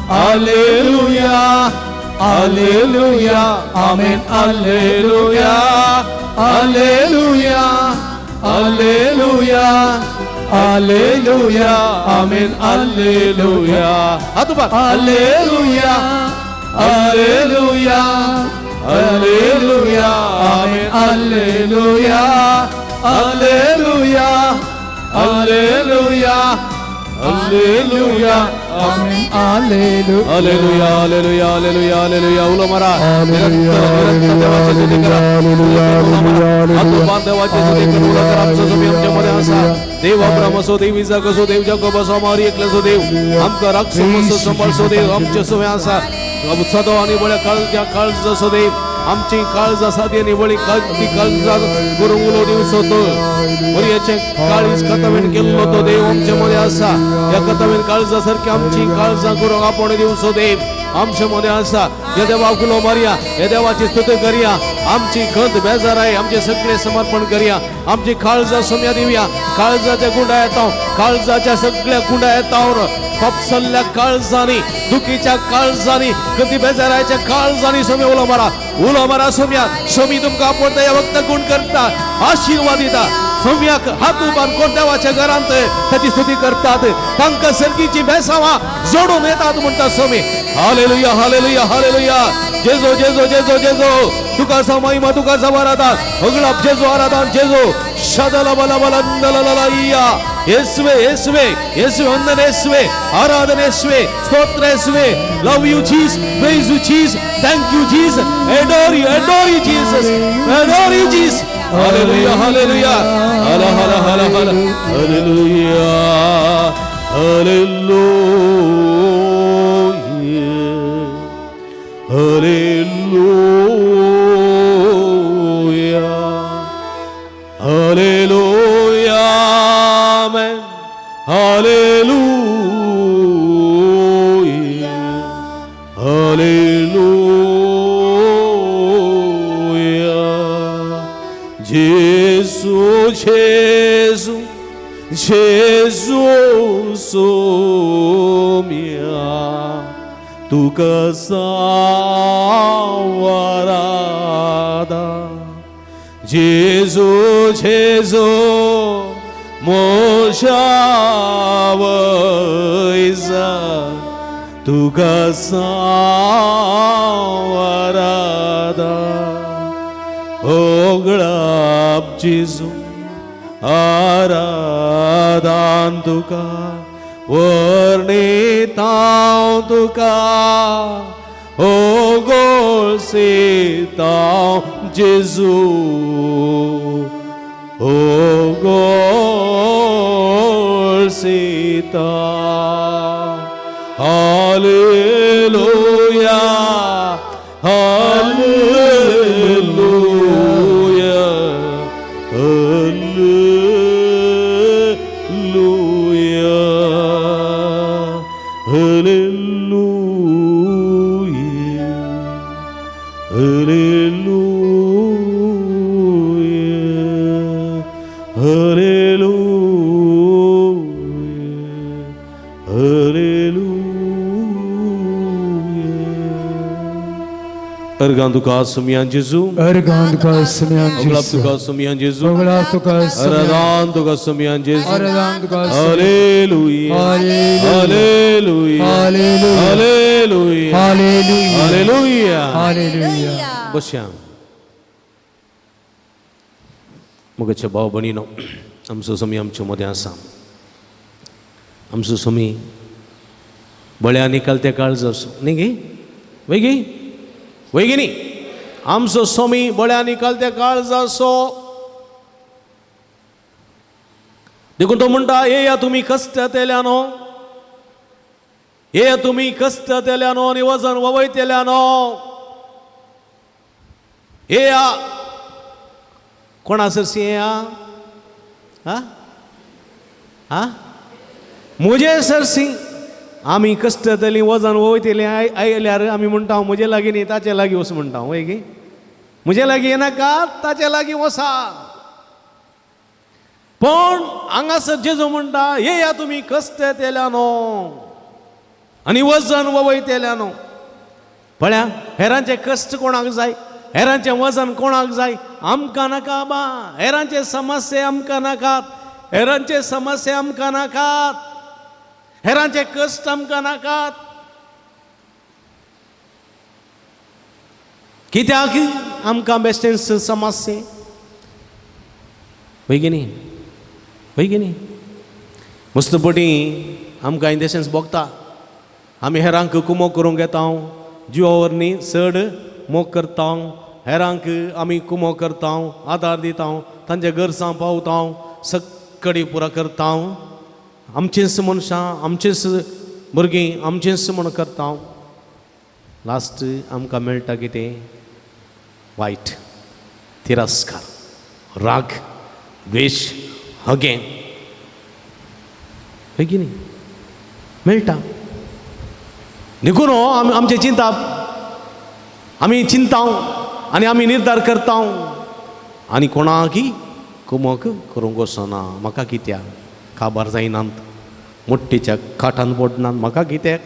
hallelujah, hallelujah, amen, hallelujah, hallelujah, hallelujah, hallelujah, amen, hallelujah. हात उबार. Hallelujah, hallelujah, hallelujah, amen, hallelujah, hallelujah, hallelujah, hallelujah, amen, hallelujah, hallelujah, hallelujah, hallelujah, hallelujah. उलो मारा. हालेलुया, देवाची स्तुती करा. हालेलुया, हालेलुया, हात उबार देवाची स्तुती करा. उलो करा. आमचो स्वामी आमच्या मध्ये आसा. देव अब्राम असो, देव इजाक असो, देव जाकोब असो, मारी एकले असो देव आमकां राखसो, मसो सांबाळसो देव आमचे सवे आसा. सदो आनी बळ्या काळजा काळज असो देव आमची काळज आसा ती आनी बळी ती काळजा करूंक उलो दिवचो तो बरयाचें काळीज कथावेन केल्लो तो देव आमचे मदें आसा. ह्या कथावेन काळजा सारकी आमची काळजां करूंक आपोवणें दिवचो देव आमचे मदें आसा. ह्या देवाक उलो मारया, ह्या देवाची स्तुती करया, आमची खंत बेजाराय आमचें सगळें समर्पण करया, आमची काळजां सोम्या दिवया. काळजाच्या गुंडा येता, काळजाच्या सगळ्या गुंडा येता, फापसल्ल्या काळजांनी, दुखीच्या काळजांनी, कधी बेजारायच्या काळजांनी सोम्या उलो मारा, उलो मारा सोम्या. सोमी तुमकां आपोवता ह्या वखदां गुण करता, आशिर्वाद दिता. सोम्याक हात उबार कोण देवाच्या घरांत ताची स्तुती करतात, तांकां सर्गीची बेसावां जोडून येतात म्हणटा सोमी. Hallelujah, hallelujah, hallelujah. जेजो, जेजो, जेजो, जेजो, तुका सा महिमा, तुका सा आराधन, होगळाप जेजो, आराधन जेजो. शदला बला बला दला इया. येसुवे, येसुवे, येसुवे, वंदन येसुवे, आराधन येसुवे, स्तोत्र येसुवे. Love you Jesus, praise you Jesus, thank you Jesus, adore you, adore you Jesus, adore you Jesus. Hallelujah, hallelujah, hala hala hala hala, hallelujah, hallelujah, hallelujah, hallelujah, amen, hallelujah, hallelujah. Gesù, Gesù, Gesù Saumya, तुका सावरादा. जेजू, जेजू, मोशा वयजा, तुका सावरादा. होगळाप जेजू, आराधन तुका, वर्णितां तुका, होगोळसितां जेजू, होगोळसितां. Hallelujah, hallelujah, Hallelujah, hallelujah, hallelujah, hallelujah. अर्गां तुका सुमयान जेजू, अर्गां तुका सुमयान अगलाब जेजू, तुका सुमयान जेजू, अगलाब तुका सुमयान, अरदान तुका सुमयान जेजू. अरदान तुका hallelujah, hallelujah, hallelujah, hallelujah, hallelujah, hallelujah, hallelujah. Hallelujah. बसया मुगाचे भाव भयणीनो, आमचो समी आमचे मदें आसा. आमचो समी बळ्या निकाल त्या काळज आसूं न्ही गी, वय गी, वय गी न्ही. आमचो समी बळ्या निकाल त्या काळज आसो. देखून तो म्हणटा, येया तुमी कश्ट तेल्यानो, येया तुमी कश्ट तेल्यानो आनी वजन ववयतेल्यानो. येया कोणा सरशी येया? हा हा म्हजे सरशी. आमी कश्ट जातली वजन वयतली आयल्यार आमी म्हणटा म्हजे लागीं न्ही ताचे लागीं वच म्हणटा, वय गी. म्हजे लागीं येनाका, ताचे लागीं वसा. पण हांगासर जेजू म्हणटा, येया तुमी कश्ट येतल्यानो आनी वजन वयतेल्यानो. पळया हेरांचे कश्ट कोणाक जाय, हेरांचें वजन कोणाक जाय? आमकां नाका बा. हेरांचे समस्ये आमकां नाकात, हेरांचे समस्ये आमकां नाकात, हेरांचे कश्ट आमकां नाकात. कित्याक आमकां बेश्टेंच समस्ये? वय गी न्ही, वय गी न्ही. मस्तपटी आमकां इंदेशेंस भोगता. आमी हेरांक कुमोक करूंक येता, जिवा वरवीं चड मोग करता, हेरांक आमी कुमोक करता, आदार दिता, तांच्या गरजां पावता, सक्कडी पुरा करता. आमचींच मनशां, आमचींच भुरगीं, आमचींच म्हण करता. लास्ट आमकां मेळटा कितें? वायट, तिरस्कार, राग, द्वेश, हगें. हय की न्ही? मेळटा. देखून आमी आमचें चिंताप, आमी चिंताव आनी आमी निर्धार करता आनी कोणाकी कुमक करूंक वचना. म्हाका कित्याक काबार जायनात, मोट्टेच्या काठान पडनात, म्हाका कित्याक?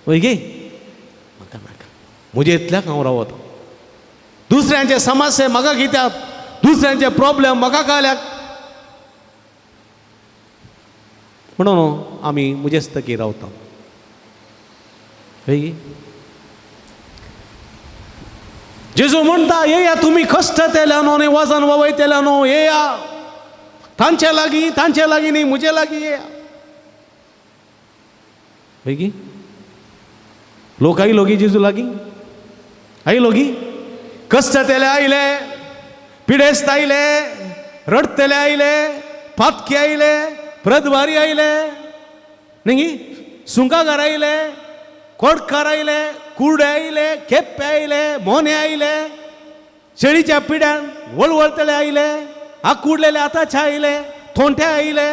वय गे, म्हाका नाका, म्हजे इतल्याक हांव रावता. दुसऱ्यांचे समस्या म्हाका कित्याक, दुसऱ्यांचे प्रॉब्लेम म्हाका काल्याक म्हणून आमी म्हजेच तकी रावता. हय, जेजू म्हणटा, येया तुमी कश्ट तेल्यानो आनी वजन वयतेल्यानो, येया तांचे लागीं, तांचे लागीं न्ही म्हजे लागीं येया. हय गी, लोक आयलो गी जेजू लागीं, आयलो गी, कश्ट तेले आयले, पिडेस्त आयले, रडटले आयले, पातके आयले, प्रदवारी आयले, न्ही गी, सुंकागार आयले, कोडकार आयले, कुर्डे आयले, केप्पे आयले, मोने आयले, शेळीच्या पिड्यान वळवळतले आयले, आकुडलेले आताचे आयले, थोंटे आयले,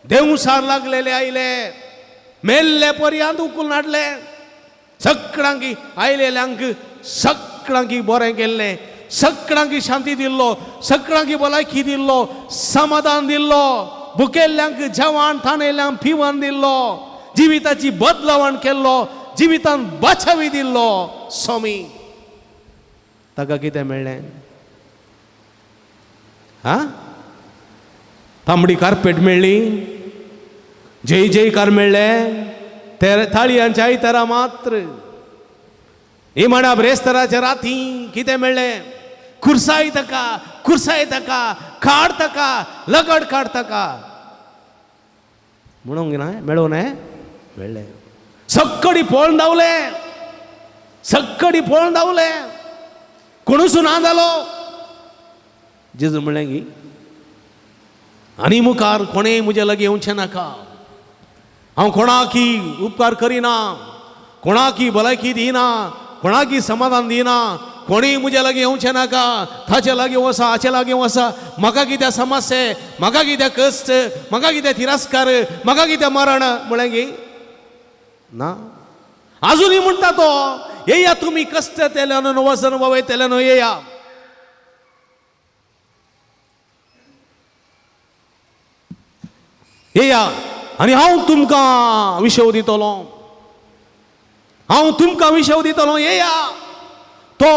देवसार लागलेले आयले, मेल्ले पर्यांत उखलून हाडले. सगळ्यांकी आयलेल्यांक सगळ्यांकी बरें केल्लें, सगळ्यांकी शांती दिल्लो, सगळ्यांकी भलायकी दिल्लो, समाधान दिल्लो, भुकेल्ल्यांक जेवण, ताणेल्यांक पिवन दिल्लो, जिविताची बदलावण केल्लो, जिवितान बचावी दिल्लो स्वामी. ताका कितें मेळ्ळें? हा, तांबडी कार्पेट मेळ्ळी, जय जयकार मेळ्ळे, ते थाळयांच्या आयतारा मात्र. निमाण्या ब्रेस्तराच्या राती कितें मेळ्ळें? खुर्साय ताका, खुर्साय ताका, काड ताका, लगड काड ताका म्हणूंक ना, मेळूं न्हय, मेळ्ळें. सक्कडी पळोवन धांवले, सक्कडी पळोवन धांवले, कोणूच ना जालो. जेजू म्हणलें की आनी मुखार कोणेय म्हजे लागीं येवचें नाका, हांव कोणाकी उपकार करिना, कोणाकी भलायकी दिना, कोणाकी समाधान दिना, कोणीय म्हजे लागीं येवचें नाका, ताचे लागीं वसा, हाचे लागीं वसा, म्हाका कितें समस्या, म्हाका कितें कश्ट, म्हाका कितें तिरस्कार, म्हाका कितें मरण म्हणलें की ना. आजुनूय म्हणटा तो, येया तुमी कश्ट तेल्यान वजन वयतेल्यान येया. येया आनी हांव तुमकां विशव दितलो, हांव तुमकां विशव दितलो, येया. तो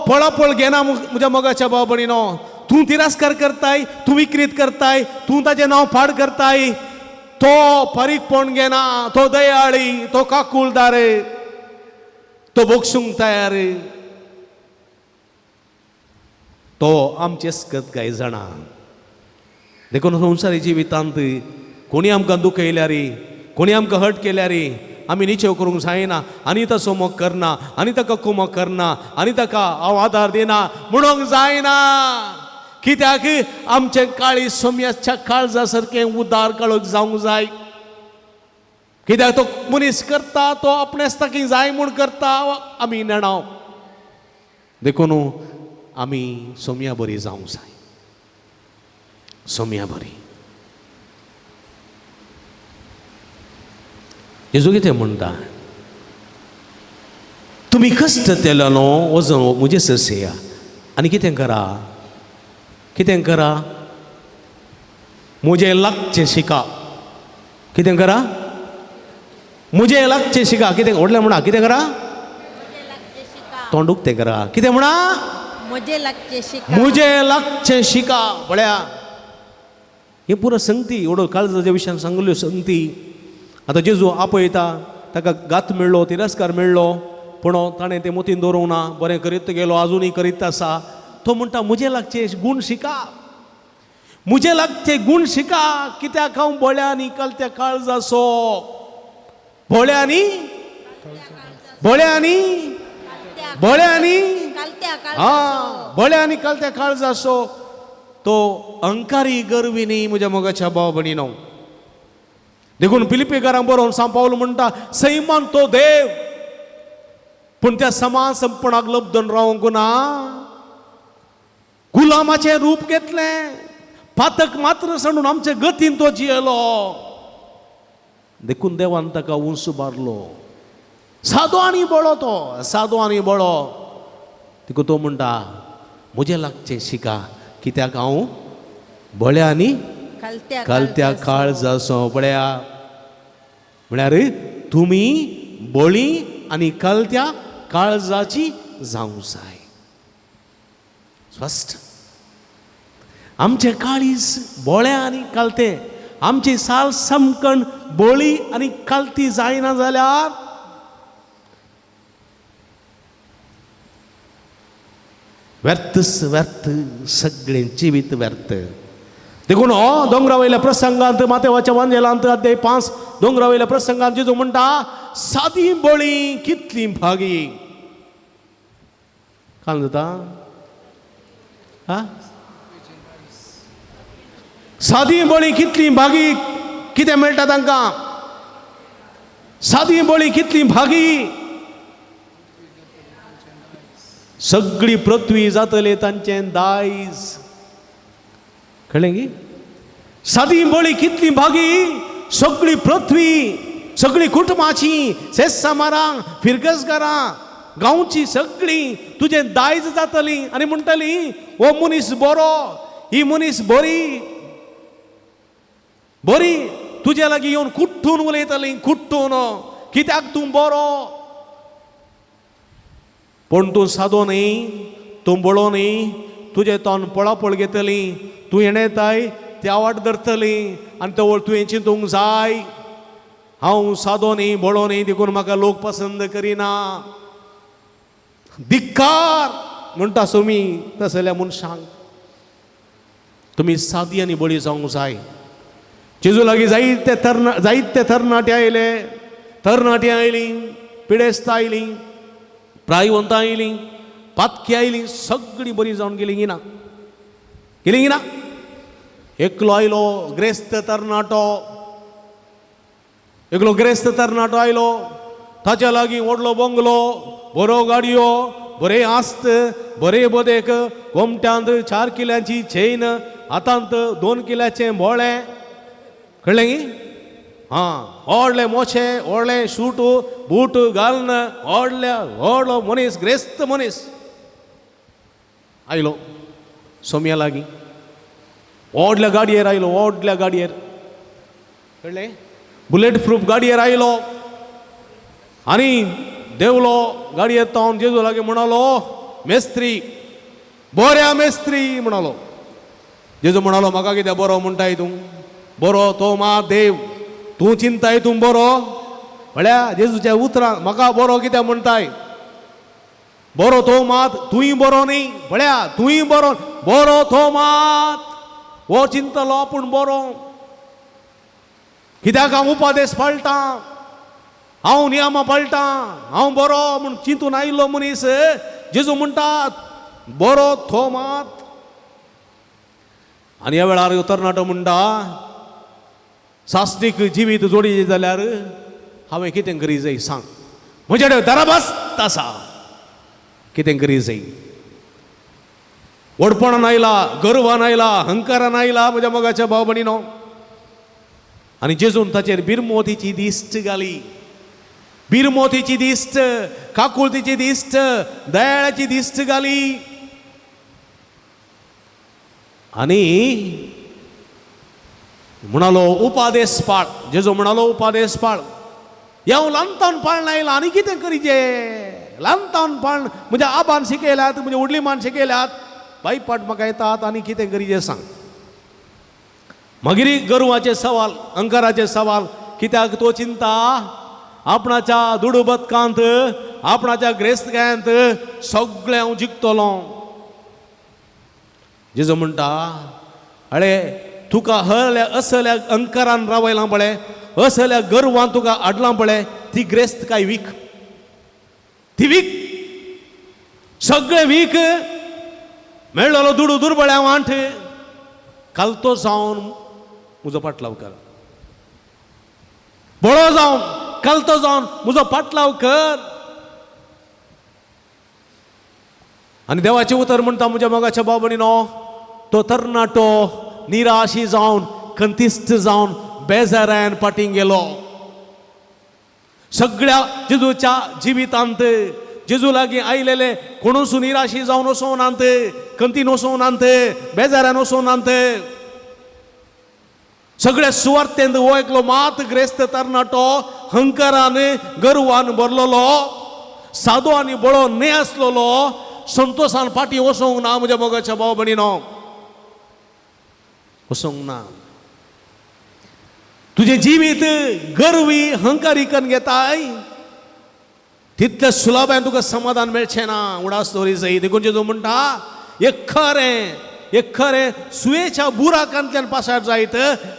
पळापळ घेना म्हज्या मोगाच्या भाव भयणीनो. तूं तिरस्कार करताय, तूं विक्रीत करताय, तूं ताजें नांव पाड करताय. तो फारीकपण घेना, तो दयाळी, तो काकुळदार, तो बोगसूंक तयार, तो आमचे स्कत काय जाणा. देखून संवसारी जिवितांत कोणी आमकां दुखयल्यार, कोणी आमकां हर्ट केल्यार आमी निचेव करूंक जायना, आनी तसो मोग करना, आनी ताका कुमक करना, आनी ताका हांव आदार दिना म्हणूंक जायना. कित्याक आमचें काळीज सोम्याच्या काळजा सारकें उदार काळोख जावंक जाय. कित्याक तो मनीस करता तो आपणेच ताकी जाय म्हूण करता, आमी नेणाव. देखून आमी सोम्या बरी जावंक जाय, सोम्या बरी. जेजू कितें म्हणटा, तुमी कश्ट केलो न्हू वजन म्हजें सरसेया आनी कितें करा, कितें करा, म्हजें लागचें शिका. कितें करा, म्हजें लागचें शिका. कितें व्हडलें म्हणा, कितें करा, तोंड उक्तें करा. कितें म्हणा, म्हजें लागचें शिका, म्हजें लागचें शिका. पळया हे पुरो संगती एवढो काळजाच्या विशयान सांगल्यो संगती. आतां जेजू आपयता, ताका घात मेळ्ळो, तिरस्कार मेळ्ळो, पूण ताणें तें मोतीन दवरूंक ना, बरें करीत गेलो, आजुनूय करीत आसा. तो म्हणटा म्हजें लागचें गूण शिका, म्हजें लागचें गूण शिका. कित्याक हांव बोळ्यांनी कलत्या काळजाचो, बोळ्यांनी बोळ्यांनी बोळ्यांनी हा बोळ्यांनी कलत्या काळजाचो. तो अहंकारी गर्वी न्ही म्हज्या मोगाच्या भाव भयणीनो. देखून फिलिप्पीकारांक बरोवन सांव पावल म्हणटा, सैमान तो देव, पूण त्या समा संपणाक लब्धन रावंक ना, गुलामाचें रूप घेतलें, पातक मात्र सांडून आमचे गतीन तो जियेलो. देखून देवान ताका उंच बारलो. सादो आनी बळो, तो सादो आनी बळो. देखून तो म्हणटा म्हजें लागचें शिका, कित्याक हांव बळ्या आनी कलत्या काळजाचो. पळया म्हळ्यार तुमी बळी आनी कलत्या काळजाची जावंक जाय. स्पश्ट आमचें काळीज बोळ्या आनी कलतें, आमची साल समकण बळी आनी कलती जायना जाल्यार व्यर्थ व्यर्थ, सगळें जिवीत व्यर्थ. देखून हो दोंगरा वयल्या प्रसंगांत मातेवाच्या वांजेलांत अध्याय 5 दोंगरा वयल्या प्रसंगांत जेजू म्हणटा, सादी बळी कितली भागी. काल जाता हा, सादी बळी कितली भागी. कितें मेळटा तांकां? सादी बळी कितली भागी. सगळी पृथ्वी जातली तांचें दायज. कळ्ळें की? सादी बळी कितली भागी, सगळी पृथ्वी, सगळी कुटुंबाची, सेसामारां, फिरगसगारां, गांवची सगळी तुजें दायज जातली आनी म्हणटली हो मनीस बरो, ही मनीस बरी बरी. तुजे लागीं येवन कुट्टून उलयतली, कुट्टून, कित्याक तूं बरो. पूण तूं सादो न्ही, तूं बळो न्ही, तुजें तोंड पळापळ घेतली, तूं येणेताय त्या वाट धरतली आनी तवळ तुवें चिंतूंक जाय, हांव सादो न्ही, बळो न्ही, देखून म्हाका लोक पसंद करिना. धिक्कार म्हणटा सोमी तसल्या मनशांक. तुमी सादी आनी बळी जावंक जाय. जेजू लागीं जायते जायते तरणाटे आयले, तरणाटी आयलीं, पिडेस्तां आयलीं, प्रायवंतां आयलीं, पातकी आयलीं, सगळीं बरीं जावन गेलीं ना, गेलीं ना. एकलो आयलो ग्रेस्त तरणाटो, एकलो ग्रेस्त तरणाटो आयलो, ताच्या लागीं व्हडलो बंगलो, बरो गाडयो, बरें आस्त, बरें बदेक, गोमट्यांत 4 किल्यांची चेन, हातांत 2 किल्याचें बोळें. कळ्ळें की? हां व्हडले मोचे व्हडले शूट बूट घालून व्हडल्या व्हडलो मनीस ग्रेस्त मनीस आयलो सोम्या लागीं व्हडल्या गाडयेर आयलो व्हडल्या गाडयेर कळ्ळें बुलेट प्रूफ गाडयेर आयलो आनी देवलो गाडयेर तावन जेजू लागीं म्हणालो मेस्त्री बऱ्या मेस्त्री म्हणालो. जेजू म्हणालो म्हाका कितें बरो म्हणटाय तूं बरो तो मा देव तूं चिंताय तूं बरो म्हळ्यार जेजूच्या उतरां म्हाका बरो कितें म्हणटाय बरो तो मात तूंय बरो न्ही म्हळ्यार तूंय बरो बरो तो मात हो चिंतलो पूण बरो कित्याक हांव उपादेश पाळटां हांव नियमां पाळटां हांव बरो म्हूण चिंतून आयिल्लो मनीस जेजू म्हणटा बरो तो मात. आनी ह्या वेळार तरणाटो म्हणटा सासणीक जिवीत जोडी जाल्यार हांवें कितें करी जाय सांग म्हजे कडेन दराबस्त आसा कितें करी जाय. व्हडपणान आयला गर्वान आयला अहंकारान आयला म्हज्या मोगाच्या भाव भयणीनो. आनी जेजून ताचेर बिरमोतीची दिश्ट घाली बिरमोतीची दिश्ट काकुळतीची दिश्ट दयाळाची दिश्ट घाली आनी म्हणालो उपादेश पाळ. जेजू म्हणालो उपादेश पाळ. हांव ल्हानतावन पाळण आयला आनी कितें करीजे ल्हानतावन पाळण म्हज्या आबान शिकयल्यात म्हज्या व्हडलीमान शिकयल्यात बायपाट म्हाका येतात आनी कितें करीजे सांग. मागीर गर्वाचे सवाल अहंकाराचे सवाल कित्याक तो चिंता आपणाच्या दुडू बदकांत आपणाच्या ग्रेस्तकायांत सगळें हांव जिखतलो. जेजू म्हणटा अळे तुका हल्या असल्या अंकारान रावयलां पळय असल्या गर्वान तुका हाडलां पळय ती ग्रेस्त काय वीक ती वीक सगळें वीक मेळ्ळो दुडू दुर्बळ्या वांठ कालतो जावन म्हजो पाटलाव कर बळो जावन कालतो जावन म्हजो पाटलाव कर. आनी देवाचें उतर म्हणटा म्हज्या मोगाच्या भाव भयणीनो तो तरणाटो निराशी जावन खंतिस्त जावन बेजारान फाटीं गेलो. सगळ्या जेजूच्या जिवितांत जेजू लागीं आयलेले कोणूच निराशी जावन वचूंक नात खंतीन वचूंक नात बेजारान वचूंक नात. सगळ्या सुवार्थेंत हो एकलो मात ग्रेस्त तरणाटो हंकारान गर्वान भरलेलो सादो आनी बळो न्हय आसलेलो संतोशान फाटीं वचूंक ना म्हज्या मोगाच्या भाव भयणीनो वचूंक ना. तुजें जिवीत गर्वी हंकारी करून घेताय तितले सुलभान तुका समाधान मेळचें ना उडास दवरी जाय. देखून जेजू म्हणटा एक खरें एक खरें सुयेच्या बुराकांतल्यान पासार जायत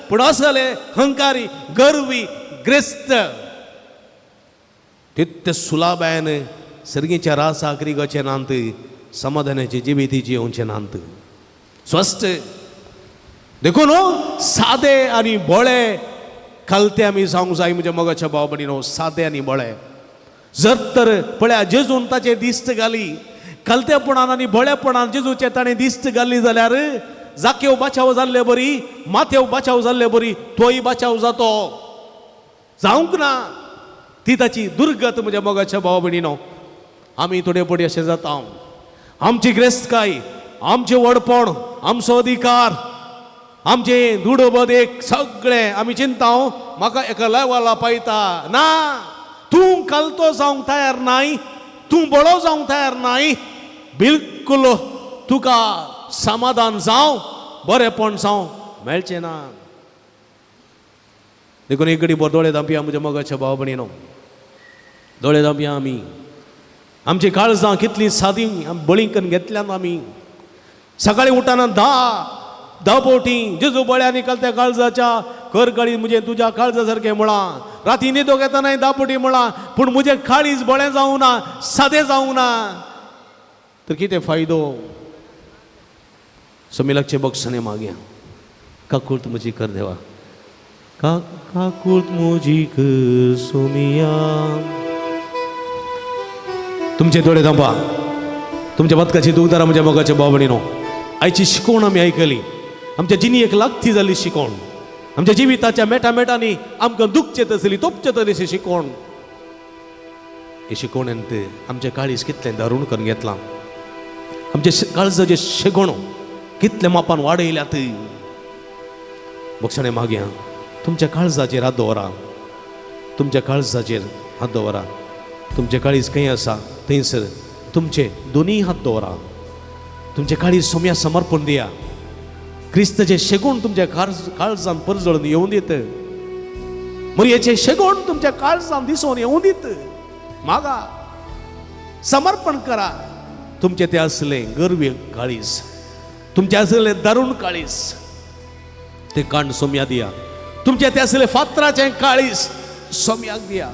पूण असले हंकारी गर्वी ग्रेस्त तितले सुलभान सर्गीच्या रासाक रिगोचें नात समाधानाचे जिवीत जियोवचें नात स्वस्थ. देखून सादे आनी बोळे खालते आमी जावंक जाय म्हज्या मोगाच्या भाव भयणीनो सादे आनी बोळे. जर तर पळया जेजून ताचेर दिश्ट घाली खालतेपणान आनी बोळेपणान जेजूचे ताणें दिश्ट घाली जाल्यार जाकेव बाचाव जाल्ले बरी माथेव बाचाव जाल्ले बरी तोय बाचाव जातो जावंक ना ती ताची दुर्गत म्हज्या मोगाच्या भाव भयणीनो. आमी थोडे पडी अशें जाता आमची ग्रेस्तकाय आमचें व्हडपण आमचो अधिकार आमचें दुडोबद एक सगळें आमी चिंता म्हाका एका लेवला पायता ना तूं कालतो जावंक तयार नाय तूं बळो जावंक तयार नाय बिलकुल तुका समाधान जावं बरेपण जावं मेळचें ना. देखून एक घडी बरो दोळे धांपया म्हज्या मोगाच्या भाव भयणीनो दोळे धांपया. आमी आमची काळजां कितलीं सादी बळी करून घेतल्यान आमी सकाळीं उठना धा फावटी जेजू बळ्यांनी कलत्या काळजाच्या कर काळी म्हजें तुज्या काळजा सारकें म्हळां राती न्हिदोंक येतना 10 फावटी म्हळां पूण म्हजें काळीज बळें जावंक ना सादें जावंक ना तर कितें फायदो. समिलाचे बक्षणे मागया काकूर्त म्हजी कर देवा काकूर्त म्हजी कर सोमिया. तुमचे दोळे धांपा तुमच्या बदकाची दुखदारा म्हज्या मोगाच्या भाव भयणीनो आयची शिकवण आमी आयकली आमच्या जिणेक लागती जाल्ली शिकवण. आमच्या जिविताच्या मेटा मेटांनी आमकां दुखचें तसली तोपचें तसली शिकोण हे शिकवणेंत आमचें काळीज कितलें दारूण करून घेतलां, आमचे काळजाचें शेगोण कितलें मापान वाडयल्यात. बक्षणे मागया तुमच्या काळजाचेर हात दवरा, तुमच्या काळजाचेर हात दवरा. तुमचें काळीज खंय आसा थंयसर तुमचे दोनूय हात दवरा. तुमचें काळीज सोम्या समर्पण दिया. क्रिस्ताचें शेगूण तुमच्या काळजान परजळून येवन दित, मरयेचें शेगूण तुमच्या काळजान दिसून येवन दित. मागा, समर्पण करा. तुमचें तें आसलें गर्वी काळीज, तुमचें आसलें दारूण काळीज, तें कांड सोम्या दिया. तुमचें तें आसलें फातराचें काळीज सोम्याक दिया.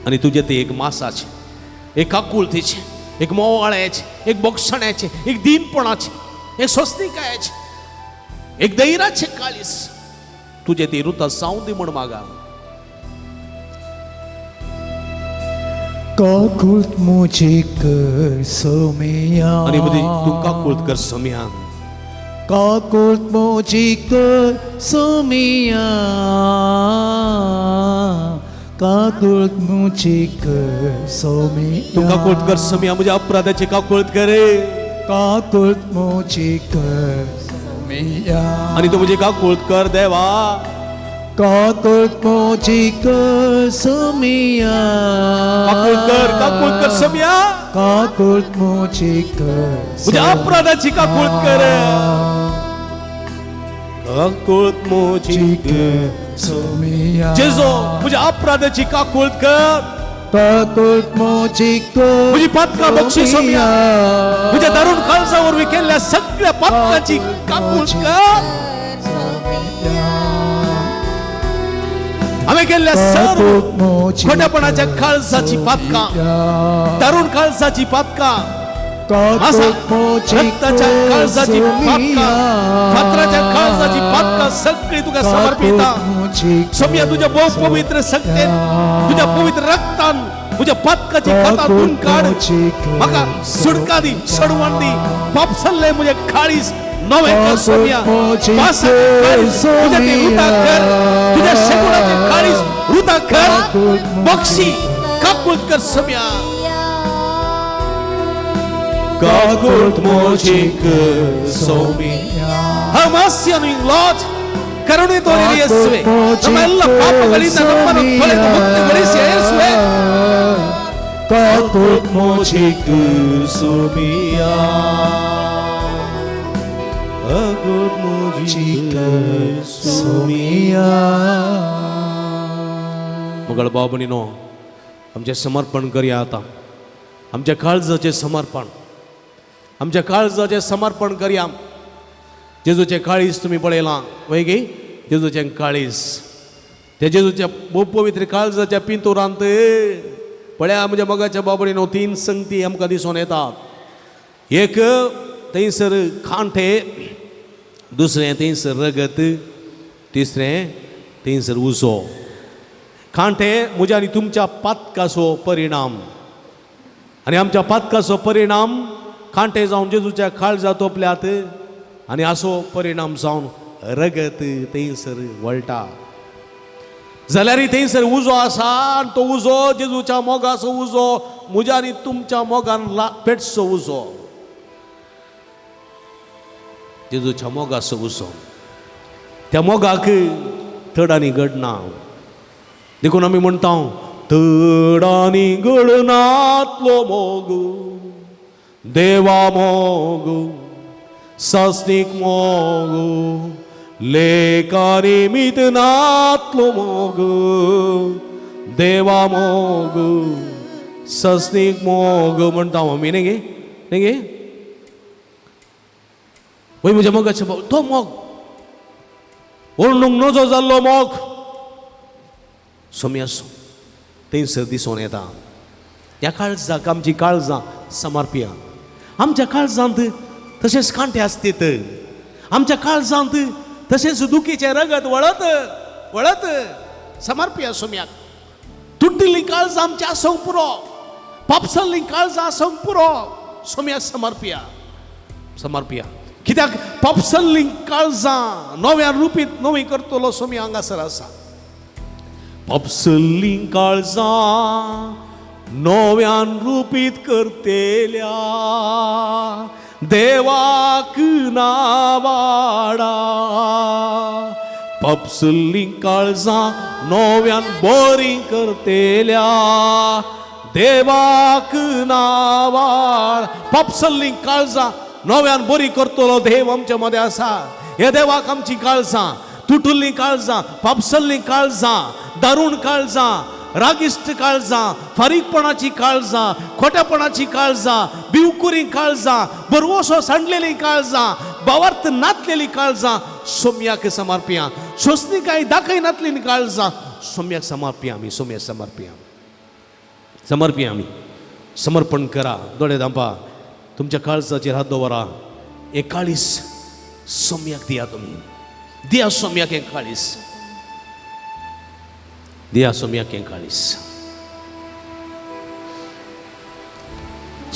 आनी तुजें तें एक मासाचें, एक काकुळतीचें, एक मोवाळ्याचें, एक बोगसण्याचें, एक दीनपणाचें, एक स्वस्तिकायाचें, एक दैराचें काळीज तुजें ती रुता जावं दी म्हण मागा. काकूत मुझे कर सोमिया, आनी मदीं तूं काकूत कर सोम्या, काकूत मुझे कर सोमिया, काकूत मुझे कर सोमिया. तूं काकूत कर सोमिया, म्हज्या अपराधाची काकूत करे. काकूत मुझे कर सोमिया, आनी तूं म्हजी काकूत कर देवा. काकूत मुझे कर सोमिया, काकूत कर, काकूत कर सोमिया, काकूत मुझे कर म्हज्या अपराधाची काकूत कर. काकूत मुझी कर सोमिया, जेजो म्हज्या अपराधाची काकूत कर. काकूत मुझे कर, म्हजी पातकां बक्षी सोमिया, म्हज्या दारूण काळजा वरवीं केल्ल्या सगळ्या पातकांची काकूत कर. हांवें केल्ल्या सर्व खोटेपणाच्या काळजाची पातकां, दारूण काळजाची पातकां, रक्ताच्या काळजाची पातकां, फातराच्या काळजाची पातकां सगळी तुका समर्पिता सोम्या. तुज्या भोव पवित्र शक्तेन, तुज्या पवित्र रक्तान म्हज्या पातकाची खता धुवन काड. म्हाका सुटका दी, सडवण दी. पाप सल्ले म्हजें काळीज नवें कर सोम्या. तुज्या ती रुता कर, तुज्या शेगुणाचें काळीज रुता कर. बक्षी काकूत कर सोम्या. काकूत मोजी कर सोमिया. Have mercy on me, Lord. ಕರುಣೆ ತೋರಿರಿ ಯೇಸುವೆ. ನಮ್ಮ ಎಲ್ಲ ಪಾಪಗಳಿಂದ ನಮ್ಮನ್ನು ತೊಳೆದು ಮುಕ್ತಗೊಳಿಸಿ ಯೇಸುವೆ. ಕಾಕೂತ್ ಮೋಜಿ ಕರ್ ಸೋಮಿಯಾ, ಕಾಕೂತ್ ಮೋಜಿ ಕರ್ ಸೋಮಿಯಾ. मगळ बाबणीनो आमचें समर्पण करया आतां. आमच्या काळजाचें समर्पण, आमच्या काळजाचें समर्पण करया. जेजूचें काळीज तुमी पळयलां वय गे? जेजूचें काळीज, त्या जेजूच्या भोव पवित्र काळजाच्या पिंतुरांत पळया म्हज्या मोगाच्या बाबडीनो तीन संगती आमकां दिसून येतात. एक थंयसर कांटे, दुसरें थंयसर रगत, तिसरें थंयसर उजो. कांटे म्हज्या आनी तुमच्या पातकाचो परिणाम, आनी आमच्या पातकाचो परिणाम कांटे जावन जेजूच्या काळजा तोपल्यात, आनी असो परिणाम जावन रगत थंयसर वळटा. जाल्यार थंयसर उजो आसा, आनी तो उजो जेजूच्या मोगाचो उजो, म्हज्या आनी तुमच्या मोगान पेटचो उजो, जेजूच्या मोगाचो उजो. त्या मोगाक थड आनी घडना. देखून आमी म्हणटा थड आनी घडनातलो मोग देवा मोग, सासणीक मोग, लेखानी मितनातलो मोग देवा मोग, सासणीक मोग म्हणटा आमी. न्ही गे? न्ही गे? वय म्हज्या मोगाचे तो मोग ओडूंक नजो जाल्लो मोग सोम्या थंयसर दिसून येता. ह्या काळजाक आमची काळजां समर्पिया. आमच्या काळजांत तशेंच कांटे आसतीत, आमच्या काळजांत तशेंच दुखीचें रगत वळत वळत. समर्पिया सोम्याक. तुटिल्लीं काळजां आमच्या आसूंक पुरो, पापसल्लीं काळजां आसूंक पुरो. सोम्याक समर्पिया, समर्पिया. कित्याक पापसल्लीं काळजां नव्या रुपीत नवी करतलो सोमी हांगासर आसा. पापसल्लीं काळजां नव्यान रुपीत करतेल्या देवाक नावाडा. पापसल्लीं काळजां नव्यान बरी करतेल्या देवाक नावाड. पापसल्लीं काळजां नव्यान बरी करतलो देव आमच्या मदें आसा. हे देवाक आमची काळजां, तुटुल्लीं काळजां, पापसल्लीं काळजां, दारूण काळजां, रागिश्ट काळजां, फारीकपणाची काळजां, खोटेपणाची काळजां, भिवकुरी काळजां, बरवसो सांडलेली काळजां, भावार्थ नातलेली काळजां सोम्याक समर्पया. सोसनिकाय दाखय नातलेली काळजां सोम्याक समर्पया आमी. सोम्याक समर्पया, समर्पया आमी. समर्पण करा. दोळे धांपा, तुमच्या काळजाचेर हात दवरा. हें काळीस सोम्याक दिया. तुमी दिया सोम्याक हें काळीस, दिया सोम्याक हें काळीस.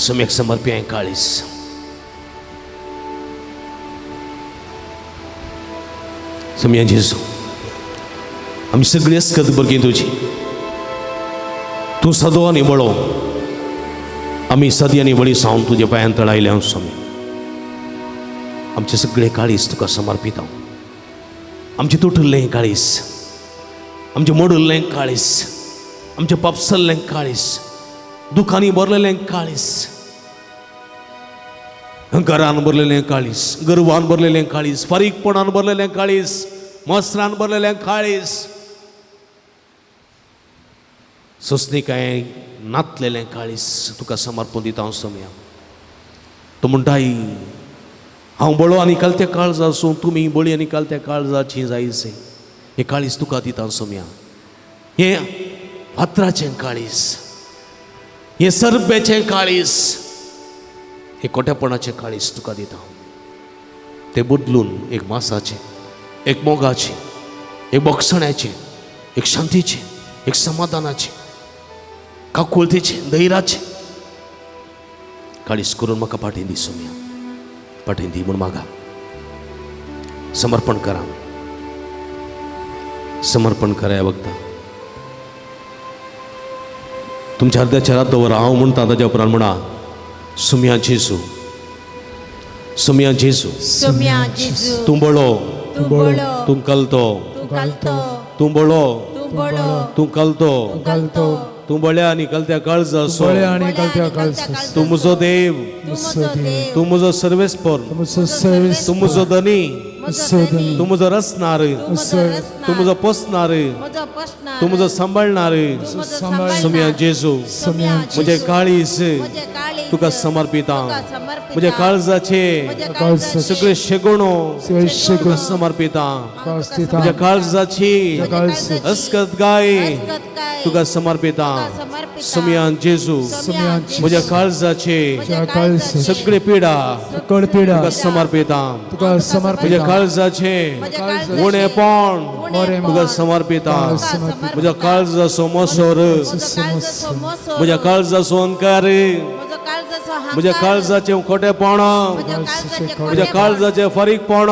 सोम्याक समर्पया हें काळीस. सोम्या जेजू, आमी सगळी अस्कत भुरगीं तुजी. तूं सदो आनी बळो. आमी सदी आनी बळी सावन तुज्या पांयान तळायले हांव स्वामी. आमचे सगळे काळीस तुका समर्पित. हांव आमचें तुटुल्लें काळीस, आमचें मोडुल्लें काळीस, आमचें पापसल्लें काळीस, दुखांनी भरलेलें काळीस, घरान भरलेलें काळीस, गर्वान भरलेलें काळीस, फारीकपणान भरलेलें काळीस, मसरान भरलेलें काळीस, सोंसणीकाय नातलेलें काळीस तुका समर्पण दिता हांव सोम्या. तूं म्हणटाय हांव बळो आनी कालत्या काळजा आसूं, तुमी बळी आनी कालत्या काळजाची जायचे. हें काळीस तुका दिता सोम्या. हें फातराचें काळीस, हें सरब्याचें काळीस, हें कोट्यापणाचें काळीस तुका दिता. तें बदलून एक मासाचें, एक मोगाचें, एक बोगसण्याचें, एक शांतीचें, एक समाधानाचें, काकुळतेचें, धैर्याचें काळीस करून म्हाका पाठीं दी सोम्या. पाठीं दी म्हूण मागा. समर्पण करा, समर्पण करा. ह्या वखदां तुमच्या अर्द्याच्या रात दवर. हांव म्हणटा ताज्या उपरांत म्हणा, सुम्या जेजू, सुम्या जेजू, सुम्या जेजू, तूं बळो, तूं बळो, तूं कलतो, तूं कलतो, तूं बळो, तूं बळो, तूं कलतो, कलतो, तूं बळ्या आनी कलत्या काळजा असो, तूं म्हजो देव, तूं म्हजो सर्वेस्पर, तूं म्हजो धनी, तूं म्हजो रचणार, तूं म्हजो पोसणार, तूं म्हजो सांबाळणार. सुम्या जेजू, म्हजें काळीस तुका समर्पिता. म्हज्या काळजाचे सगळे शेगुणो तुका समर्पिता. म्हज्या काळजाची अस्कत गाय तुका समर्पिता. सुम्या जेजू, म्हज्या काळजाचे सगळे पिडा तुका समर्पिता. म्हज्या काळजाचे उणेपण तुका समर्पिता. म्हज्या काळजाचो मोसोर, म्हज्या काळजाचो अहंकार, म्हज्या काळजाचें खोटेपण, म्हज्या काळजाचें फारीकपण,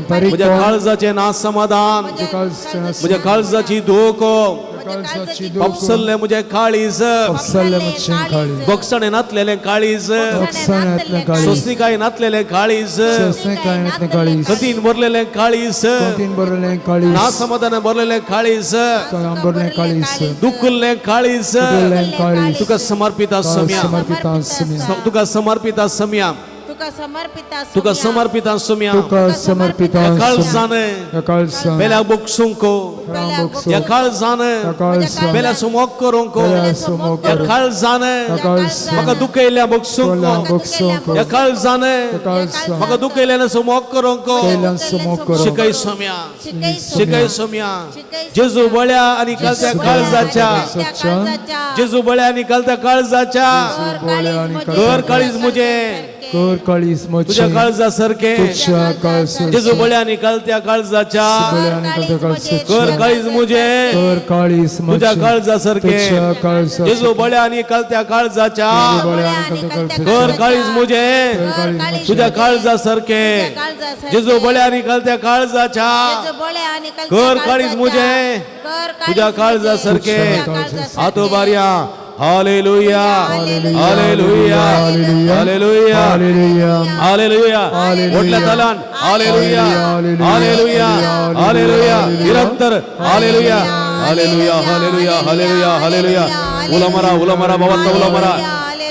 म्हज्या काळजाचें नासमाधान, म्हज्या काळजाची धोको, पापसल्लें म्हजें काळीज, बोगसणें नातलेलें काळीज, सोंसणीकाय नातलेलें काळीज, खतीन भरलेलें काळीज, नासमाधान भरलेलें काळीज, दुखल्लें काळीज तुका समर्पित सोम्या. तुका समर्पित सोम्या. तुका समर्पित सोम्या. काळजान पेल्या बोगसूंक, ह्या काळजान पेल्या सुमोग करूंक, ह्या काळजान म्हाका दुखयल्या बोगसूंक, ह्या काळजान म्हाका दुखयल्यान सुमोग करूंक. शिकय सोम्या, शिकय सोम्या. जेजू बळ्या आनी कालत्या काळजाच्या, जेजू बळ्या आनी कालत्या काळजाच्या, घर काळीज म्हजें कर काळीज तुझ्या म्हजें काळजा सारखे तुझ्या काळजा जेजू बळ्यानी कळत्या काळजाच्या कर काळीज मुझे कर काळीज तुझ्या काळजा सारखे तुझ्या काळजा जेजू बळ्यानी कळत्या काळजाच्या कर काळीज मुझे तुझ्या काळजा सारखे जेजू बळ्यानी कळत्या काळजाच्या कर काळीज मुझे तुझ्या काळजा सारखे. आतो बारया. Hallelujah hallelujah hallelujah hallelujah. मोठल्या तालान हालेलुया हालेलुया हालेलुया. निरंतर hallelujah hallelujah hallelujah hallelujah hallelujah. उलमरा उलमरा बाबा उलमरा.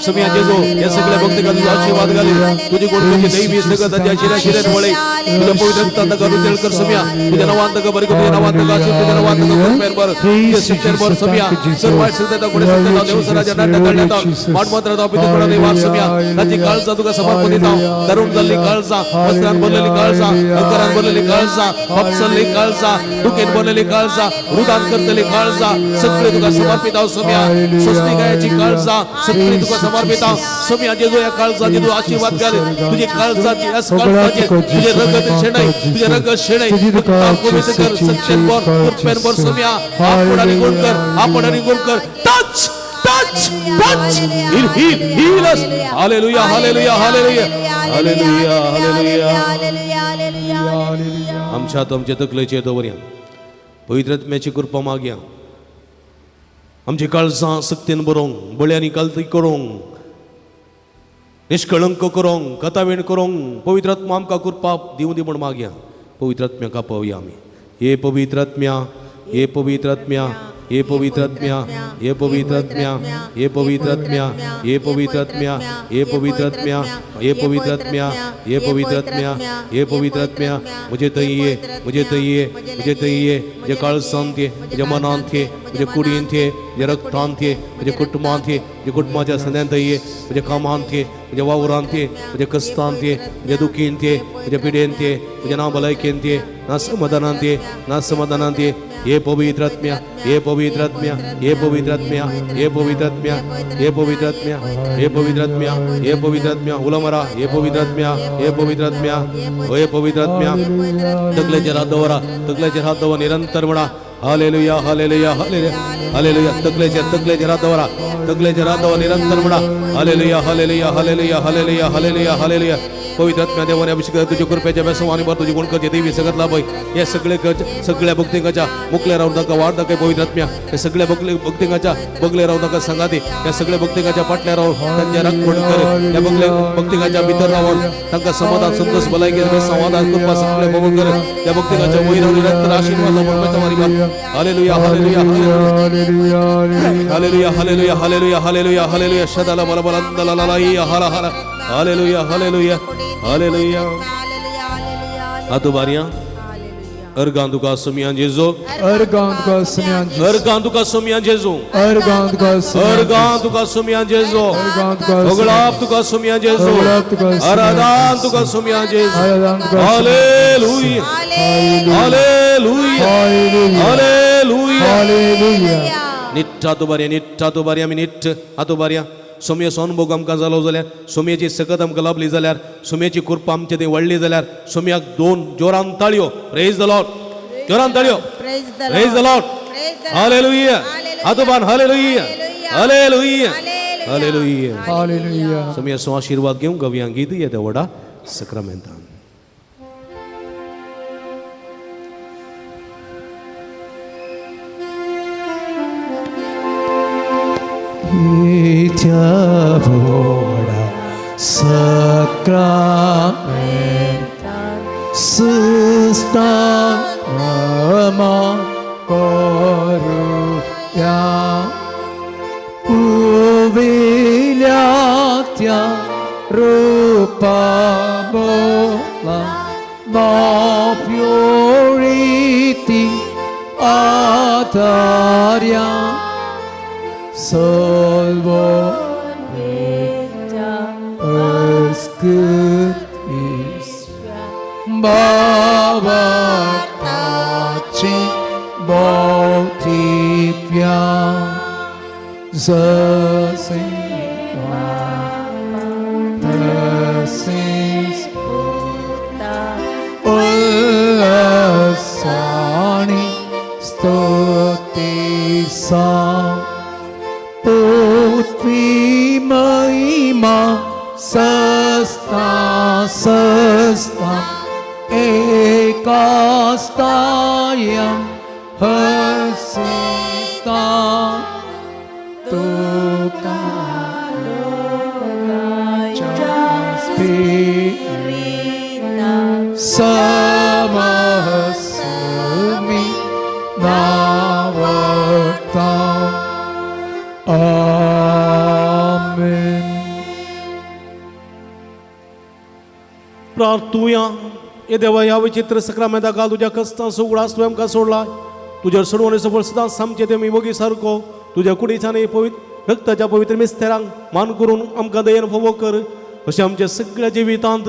सुमिया जेजू हे सगळे भक्ती तुझा आशीर्वाद घाली. तुझी गोडकी दैवी सगळं ताच्या शिऱ्या शिऱ्यात वळे तुझ्या पवित्र रक्तांत करू कर सुमिया. तुझ्या नावांत बरी तुझ्या नावांत आशीर्वाद तुझ्या नावांत कृपेन भर तुझ्या शिक्षण भर सुमिया. सर्व वाईट सगळं कोणी सगळं देव सराच्या नाट्य करण्यात माटमात्र दाव पिते कोणा देवार सुमिया. ताची काळजा तुका समर्पण दिता. दरुण जाल्ली काळजा वस्त्रान भरलेली काळजा अंकरान भरलेली काळजा हापसल्ली काळजा दुखेन भरलेली काळजा रुदान करतली काळजा सगळे तुका समर्पित आव सुमिया. स्वस्तिकायाची काळजा सगळे तुका समर्पित आव सुमिया. जेजू या काळजा जेजू आशीर्वाद घाले. तुझे काळजाची काळजाचे तुझे रगत शेणाई तुझे रगत शेणाई कर सक्षम भर कृपेन भर सुमिया. आपण आणि गुण कर आपण आणि गुण कर. Touch touch touch heal heal heal us. Hallelujah hallelujah hallelujah hallelujah hallelujah. आमच्या तुमचे तकलेचे दवरया पवित्र आत्म्याची कृपा मागया. आमची काळजां सक्तीन बरोवंक बळ्यांनी कालती करूंक निष्कळंक करूंक कथावेण करूंक पवित्र आत्मा आमकां कृपा दिवं दी म्हूण मागया. पवित्र आत्म्याक आपोवया आमी. हे पवित्र आत्म्या हे पवित्र आत्म्या हे पवित्र आत्म्या हे पवित्र आत्म्या हे पवित्र आत्म्या हे पवित्र आत्म्या हे पवित्र आत्म्या हे पवित्र आत्म्या हे पवित्र आत्म्या हे पवित्र आत्म्या म्हजे थंय ये म्हजे थंय ये म्हजे थंय ये. म्हज्या काळजांत ये म्हज्या मनांत ये म्हज्या कुडींत ये म्हज्या रक्तांत ये म्हज्या कुटुंबांत ये म्हज्या कुटुंबाच्या सन्यांत ये म्हज्या कामांत ये म्हज्या वावरांत ये म्हज्या कश्टांत ये म्हज्या दुखींत ये म्हज्या पिडेंत ये म्हज्या ना भलायकेंत ये ना समाधानांत ये ना समाधानांत ये. हे पवित्र आत्म्या हे पवित्र आत्म्या हे पवित्र आत्म्या हे पवित्र आत्म्या हे पवित्र आत्म्या हे पवित्र आत्म्या हे पवित्र आत्म्या. उलमरा हे पवित्र आत्म्या हे पवित्र आत्म्या हे पवित्र आत्म्या. तकलेचेर हात दवरा तकलेचेर हात दवर निरंतर म्हणा हालेलुया हालेलुया हालेलुया हालेलुया. तकलेचेर तकलेचेर हात दवरा तकलेचेर हात दवर निरंतर म्हणा hallelujah hallelujah hallelujah hallelujah hallelujah hallelujah. पवित्र आत्म्या देवाने अभिषेक तुझ्या कृपेच्या बेसवानी भर तुझी गुणकरचे देवी सगळ्यात लाभ या सगळे सगळ्या भक्तिंगाच्या मुकले राहून तांकां वाड दाखय पवित्र आत्म्या. हे सगळ्या भक्तिंगाच्या बगले राहून तांकां सांगाती. या सगळ्या भक्तिंगाच्या पाटल्या राहून तांच्या राखण कर. या बगले भक्तिंगाच्या भितर रावन तांकां समाधान संतोष भलायकी समाधान कृपा सगळे भोग कर. या भक्तिंगाच्या वयर रावन निरंतर आशीर्वाद लाभ. Hallelujah hallelujah hallelujah hallelujah hallelujah hallelujah hallelujah. शदाला बला बला ला ला हाला हाला. Hallelujah hallelujah hallelujah. आतो बारिया अर्गां तुका सुमियां जेजू अर्गां तुका सुमियां जेजू अर्गां तुका सुमियां जेजू अर्गां तुका अर्गां तुका सुमियां जेजू होगळाप तुका सुमियां जेजू आराधन तुका सुमियां जेजू. Hallelujah hallelujah hallelujah hallelujah. निट्ट आतो बारिया निट्ट आतो बारिया आमी निट्ट आतो बारिया. सोमयेचो अनुभव आमकां जालो जाल्यार सोमयेची सकत आमकां लाभली जाल्यार सोमयेची कृपा आमचे थंय वाडली जाल्यार सोमयाक दोन जोरान ताळयो. प्रेज the Lord. जोरान ताळयो. Praise the Lord. Hallelujah. आतोबान hallelujah hallelujah hallelujah hallelujah. सोमयेचो आशीर्वाद घेवंक गवया गीत येता व्हडा सक्रामेंतान. Vora sacramenta sista ma koruya uvilyatya rupa bola no purity atarya Salvo is Bhavartachi Bhautipya Zasima तशेंच उल्हासाणी स्तुती सा पुत्री महिमा सस्ता सस्ता एकास्तायं हसिता तुका समहसुमी नावता. आमेन. प्रार्थुया. हे देवा, ह्या विचित्र सक्रामेंता काल तुज्या कस्तां उगडास तुवें आमकां सोडला. तुज्या सोडवणेचो फळ सदांच सामचें ते मोगी सारको तुज्या कुडीच्या पवित्र रक्ताच्या पवित्र मिस्तेरांक मान करून आमकां दयेन फावो कर. अशें आमच्या सगळ्या जिवितांत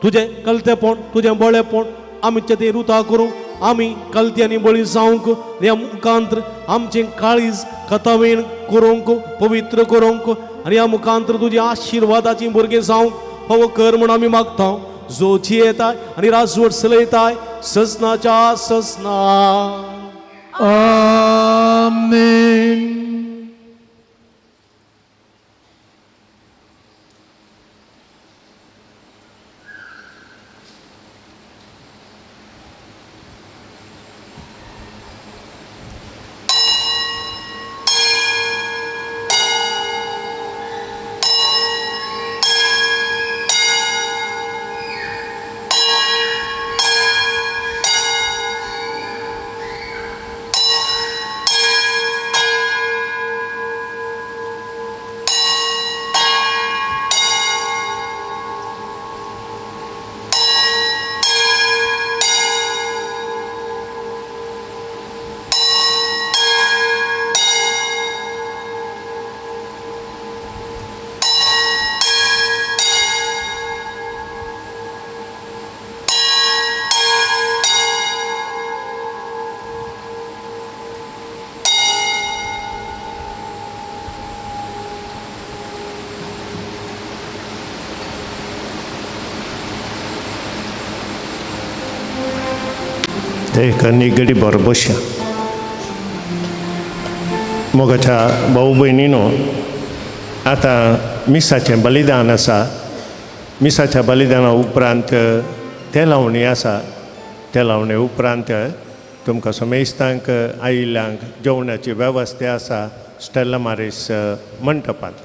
तुजें कलतेपण, तुजें बळेपण आमचें तें रुता करूं आमी कलती आनी बळी जावंक ह्या मुखांत्र आमचें काळीज कथावीण करूंक, पवित्र करूंक आनी ह्या मुखांत्र तुज्या आशिर्वादाची भुरगीं जावंक फावो कर म्हूण आमी मागता. जो जियेताय आनी राजवट चलयताय सजनाच्या सजना. आमेन. एक निगडी बरो बसया. मोगाच्या भाऊ भयणीनो, आतां मिसाचें बलिदान आसा. मिसाच्या बलिदाना उपरांत तेलावणी आसा. तेलावणी उपरांत तुमकां समेस्तांक आयिल्ल्यांक जेवणाची वेवस्था आसा स्टेला मारीस मंटपांत.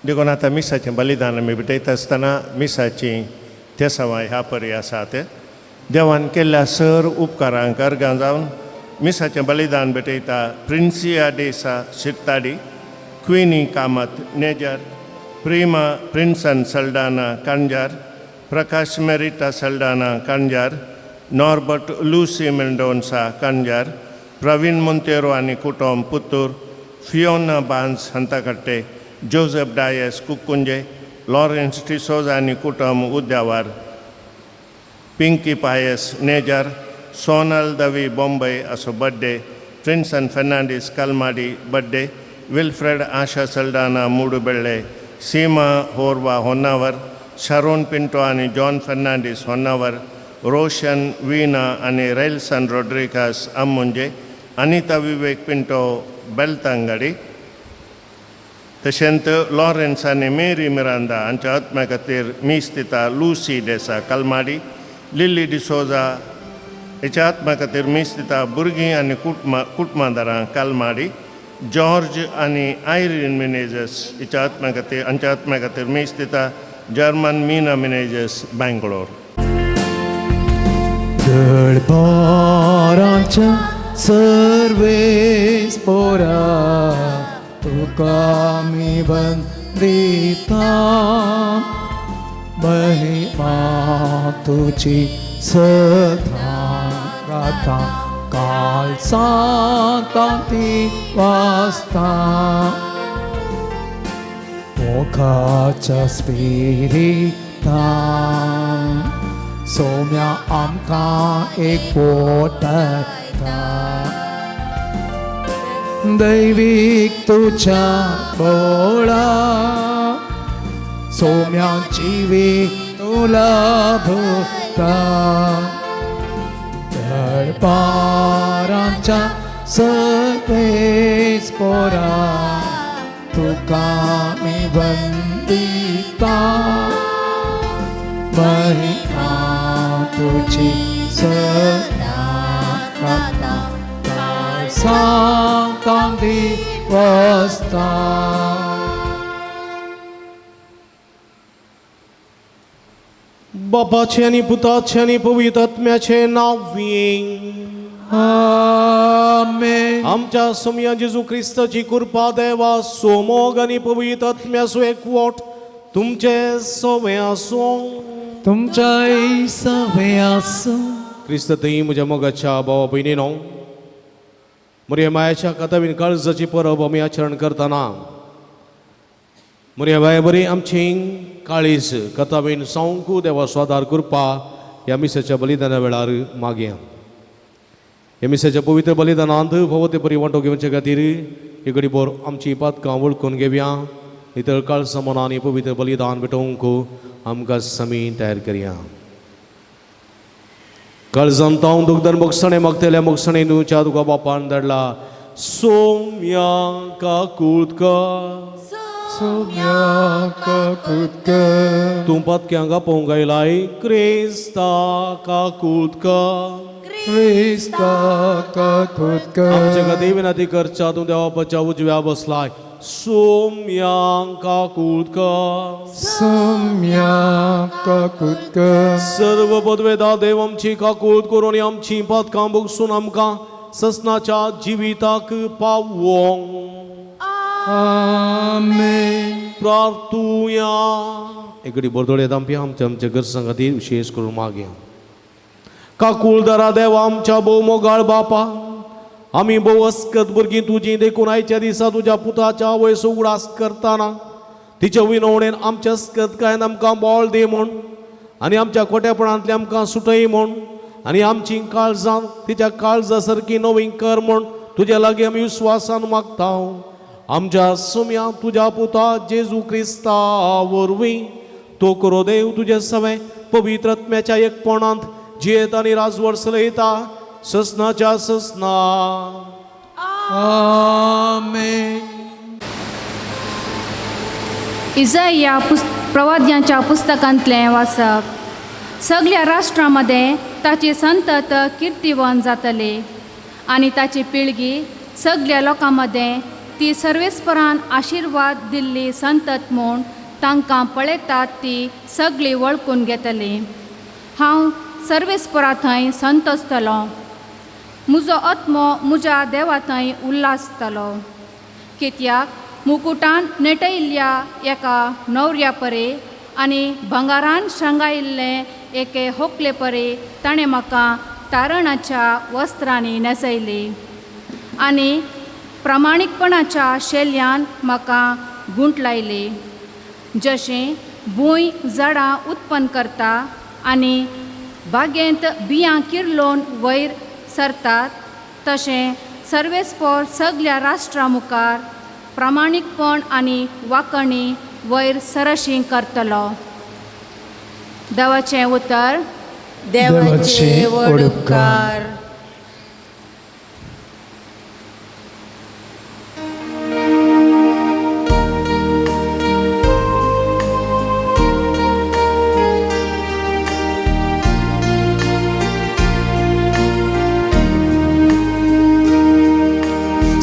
देखून आतां मिसाचें बलिदान आमी भेटयता आसतना मिसाची तेसावां ह्या परी आसात. देवान केल्ल्या सर उपकारांक अर्गां जावन मिसाचें बलिदान भेटयता Princia Desa Shirtadi, Queenie Kamat Nejar, Prema Prinson Saldanha Kanjar, Prakash Merita Saldanha Kanjar, Norbert Lucy Mendonca Kanjar, Praveen Monteiro आनी कुटुंब Puttur, Fiona Barnes Hantakatte, Joseph Dias Kukunje, Lawrence D'Souza आनी कुटुंब Udyavar, Pinky Pais Nejar, Sonal Davi Bombay असो birthday, Prinson Fernandes Kalmadi birthday, Wilfred Asha Saldanha Moodubelle, Seema Horva Honnavar, Sharon Pinto आनी John Fernandes Honnavar, रोशन वीणा आनी रेल्सन रोड्रिकास अम्मुंजे, अनिता विवेक पिंटो बेलतांगडी, तशेंच Lawrence आनी Mary Miranda हांच्या आत्म्या खातीर मीस दिता लुसी डेसा कलमाडी, लिल्ली डिसोजा हेच्या आत्म्या खातीर मीस दिता भुरगीं आनी कुटुंबादारां कलमाडी, जॉर्ज आनी आयरीन मिनेजस हिच्या आत्म्या खातीर हांच्या आत्म्या खातीर मीस दिता जर्मन मीना मिनेजस बेंगलोर. गडबराच्या सर्वेस पोरा तुका आमी वंदिता, महिमा तुजी सदां गाता, काल सांता ती वाजता, मोगाच्या स्पिरिता सोम्या आमकां एक पोटता, दैवीक तुज्या बोळा सोम्याची वे तूं लाभता दरबाराच्या सगळेच पोरा तुका मी वंदिता महिमा तुझी सदा गाता सांगता दिवसता. बापाचे आनी पुताचे आनी पवित्र आत्म्याचे नांव. आमेन. आमच्या सोमया जेजू क्रिस्ताची कृपा देवा सोमोग आनी पवित्र आत्म्याचो एकवट तुमचे सवे आसूं. तुमच्याय सवे आसूं. क्रिस्त थंय म्हज्या मोगाच्या भावा भयणीनो, मोरया मायाच्या कथावीन काळजाची परब आमी आचरण करतना मोरया बाय बरी आमची काळीज कथावीन सावंकू देवा स्वादार कृपा ह्या मिसाच्या बलिदाना वेळार मागया. ह्या मिसाच्या पवित्र बलिदानांत फावो ते बरी वांटो घेवचे खातीर ही घडी बोर आमची पातकां वळखून घेवया. नितळ काळसा मनान पवित्र बलिदान भेटोवंक आमकां समी तयार करया. काळजान तावन दुखदन मोगसणे मागतल्या मोगसणे न्हूच्या तुका बापान धाडला. सोम्या काकूत कर, सोम्या काकूत कर, तूं पातक्यांक आपोवंक आयलाय. क्रिस्ता काकूत कर, क्रिस्ता काकूत कर, आमच्या खातीर विनंती करच्या तूं देवा बापाच्या उजव्या बसलाय. सोम्या काकूत कर, सोम्या काकूत कर, सर्व पदवेदा देव आमची काकूत करून आमची पातकां भोगसून आमकां ससनाच्या जिविताक पावोंक. आमेन. प्रार्थुया. एकडे बरदोळे दामपी आमच्या आमच्या गरजां खातीर विशेश करून मागया. काकुळदारा देवा आमच्या भोव मोगाळ बापा, आमी भोव अस्कत भुरगीं तुजी देखून आयच्या दिसा तुज्या पुताच्या आवयचो उगडास करतना तिच्या विनवणेन आमच्या अस्कतकायेन आमकां बळ दी म्हूण आनी आमच्या खोटेपणांतली आमकां सुटय म्हूण आनी आमची काळजां तिच्या काळजा सारकी नवी कर म्हूण तुज्या लागीं आमी विस्वासान मागता. आमच्या सुम्या तुज्या पुता जेजू क्रिस्ता वरवीं तो करो देव तुजे सवें पवित्र आत्म्याच्या एकपणांत जियेत आनी राजवट चलयता ससनाच्या ससना. आमेन. इजाया प्रवाद्यांच्या पुस्तकांतलें वाचप. सगळ्या राष्ट्रां मदें ताची संतत किर्तिवन जातली आनी ताची पिळगी सगळ्या लोकां मदें ती सर्वेस्परान आशिर्वाद दिल्ली संतत म्हूण तांकां पळयतात ती सगळी वळखून घेतली. हांव सर्वेस्परा थंय संतोसतलो, म्हजो आत्मो म्हज्या देवा थंय उल्हासतलो. कित्याक मुकुटान नेटयिल्ल्या एका न्हवऱ्या परे आनी भांगारान शृंगायिल्लें एके होकले परे ताणें म्हाका तारणाच्या वस्त्रांनी न्हेसयली आनी प्रामाणीकपणाच्या शेल्यान म्हाका गुंठलायली. जशें भूंय झाडां उत्पन्न करता आनी बागेंत बियां किर्लोवन वयर सरतात तशें सर्वेस्पोर सगल्या राष्ट्रां मुखार प्रामाणीकपण आनी वांकणी वयर सरशी करतलो. देवाचें उतर. देवाचे व्हड उपकार.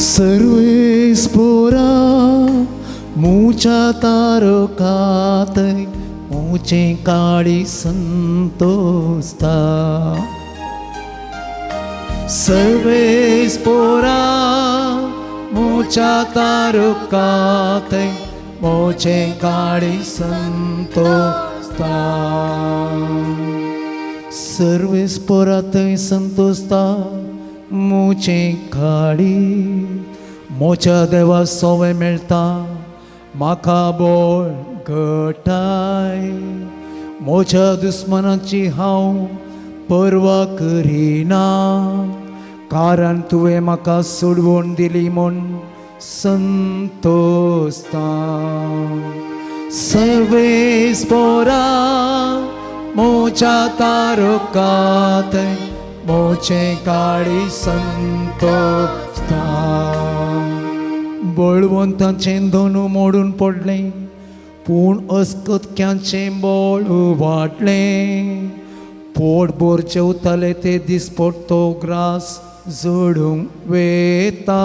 सर्वेस्पोरा मुच्या तारकात मुचे काळी संतोषता. सर्वेस्पोरा मुच्या तारकात मोचे काळी संतोषता. सर्वेस्पोरा थंय संतोषता मुचे काळी मोच्या देवा सोवे मेळटा म्हाका बोळ घटाय. मोच्या दुस्मनाची हांव पर्वा करिना कारण तुवें म्हाका सोडवण दिली म्हूण संतोषता. सर्वेस पोरा मोच्या तारुकात मोचे काळी संतोषता. बळवंताचें धनू मोडून पडलें पूण अस्कतक्यांचें बळ वाडलें. पोटभर जेवताले ते दिसपडतो ग्रास जोडूंक वेता.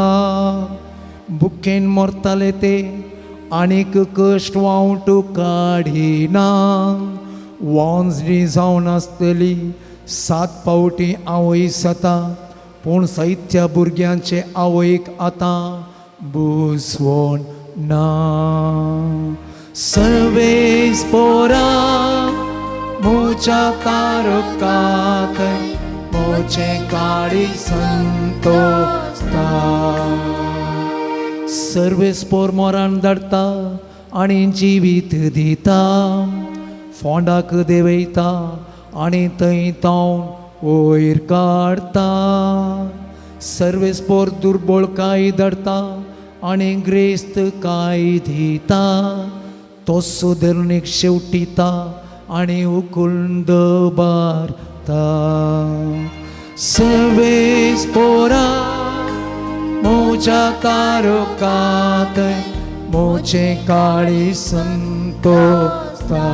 बुकेन मरताले ते आनीक कश्ट वावटू काडिना. वांजणी जावन आसतली 7 फावटी आवय जाता पूण साहित्य भुरग्यांचे आवयक आतां बुजवण ना. सर्वेस पोरा मोच्या तारुकात मोचे काळी संतोषता. सर्वेस पोर मोरान धाडटा आनी जिवीत दिता. फोंडाक देंवयता आनी थंय तावन वयर काडटा. सर्वेस पोर दुर्बळकाय धाडटा आनी ग्रेस्त काय दिता. तो सुदरणीक शेवटिता आनी उकून दबारता. सर्वेस पोरा मोच्या तारुकात मोचे काळी संतोषता.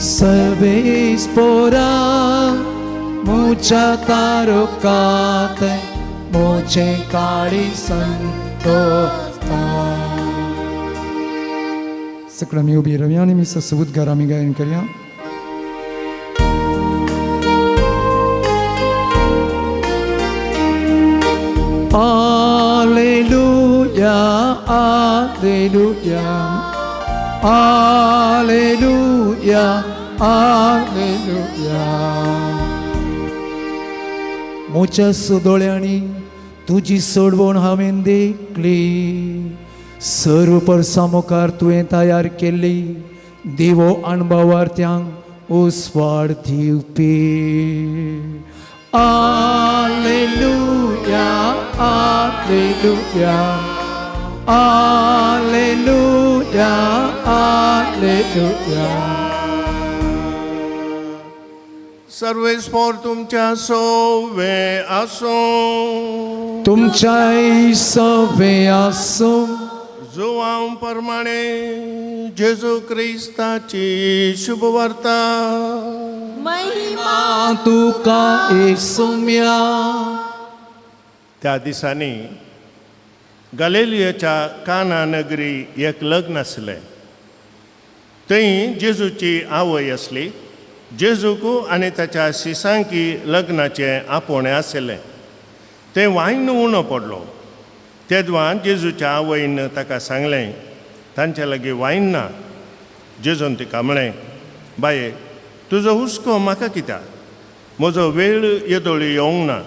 सर्वेस पोरा मोच्या तारुकात मोचे काळी संतोषता. सगळं मी उभी रावया आनी मिसाचो उद्गार आमी गायन करया. Alleluia, Alleluia, Alleluia, Alleluia. मोच्या दोळ्यांनी तुजी सोडवण हांवें देखली. सर्व परसा मुखार तुवें तयार केल्ली दिवो अणभवार्थ्यांक उस्वाड दिवपी. Alleluia, Alleluia, Alleluia, Alleluia. Sarves पोर तुमच्या सोवे आसूं. तुमच्याय सोवे आसूं. जुवांव प्रमाणे जेजू क्रिस्ताची शुभवार्ता. महिमा तुका येसुम्या. त्या दिसांनी गलिलियाच्या काना नगरी एक लग्न आसलें. थंय जेजूची आवय आसली. जेजूक आनी ताच्या शिसांकी लग्नाचें आपोवणें आशिल्लें. तें वायन उणो पडलो. तेदवां जेजूच्या आवयन ताका सांगलें, तांचे लागीं वायन ना. जेजून तिका म्हळें, बाये तुजो हुस्को म्हाका कित्याक? म्हजो वेळ येदोळी येवंक ना.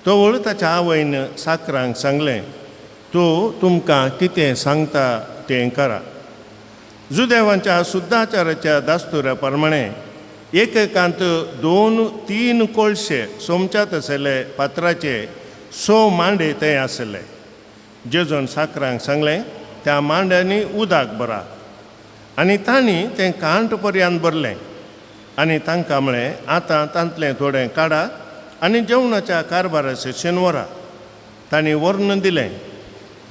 तवळ ताच्या आवयन साकरांक सांगलें, तूं तुमकां कितें सांगता तें करा. जुदेवांच्या शुद्धाचाराच्या दास्तुऱ्या प्रमाणे एकेकांत 2-3 कोळशे सोमच्यात आसले पात्राचे 100 मांडे थंय आसले. जेजून साकरांक सांगलें, त्या मांड्यांनी उदक भरा. आनी तांणी तें कांट पर्यंत भरलें. आनी तांकां म्हळें, आतां तांतलें थोडें काडा आनी जेवणाच्या कारभाराचे शेन व्हरा. तांणी व्हरून दिलें.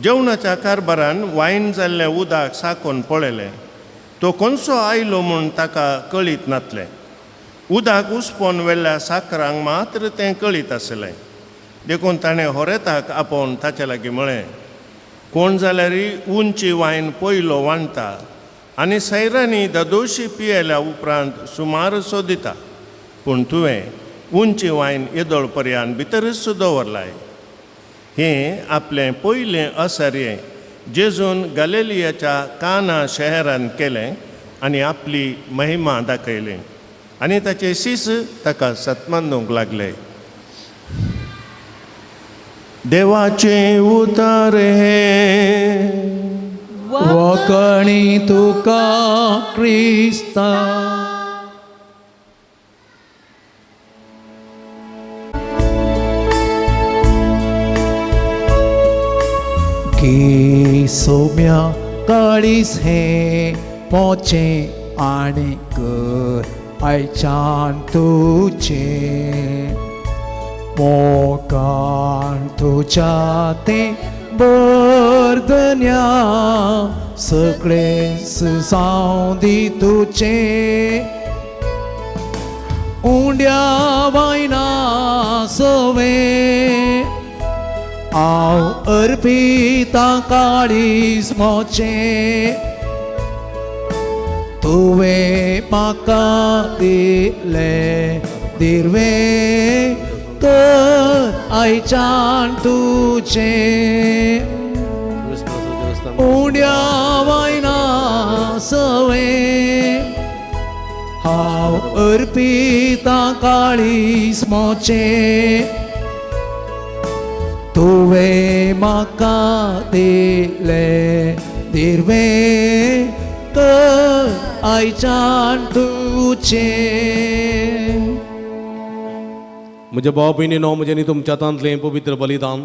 जेवणाच्या कारभारान वायन जाल्लें उदक साकोवन पळयलें. तो कोणसो आयलो म्हूण ताका कळीत नातलें. उदक उसपोन वेल्ल्या साकरांक मात्र तें कळीत आसलें. देखून ताणें होरेताक आपोवन ताचे लागीं म्हळें, कोण जाल्यार उंची वायन पयलो वांडटा आनी सैरांनी ददोशी पियेल्या उपरांत सुमारसो दिता, पूण तुवें उंची वायन येदोळ पर्यान भितरच दवरलाय. हें आपलें पयलें असर्यें जेजून गलिलियाच्या काना शहरान केलें आनी आपली महिमा दाखयली आनी ताचे शीस ताका सत्मानूंक लागले. देवाचें उतर हें वखणी तुका क्रिस्ता. की सोम्या काळीस हे मोचे आनी कर आयच्यान तुजें मोगान तुज्या तें बर्दन्या सगळें जावं दी तुजें उंड्या वायना सवें हांव अर्पिता काळीज मोचें तुवें म्हाका दिलें दिर्वें तर आयच्यान तुजें उंड्या वायना सवें हांव अर्पिता काळीज मोचें तुवें म्हाका दिलें दिर्वें तर आयच्यान तुजें. म्हज्या भाव भयणीनो म्हजें न्ही तुमच्या हातांतलें पवित्र बलिदान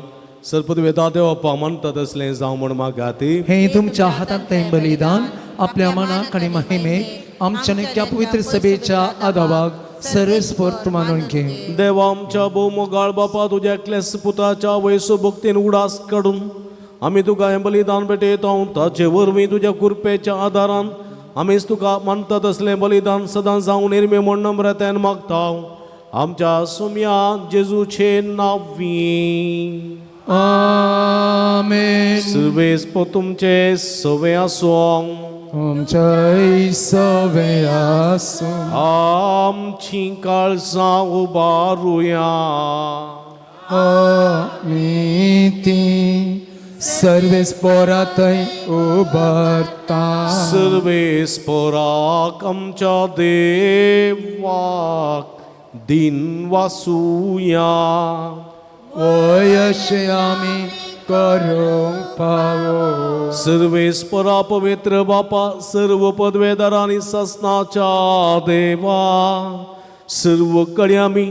सरपदवेदा देवप्पा म्हणटा तसलें जावं म्हूण मागाती. हें तुमच्या हातांतलें बलिदान आपल्या मनाक आनी महिमेक आमच्या नित्या पवित्र सभेच्या आदावाक सर्वस्फूर्त मानून घे. देवा आमच्या भोवमोगाळ बापा तुज्या एकल्याच पुताच्या वयसो भक्तीन उडास काडून आमी तुका हें बलिदान भेटयता. ताचे वरवीं तुज्या कृपेच्या आदारान आमीच तुका मानता तसलें बलिदान सदां जावं निर्मे म्हूण नम्रतेन मागता आमच्या सुम्या जेजूचे नांवी. आमेन. सुर्वेस तुमचे सवे आसूं. तुमच्याय सवे आसूं. आमची काळजां उबारुया. आमी ती सर्वेस्पोरा थंय उबारता. सर्वेस्पोराक आमच्या देवाक दिन वासुया. वय अशें आमी करूंक फावो. सर्वेस्परा पवित्र बापा सर्व पदवेदार आनी ससनाच्या देवा सर्व कडेन आमी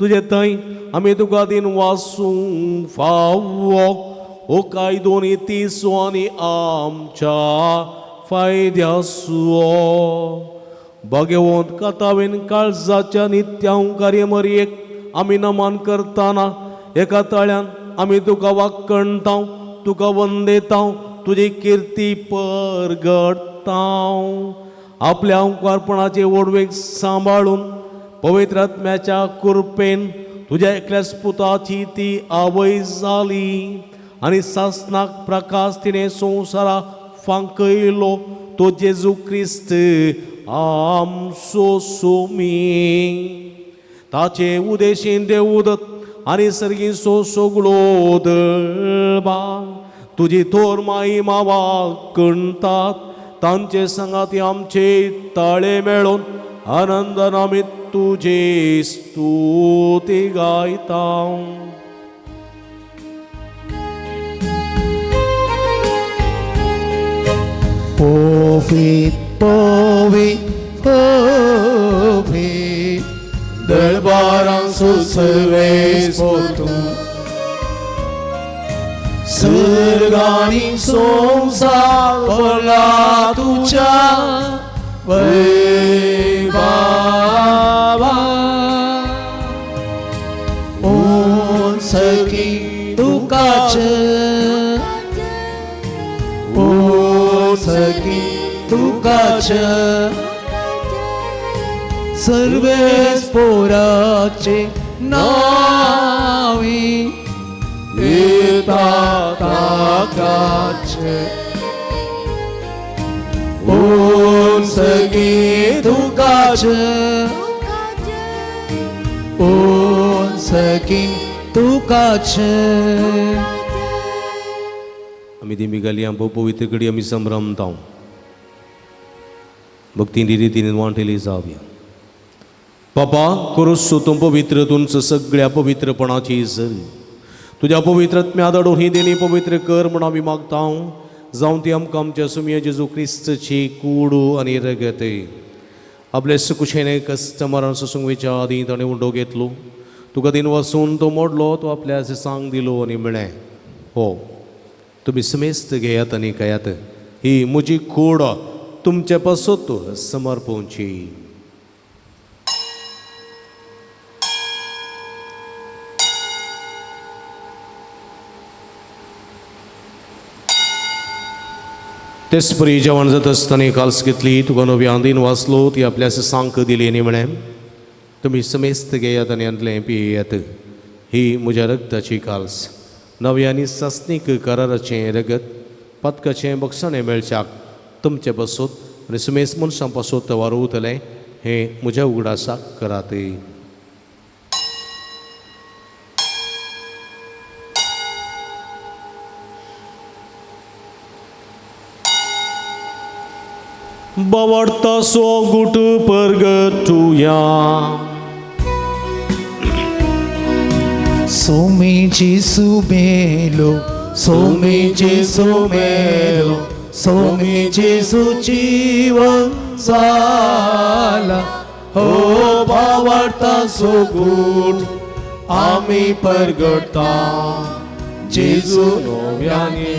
तुजे थंय आमी तुका दिन वासूंक फावो. ओ कायदो आनी तिसो आनी आमच्या फायद्यासो भाग्यवंत कातावेन काळजाच्या नित्यांकार्य मरयेक आमी नमन करतना एका ताळ्यान आमी तुका वाक्कणता तुका वंदेता तुजी किर्ती परगडता. आपल्या अंकुरपणाचे ओडवेक सांबाळून पवित्र आत्म्याच्या कृपेन तुज्या एकल्याच पुताची ती आवय जाली आनी सासनाक प्रकाश तिणें संवसारा फांकयलो तो जेजू क्रिस्त आमचो सोमी. ताचे उदेशीन देवदत आनी सर्गीचो सगळो दळबा तुजी थोर माई मावा कणतात तांचे सांगाती आमचे ताळे मेळोन आनंदान आमी तुजे स्तुती गायता. पोवी पोवी पोवी दरबारां सुसवेस पोतूं सर्गानी संवसार भरला तुज्या वैभावा. उंचकी तुकाच उंचकी तुकाच सर्वेस पोराचे नावी येता ताकाच. उंचकी तुकाच उंचकी तुकाच. आमी दिमी घाली आम पवित्र कडी आमी संभ्रमता भक्ती रितीन वांटेली जावया. बापा करुसो तूं पवित्र तुमचं सगळ्या पवित्रपणाची जरी तुज्या पवित्र आत्म्या धाडून ही देणी पवित्र कर म्हूण आमी मागता. जावं ती आमकां आमच्या सुमया जेजू क्रिस्तची कूड आनी रगत. आपले सुकुशेने कस्टमरान सोसूंक आदीं ताणें उंडो घेतलो तुका दिन वसून तो मोडलो तो आपल्या सांग दिलो आनी म्हळें हो तुमी समेस्त घेयात आनी खायात. ही म्हजी कूड तुमचे पासत समर्पवची. तेचपरी जेवण जाता आसतना काल्स घेतली, तुका नव्या आंदीन वाचलो, ती आपल्या सांक दिली आनी म्हळें, तुमी समेस्त घेयात आनी हांतलें पियेयात. ही म्हज्या रगताची काल्स, नव्या आनी सासणीक कराराचें रगत, पातकाचें बक्षाणें मेळच्याक तुमचे पासत आनी समेस्त मनशां पासत वारोवतलें. हें म्हज्या उगडासाक करात. बावडता सो गुट परगटुया. सोमी जेसू मेलो, सोमी जेसू मेलो, सोमी जेसू जीवन जाला. हो बावडता सो गुट आमी परगटा, जेजू नव्याने.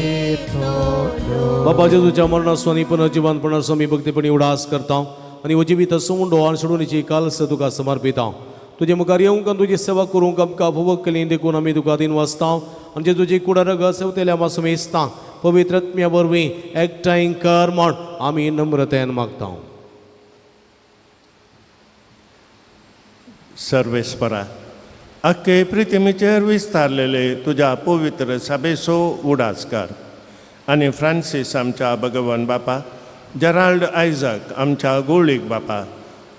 बाबा जेजूच्या मरणाचो आनी पुनर्जिवनपणाचो आमी भक्तीपणी उडास करता आनी हो जिवीत सोंडो आनी सोडूनीची कालस तुका समर्पिता. तुजे मुखार येवंक आनी तुजी सेवा करूंक आमकां भोवक केली देखून आमी तुका दिन वाचता आनी जेजूची कुडा रगत सेवतेल्या मासमेस्ता पवित्र आत्म्या वरवीं एकठांय कर म्हण आमी नम्रतेन मागता. सर्वेस्परा, आख्खे प्रितिमीचेर विस्तारलेले तुज्या पवित्र सभेचो उडास कर आनी फ्रांसीस आमच्या भगवान बापा, जेराल्ड आयजक आमच्या गोळीक बापा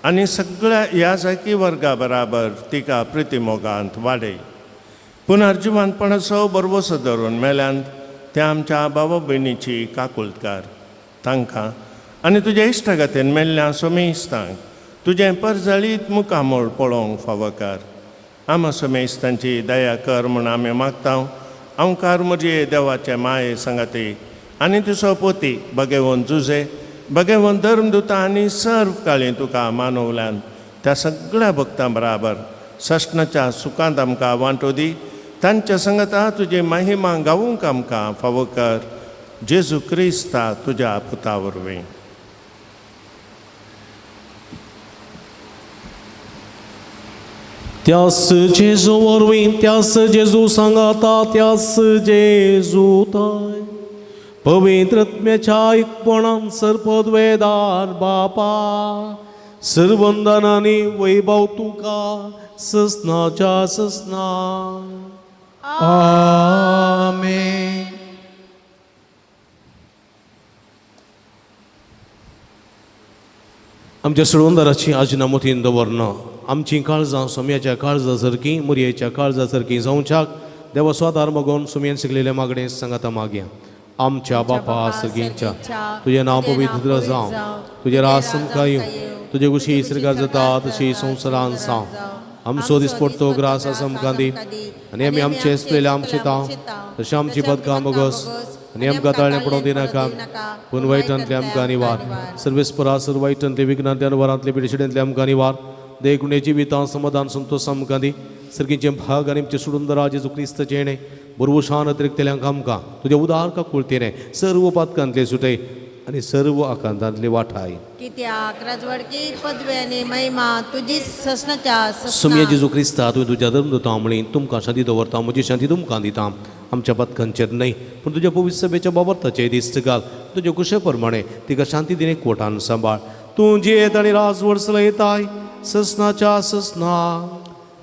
आनी सगळ्या ह्या वर्गा बराबर तिका प्रितिमोगांत वाडय. पुनर्जिवनपणाचो बरवसो धरून मेल्यान त्या आमच्या बाबा भयणीची काकुळकार तांकां आनी तुज्या इश्टागतीन मेल्ल्या सोमेस्तांक तुजें परजळीत मुखामोळ पळोवंक फावोकार. आमा सोमेस्तांची दया कर म्हूण आमी मागता. अंकार म्हजे देवाचे माये सांगाती आनी तुजो पोती बगेवन जुजे बगेवन धर्मदुता आनी सर्व काळी तुका मानवल्यान त्या सगळ्या भक्तां बराबर सस्नाच्या सुखांत आमकां वांटो दी. तांच्या संगता तुजी महिमा गावूंक आमकां फावो कर. जेजू क्रिस्ता तुज्या पुता वरवीं. त्यास जेजू वरवीं, त्यास जेजू सांगाता, त्यास जेजू ताय पवित्र आत्म्याच्या एकपणान सर्पद्वेदार बापा सर्वंदनानी वैभव तुका ससनाच्या ससना. आमेन. आमच्या सोडवणदाराची आजना मोतीन दवरना आमची काळजां सोम्याच्या काळजा सारकी मुरयेच्या काळजा सारकी जावच्याक देवा स्वादार मागून सोम्यान शिकलेल्या मागणें सांगाता मागया. आमच्या बापा सगळींच्या तुजें नांव पवित्र जावं, तुजें राज आमकां येवं, तुजे कुशी सरकार जाता तशी संवसारान जावं. आमचो दिसपडतो ग्रास आसा आमकां दी आनी आमी आमचे आसलेले आमचे तांव तशें आमची बदकां बोगस आनी आमकां ताळणें पडोवंक दिनाका, पूण वायटांतले आमकां निवार. सर्वेस्परा सर वायटांतले विघ्नांतले अनवरांतले पिडशिडेंतले आमकां निवार. देखून जिवितां समाधान संतोष आमकां दी. सर्गींचे भाग आनी आमचे सोडून जेजू क्रिस्त जेणे बरवशान अतिरिक्तल्यांक आमकां तुज्या उदार काकुळतेने सर्व पातकांतले सुटय आनी सर्व आकांतांतले वाठाय. कित्याक राजवडकी पदवी आनी महिमा तुजी ससनाच्या सुम्या जेजू क्रिस्ता तुवें तुज्या धर्मदुतां म्हळी तुमकां शांती दवरता, म्हजी शांती तुमकां दिता. आमच्या पातकांचेर न्हय पूण तुज्या पवित्र सभेच्या बाबर्ताचेर दिस्त घाल. तुज्या कुशे प्रमाणे तिका शांती दिने कोटान सांबाळ. तूं जियेत आनी राजवड चलयताय ससनाच्या ससना.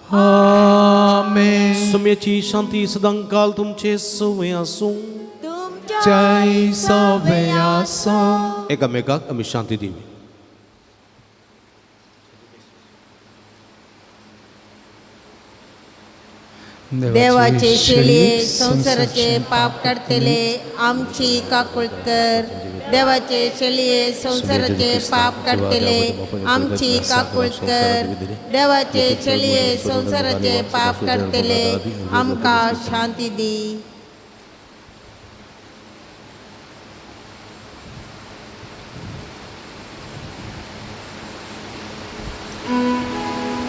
आमेन. सुम्याची शांती सदांकाल तुमचे सवय आसूं. जय सवे आसूं. एकामेकाक आमी शांती दिवी. देवाचे शेळये संवसाराचे पाप काडटले आमची काकुळट कर. देवाचे शेळये संवसाराचे पाप काडटले आमची काकुळट कर. देवाचे शेळये संवसाराचे पाप काडटले आमकां शांती दी.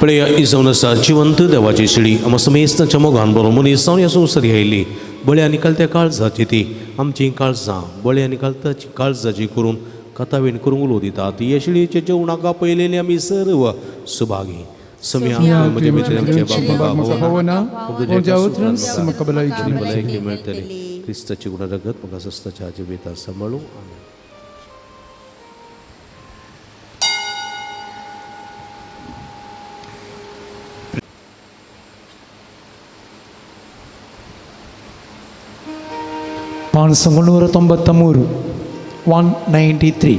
पळया ही जावन आसा जिवंत देवाची शिडी आमकां समेस्तांच्या मोगान बरो मनीस जावन ह्या संवसारी आयली. बळ्या निकालत्या काळजाची ती आमची काळजां बळ्या निकालताची काळजाची करून कथावीन करूंक उलो दितात. येशळीचे जेवणाक आपयलेले आमी सर्व सुभागी. सम्या म्हजे भितर आमच्या बाबा पावना तुज्या उतरान म्हाका भलायकी भलायकी मेळटली. क्रिस्ताची गुणा रगत म्हाका सस्ताच्या जिविता सांबाळू. आमेन. 593 193.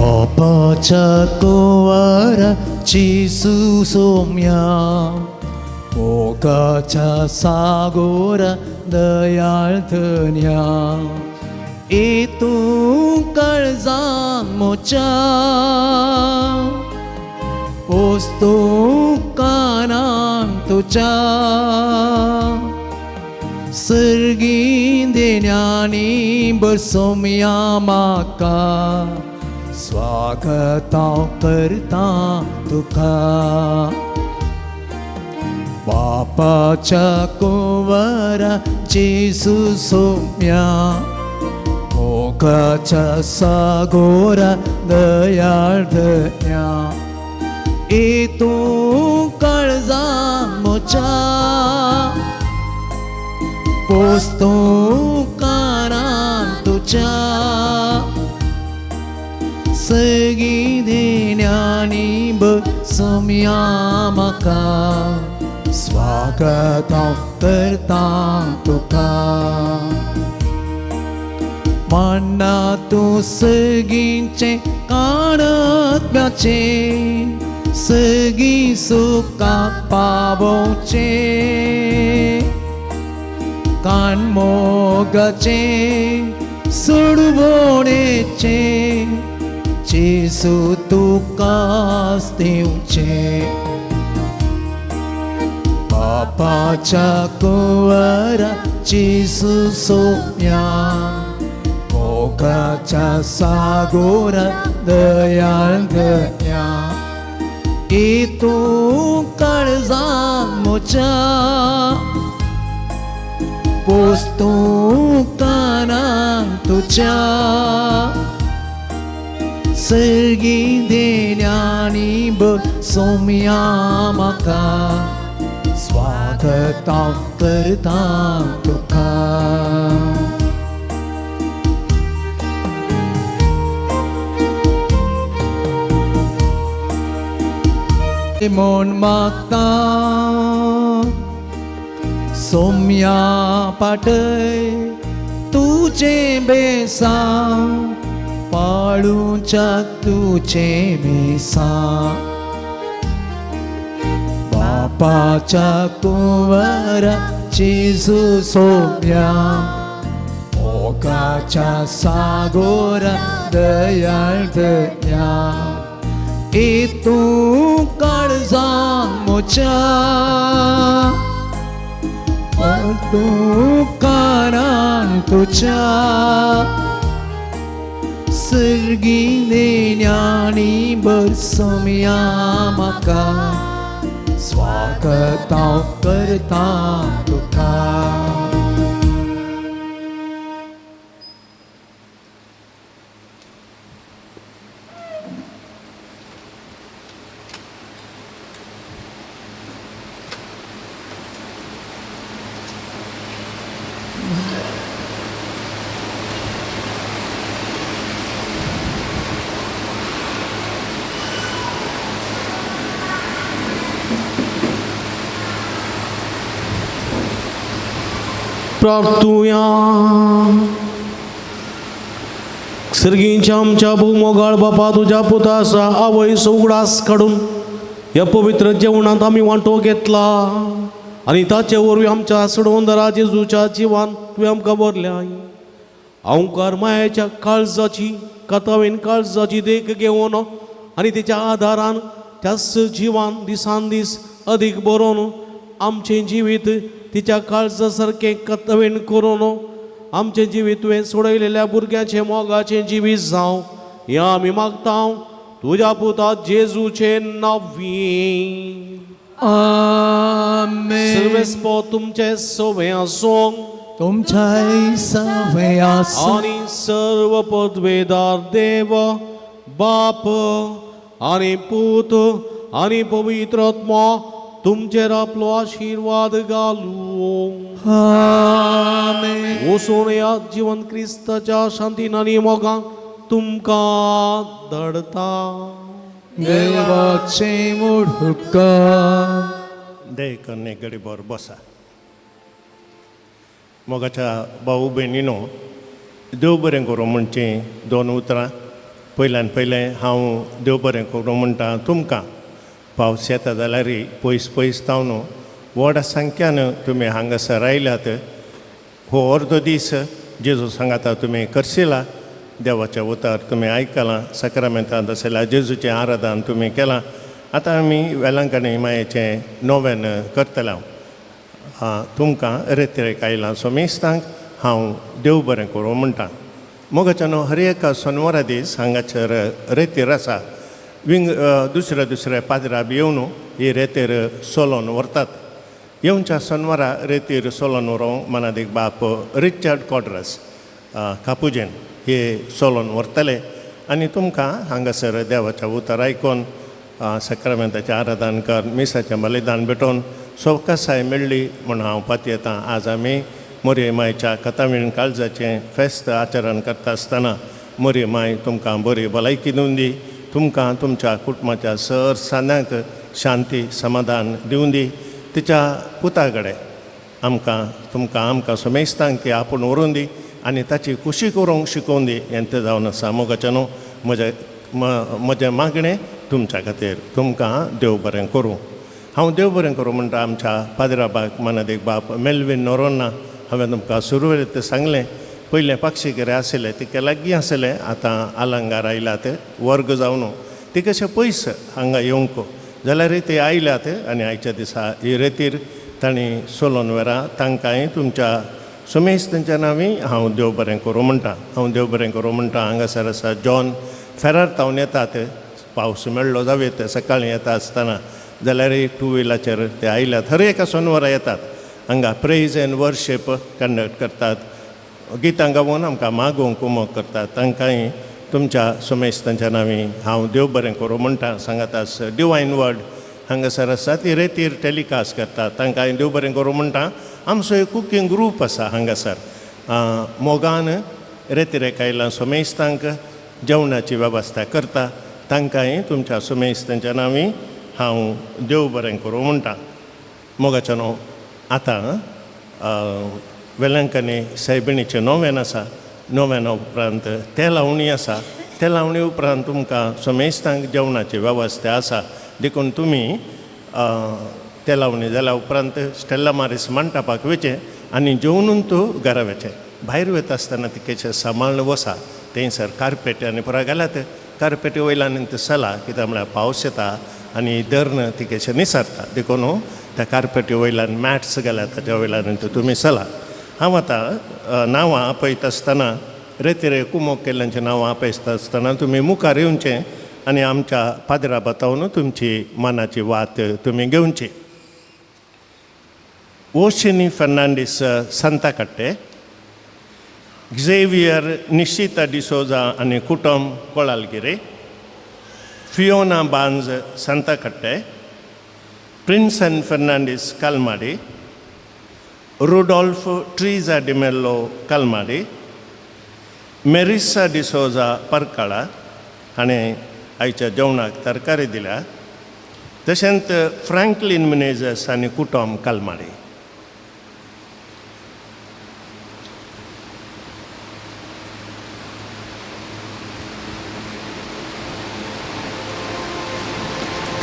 बापाच्या कुंवरा जेजू सोम्या, मोगाच्या सागोरा दयाळ धन्या, तूं काळजान मोच्या पोस्तूं कानान तुज्या, सर्गीं देण्यांनी बसोमया म्हाका, स्वागत हांव करता तुका. बापाच्या कुंवरा जेजू सोम्या, मोगाच्या सागोरा दयाळ धन्या, तूं काळजान मोच्या पोस्तूं कानान तुज्या, सगळीं देण्यांनी बसोमया म्हाका, स्वागत हांव करता तुका. मान्ना तूं सगळींचें काणत्म्याचें, सगळीं सुखां पावोवचें, कान मोगाचें सोडवणेचें, जेजू तुकाच दिवचें. बापाच्या कुंवरा जेजू सोम्या, मोगाच्या सागोरा दयाळ धन्या, तूं काळजान मोच्या पोस्तूं कानान तुज्या, सगळीं देण्यांनी बसोमया म्हाका, स्वागत हांव करता तुका. म्हूण मागता सोम्या पाटय तुजें बेसां, पाळूच्या तुजें बेसां, बापाच्या कुंवरा जेजू सोम्या, मोगाच्या सागोरा दयाळ धन्या, तूं काळजान मोच्या तूं कानान तुज्या, सर्गीं देण्यांनी बसोमया म्हाका, स्वागत हांव करता तुका. प्रार्थुया. सर्गींच्या आमच्या भोवमोगाळ बापा, तुज्या पुताचा आवय उगडास काडून ह्या पवित्र जेवणांत आमी वांटो घेतला आनी ताचे वरवीं आमच्या सडवंदरा जेजूच्या जिवान तुवें आमकां भरल्या. अवकार मायेच्या काळजाची कथावेन काळजाची देख घेवन आनी तेच्या आदारान त्याच जिवान दिसान दीस अदीक बरोवन आमचें जिवीत तिच्या काळजा सारकें कथवेन करून आमचें जिवीत तुवें सोडयलेल्या भुरग्याचें मोगाचें जिवीत जावं हें आमी मागता तुज्या पुता जेजूचे नांवी. आमेन. सर्वेस्पो तुमचें सवें आसूं तुमच्याय सवे आसूं. आनी सर्व पदवेदार देव बाप आनी पूत आनी पवित्र आत्मो तुमचेर आपलो आशिर्वाद घालूं. आमेन. वचून ह्या जिवन क्रिस्ताच्या शांतीन आनी मोगान तुमकां धाडता. देवाचे उपकार. दयेकरणे गडीभर बसा. मोगाच्या भाऊ भयणीनो, देव बरें करूं म्हणचीं दोन उतरां. पयल्यान पयलें हांव देव बरें करूं म्हणटा तुमकां. पावस येता जाल्यार पयस पयस तावन व्हड संख्यान तुमी हांगासर आयल्यात. हो अर्दो दीस जेजू सांगाता तुमी करशिला, देवाचें उतर तुमी आयकलां, सक्रामेंतांत आशिल्ल्या जेजूचें आराधन तुमी केलां. आतां आमी वेलंकणी मायेचें नोवेन करतले. हांव तुमकां रेतिरेक आयलां सोमेस्तांक हांव देव बरें करूं म्हणटा. मोगाच्यानो, हर एका सोनवारा दीस हांगाचर रेतीर आसा. विंग दुसऱ्या दुसऱ्या पाद्रा बी येवन ही रेतीर सोलोन व्हरतात. येवच्या सोनवारा रेतीर सोलोन व्हरूंक मनादीक बाप रिचर्ड कॉड्रस कापुजेन हे सोलोन व्हरतले आनी तुमकां हांगासर देवाचें उतर आयकून सक्रामेंताचें आराधन कर, मिसाचें बलिदान भेटोवन सवकासाय मेळ्ळी म्हूण हांव पातयेतां. आज आमी मोरये मायच्या कथावीण काळजाचें फेस्त आचरण करता आसतना मोरये माय तुमकां बरी भलायकी दिवन दी, तुमकां तुमच्या कुटुंबाच्या सर सांद्यांक शांती समाधान दिवन दी. तिच्या पुता कडेन आमकां तुमकां आमकां समेस्तांक ती आपूण व्हरून दी आनी ताची खुशी करूंक शिकोवन दी. हें तें जावन आसा. मोगाच्या न्हू, म्हजें म्हजें मागणें तुमच्या खातीर, तुमकां देव बरें करूं. हांव देव बरें करूं म्हणटा आमच्या पाद्राबाक मनादीक बाप मेलवीन नोरोन्ना. हांवें तुमकां सुरवेर सांगलें, पयलें पाक्षीकेरे आशिल्लें, तिका लागीं आशिल्लें, आतां आलंगार आयल्यात वर्ग जावन ती कशें पयस हांगा येवंक जाल्यार ते आयल्यात आनी आयच्या दिसा ही रेतीर तांणी सोलोन वेरा. तांकांय तुमच्या सुमेश तांच्या नांवी हांव देव बरें करूं म्हणटा. हांव देव बरें करूं म्हणटा. हांगासर आसा जॉन फेरार तावन येतात. पावस मेळ्ळो जावं सकाळीं येता आसतना जाल्यार टू व्हिलाचेर ते आयल्यात. हर एका सोनवारा येतात हांगा प्रेज एंड वर्शीप कंडक्ट करतात, गितां गावून आमकां मागूंक उमोग करतात. तांकांय तुमच्या सुमेश तांच्या नांवी हांव देव बरें करूं म्हणटा. सांगातास डिवायन वर्ड हांगासर आसा, ती रेतीर टेलिकास्ट करतात, तांकांय देव बरें करूं म्हणटा. आमचो एक कुकींग ग्रूप आसा हांगासर, मोगान रेतिरेक आयला सोमेस्तांक जेवणाची वेवस्था करता, तांकांय तुमच्या सुमेश तांच्या नांवी हांव देव बरें करूं म्हणटा. मोगाच्या न्हू, आतां वेलंकनी सायबिणीचें नोवेन आसा. नोवेना उपरांत ते लावणी आसा. ते लावणी उपरांत तुमकां सोमेस्तांक जेवणाची वेवस्था आसा. देखून तुमी ते लावणी जाल्या उपरांत स्टेल्ला मारीस मंटपाक वचें आनी जेवणून तूं घरा वचें. भायर वता आसतना तिकेचें सांबाळून वसा. थंयसर कार्पेट आनी पुरा घाल्यात. कार्पेटी वयल्यान चला, कित्याक म्हळ्यार पावस येता आनी धरण तिकेचें निसरता. देखून त्या कार्पेटी वयल्यान मॅट्स घाल्यात, ताच्या वयल्यान तुमी चला. हांव आतां नांवां आपयता आसतना रेतिरे कुमोक केल्ल्यांचें नांवां आपयता आसतना तुमी मुखार येवचें आनी आमच्या पाद्रा बतावन तुमची मनाची वात तुमी घेवची. ओशिनी फर्नांडीस सांताकाट्टे, झेवियर निशिता डिसोजा आनी कुटुंब कोळालगिरी, फियोना बांज सांताकाट्टे, प्रिन्सन फर्नांडीस कालमाडी, रुडॉल्फ ट्रीजा डिमेल्लो कालमाडी, मेरिसा डिसोजा परकाळा हाणें आयच्या जेवणाक तरकारी दिल्या. तशेंच फ्रँकलीन मिनेजस आनी कुटुंब कालमाडी.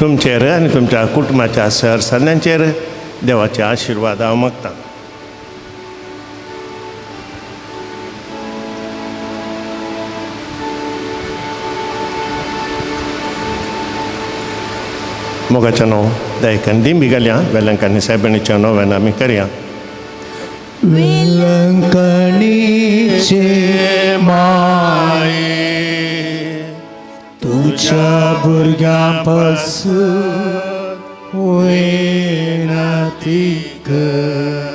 तुमचेर आनी तुमच्या कुटुंबाच्या सर सन्यांचेर देवाचे आशिर्वाद हांव मागतां. मोगाच्या न्हू दायकान दिंबी घालया. वेलंकांनी सायबिणीच्या नोव्यान आमी करया. वेलंकणीचे माये तुझ्या भुरग्यां पासून विनती कर.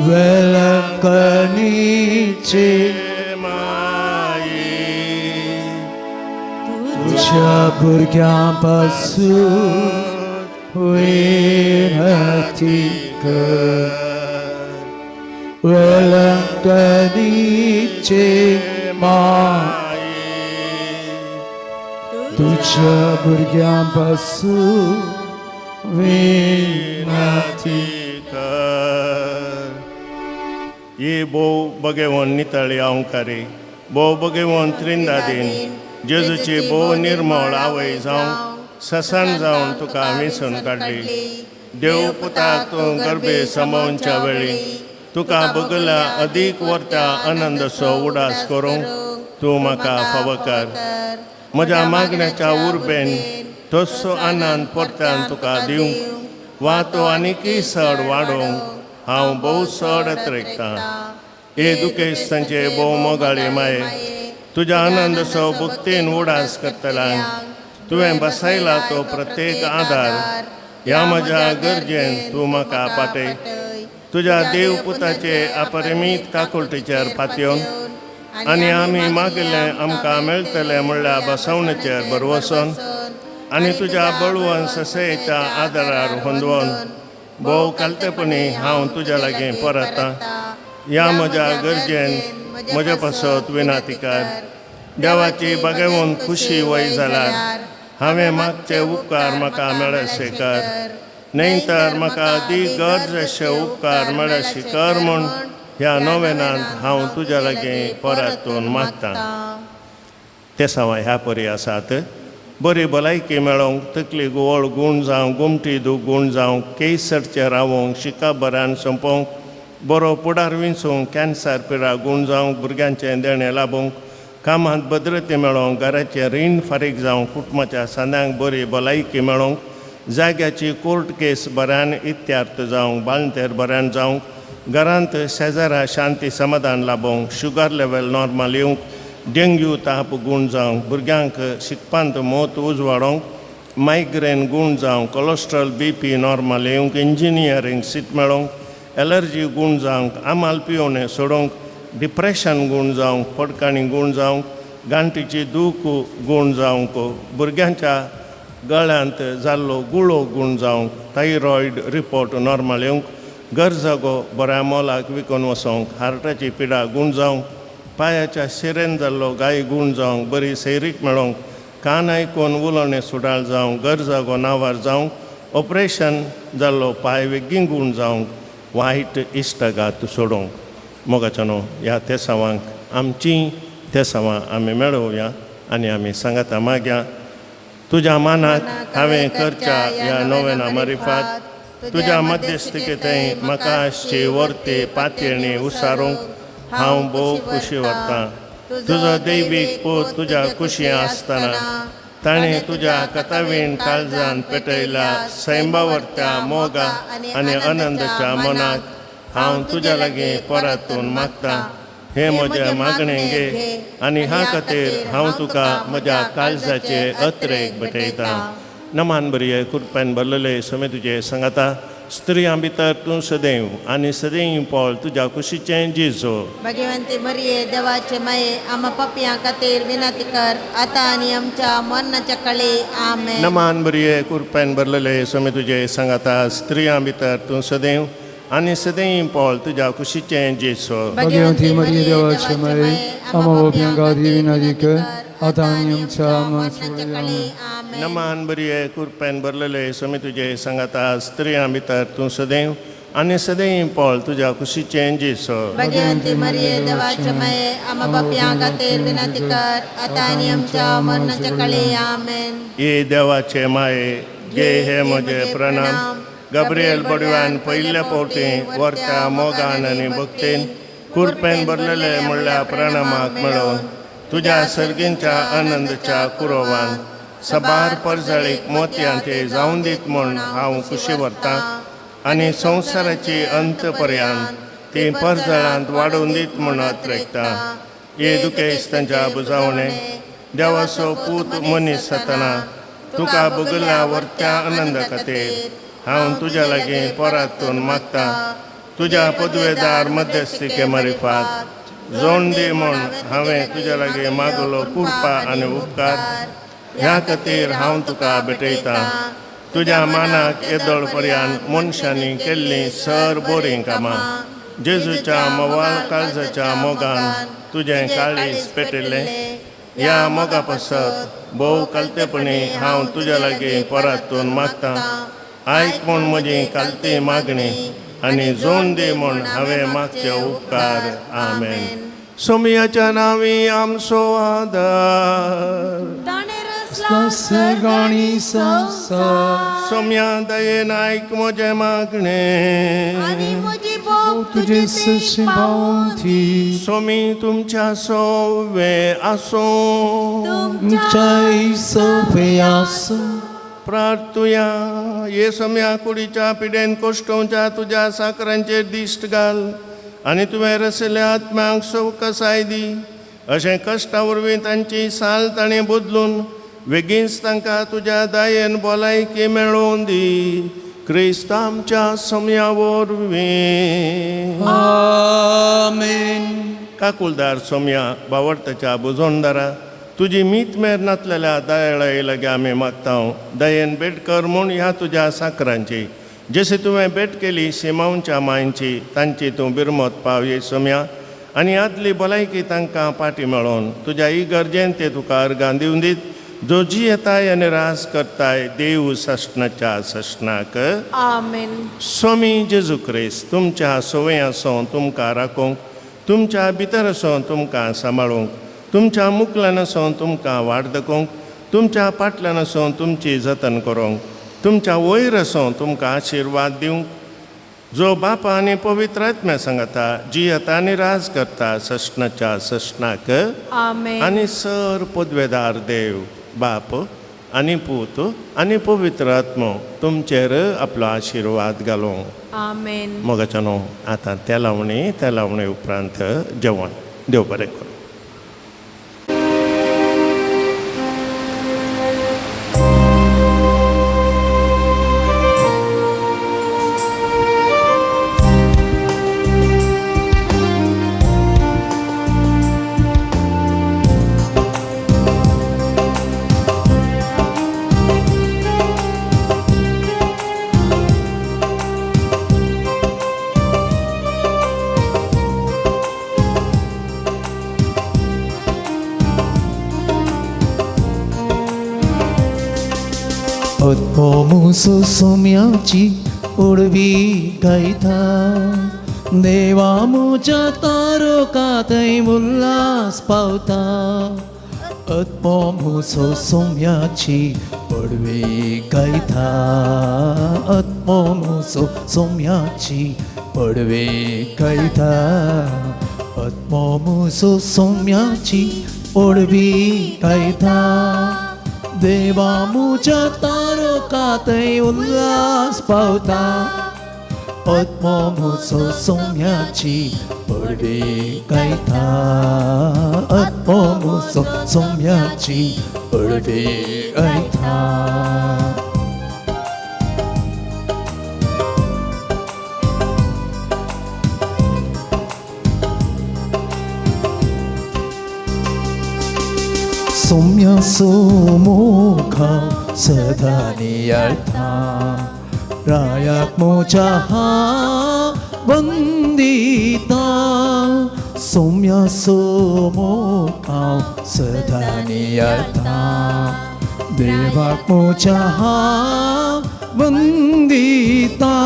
वेलंकणीचे माये तुझ्या भुरग्यां पासून विनती कर. वेलंकणीचे माये तुझ्या भुरग्यां पासून विनती कर. ये भोव बगेवन नितळी अंकारी, भोव बगेवन त्रिंदादीन जेजूची भोव निर्मळ आवय जावंक ससान जावन तुका वेंचून काडली. देव पुताक तूं गर्भे समोवच्या वेळी तुका बगला अदीक वर्त्या आनंदसो उडास करूंक तूं म्हाका फावो कर. म्हज्या मागण्याच्या उर्बेन तस्सो आनंद परत्यान तुका दिवंक वा तो आनीकय चड वाडोवंक हांव भोव चड अत्रेकतां. हे दुखेस्तांचे भोव मोगाळी माये, तुज्या आनंदसो भक्तीन उडास करतल्यांक तुवें बसयला तो प्रत्येक आदार ह्या म्हज्या गरजेन तूं म्हाका पाटय. तुज्या देव पुताचे अपरिमीत काकुळटीचेर पातयेवन आनी आमी मागिल्लें आमकां मेळटलें म्हणल्यार बसवणेचेर भरवसून आनी तुज्या बळवंत ससेच्या आदारार होंदवोन भोव कालतेपणी हांव तुज्या लागीं परतां. ह्या म्हज्या गरजेन म्हज्या पासत विनाती कर. देवाची बागेवन खुशी वय जाल्यार हांवें मागचे उपकार म्हाका मेळशे कर, न्हय तर म्हाका दी गरज अशे उपकार मेळशे कर म्हूण ह्या नोवेनांत हांव तुज्या लागीं परतून मागतां. तेसांवां ह्या परी आसात. बरी भलायकी मेळोवंक, तकली गोवळ गूण जावंक, गोमटी दूख गूण जावंक, केस सरचें रावोंक, शिकप बऱ्यान सोंपोवंक, बरो पुडार विंचूंक, कॅन्सर पिडा गूण जावंक, भुरग्यांचें देणें लाबोवंक, कामांत भद्रते मेळोवंक, घराचें रीण फारीक जावंक, कुटुंबाच्या सांद्यांक बरी भलायकी मेळोवंक, जाग्याची कोर्ट केस बऱ्यान इत्यार्थ जावंक, बाळंतेर बऱ्यान जावंक, घरांत शेजारा शांती समाधान लाबोवंक, शुगर लेवल नॉर्मल येवंक, डेंग्यू ताप गूण जावंक, भुरग्यांक शिकपांत मोत उजवाडोवंक, मायग्रेन गूण जावंक, कोलेस्ट्रॉल बी पी नॉर्मल येवंक, इंजिनियरींग सीट मेळोवंक, एलर्जी गूण जावंक, आमाल पिवणें सोडोवंक, डिप्रेशन गूण जावंक, पडकाणी गूण जावंक, गांठीची दूख गूण जावंक, भुरग्यांच्या गळ्यांत जाल्लो गुळो गूण जावंक, थायरॉयड रिपोर्ट नॉर्मल येवंक, घर जागो बऱ्या मोलाक विकून वचोंक, हार्टाची पिडा गूण जावंक, पांयाच्या शिरेन जाल्लो गाय गूण जावंक, बरी सैरीक मेळोवंक, कान आयकून उलोवणें सुडाळ जावंक, घर जागो नांवार जावंक, ऑपरेशन जाल्लो पांय बेगीन गूण जावंक, वायट इश्टागात सोडोवंक. मोगाचो न्हू ह्या तेसांवांक आमची तेसांवां आमी मेळोवया आनी आमी सांगाता मागया. तुज्या मानाक हांवें करच्या ह्या नोवेना मारिफात तुज्या मध्यस्थिकेंतय म्हाका आसची वर्ती पातयेणी उसारूंक हांव भोव खुशी व्हरतां. तुजो दैवीक पूत तुज्या खुशी आसतना ताणें तुज्या कथावीण काळजान पेटयल्या सैंबावरत्या मोगा आनी आनंदाच्या मनाक हांव तुज्या लागीं परतून मागतां. हें म्हजें मागणें घे आनी ह्या खातीर हांव तुका म्हज्या काळजाचे अत्रेक भेटयतां. नमान बरये कृपेन भरलेले समे तुजे सांगाता, स्त्रियां भितर तूं सदैव आनी सदैव पळ तुज्या कुशीचें जिजो. भगवंती मरिये देवाचे माये, आमा पापयां खातीर विनंती कर आतां आनी आमच्या मरणाच्या काळी. आमेन. नमान बरये कृपेन भरलेले समे तुजे सांगाता, स्त्रियां भितर तूं सदैव आनी सदैव पळ तुज्या कुशीचें जेजो. भगवंती मरिये देवाचे माये, आमा पापयां खातीर विनंती कर आतां आनी आमच्या मरणाच्या काळी. आमेन. नमान बरये कृपेन भरलेले समे तुजे सांगाता, स्त्रियां भितर तूं सदैव आनी सदैव पळ तुज्या कुशीचें जेजो. भगवंती मरिये देवाचे माये, आमा पापयां खातीर विनंती कर आतां आनी आमच्या मरणाच्या काळी. आमेन. ये देवाचे माये, घे हे म्हजे प्रणाम. गब्रियल बडव्यान पयल्या फावटी वर्त्या मोगान आनी भक्तीन कुरपेन भरलेले म्हणल्या प्रणामाक मेळोवन तुज्या सर्गींच्या आनंदाच्या कुरोवान सबार परजळीक मोतयां ते जावन दीत म्हूण हांव खुशी व्हरतां. आनी संवसाराची अंत पर्यंत ती परजळांत वाडोवन दीत म्हूण अत्रेकता. हे दुखेस तांच्या बुजावणे देवाचो पूत मनीस जातना तुका बगल्या वर्त्या आनंदा खातीर हांव तुज्या लागीं परातून मागता. तुज्या पदवेदार मध्यस्थिके मारिफात जोण दी म्हूण हांवें तुज्या लागीं मागलो कृपा आनी उपकार. ह्या खातीर हांव तुका भेटयतां. तुज्या मानाक येदोळ पर्यंत मनशांनी केल्लीं सर बोरीं कामां जेजूच्या मोवाळ काळजाच्या मोगान तुजें काळीज पेटिल्लें. ह्या मोगा पासत भोव कालतेपणी हांव तुज्या लागीं परातून मागतां. आयक म्हूण म्हजी कालती मागणी आनी जोण दी म्हूण हांवें मागचे उपकार. आमेन. सोमयाच्या नांवी आमचो आदार. गाणी संसार सोम्या दयेन आयक म्हजें मागणें आनी म्हजी बोब तुजे सशी पावती. सोमी तुमच्या सोवे आसूं. तुमच्याय सोवे आसूं. प्रार्थुया. हे सोम्या कुडीच्या पिडेन कोश्टोवच्या तुज्या साकरांचेर दिश्ट घाल आनी तुवें रसिल्ल्या आत्म्यांक सवकसाय दी. अशें कश्टा वरवीं तांची साल ताणें बदलून वेगींच तांकां तुज्या दयेन भलायकी मेळोवन दी. क्रिस्त आमच्या सोम्या वरवीं. आमेन. काकुलदार सोम्या बावडताच्या बुजोणदारा तुजी मीत मेर नातलेल्या दयाळाय लागीं आमी मागता. दयेन भेट कर म्हूण ह्या तुज्या साकरांची जशी तुवें भेट केली शिमांवच्या मांयची तांची तूं बिरमत पाव ये सोम्या आनी आदली भलायकी तांकां पाटी मेळोवन तुज्या इगर्जेन ते तुका अर्गां दिवन दीत जो जियेताय आनी रास करताय देव सश्णाच्या सश्णाक. आमेन. स्वामी जेजू क्रिस्त तुमच्या संवय आसूं तुमकां राखूंक, तुमच्या भितर आसूं तुमकां सांबाळूंक, तुमच्या मुखल्यान आसूं तुमकां वाट दाखोवंक, तुमच्या पाटल्यान आसूं तुमची जतन करूंक, तुमच्या वयर आसूं तुमकां आशिर्वाद दिवंक, जो बापा आनी पवित्र आत्म्या सांगता जियेता आनी राज करता सश्णाच्या सश्णाक. आमेन. आनी सर पदवेदार देव बाप आनी पूत आनी पवित्र आत्मो तुमचेर आपलो आशिर्वाद घालूं. आमेन. मोगाच्या न्हू आतां तेलावणी तेलावणी उपरांत जेवण. देव बरें करूं. मुसो सोम्याची उडवी गायता देवा मुज्या तारोका थंय उल्हास पावता. अत्मो मुसो सोम्याची पडवी गायता. अत्मो मुसो सोम्याची पडवी गायता. अत्मो मुसो सोम्याची पडवी गायता देवा मुज्या तारोका थंय उल्हास पावता. आत्मो मुसो सोम्याची पडवी गायता. आत्मो मुसो सोम्याची पडवी गायता. सोम्याचो मोखा सदा नियाळता रायाक म्हज्या वंदिता. सोम्याचो मोखा सदा नियाळता देवाक म्हज्या वंदिता.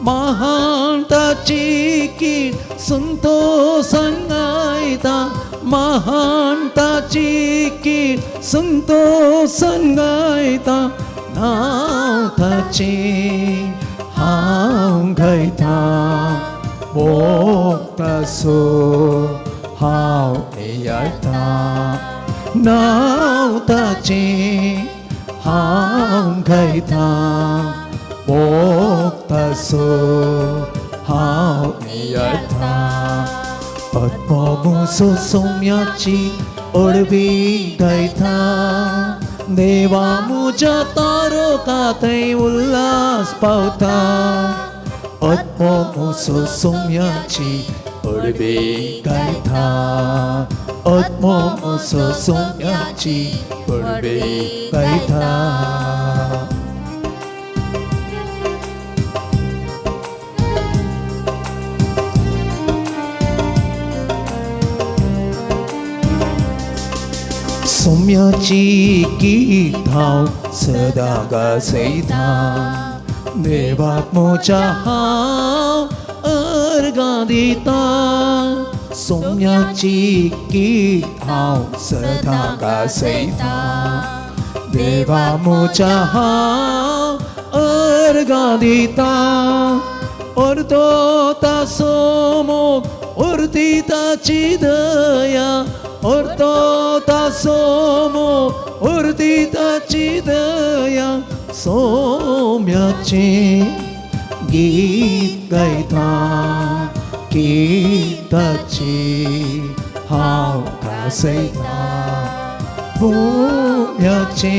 महान ताची कीर्त संतोषान गायता. महान ताची कीर्त संतोषान गायता. नांव ताचें हांव गायता. मोगतासो हांव नियाळता. नांव ताचें हांव गायता. मोगतासो तासो हांव नियाळटा आत्मो म्हजो सोम्याची ओडवी गायता देवा म्हज्या तारोका थंय उल्हास पावता आत्मो म्हजो सोम्याची ओडवी गायता आत्मो म्हजो सोम्याची ओडवी गायता. सोम्याची गीत हांव सदां गाजयता देवाक म्हज्या हांव अर्गां दिता सोम्याची गीत हांव सदां गाजयता देवा म्हज्या हांव अर्गां दिता अर्दो तासो मोग अर्दी ताची दया अर्दो तासो मोग अर्दी ताची दया सोम्याचें गीत गायता गीताची हांव गाजयता सोम्याचें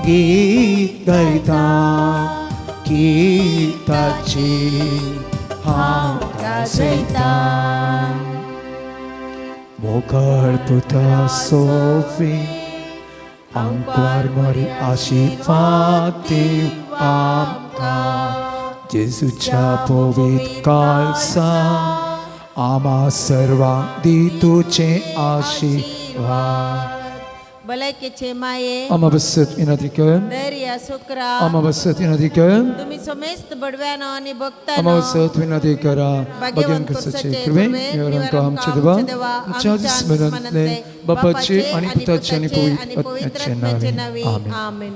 गीत गायता गीताची हांव गाजयता. मोगाळ पुता सोफी आंकवार मरी आशिर्वाद दीव आमकां जेजूच्या पवित्र काळसा आमा सर्वांक दी तुजे आशिर्वाद. भलायकेचे माये आमा बसत विनंती कर दर्या सुक्रा आमा बसत विनंती कर तुम्ही समेस्त बडव्यानो आणि आमा भक्तांनो बसत विनंती करा. भाग्यवान क्रिस्ताचे कृपे निवारण आमचे देवा आमच्या स्मरणांतले बापाचे आणि पुताचे आणि पवित्र आत्म्याचे नावे आमेन. आमेन.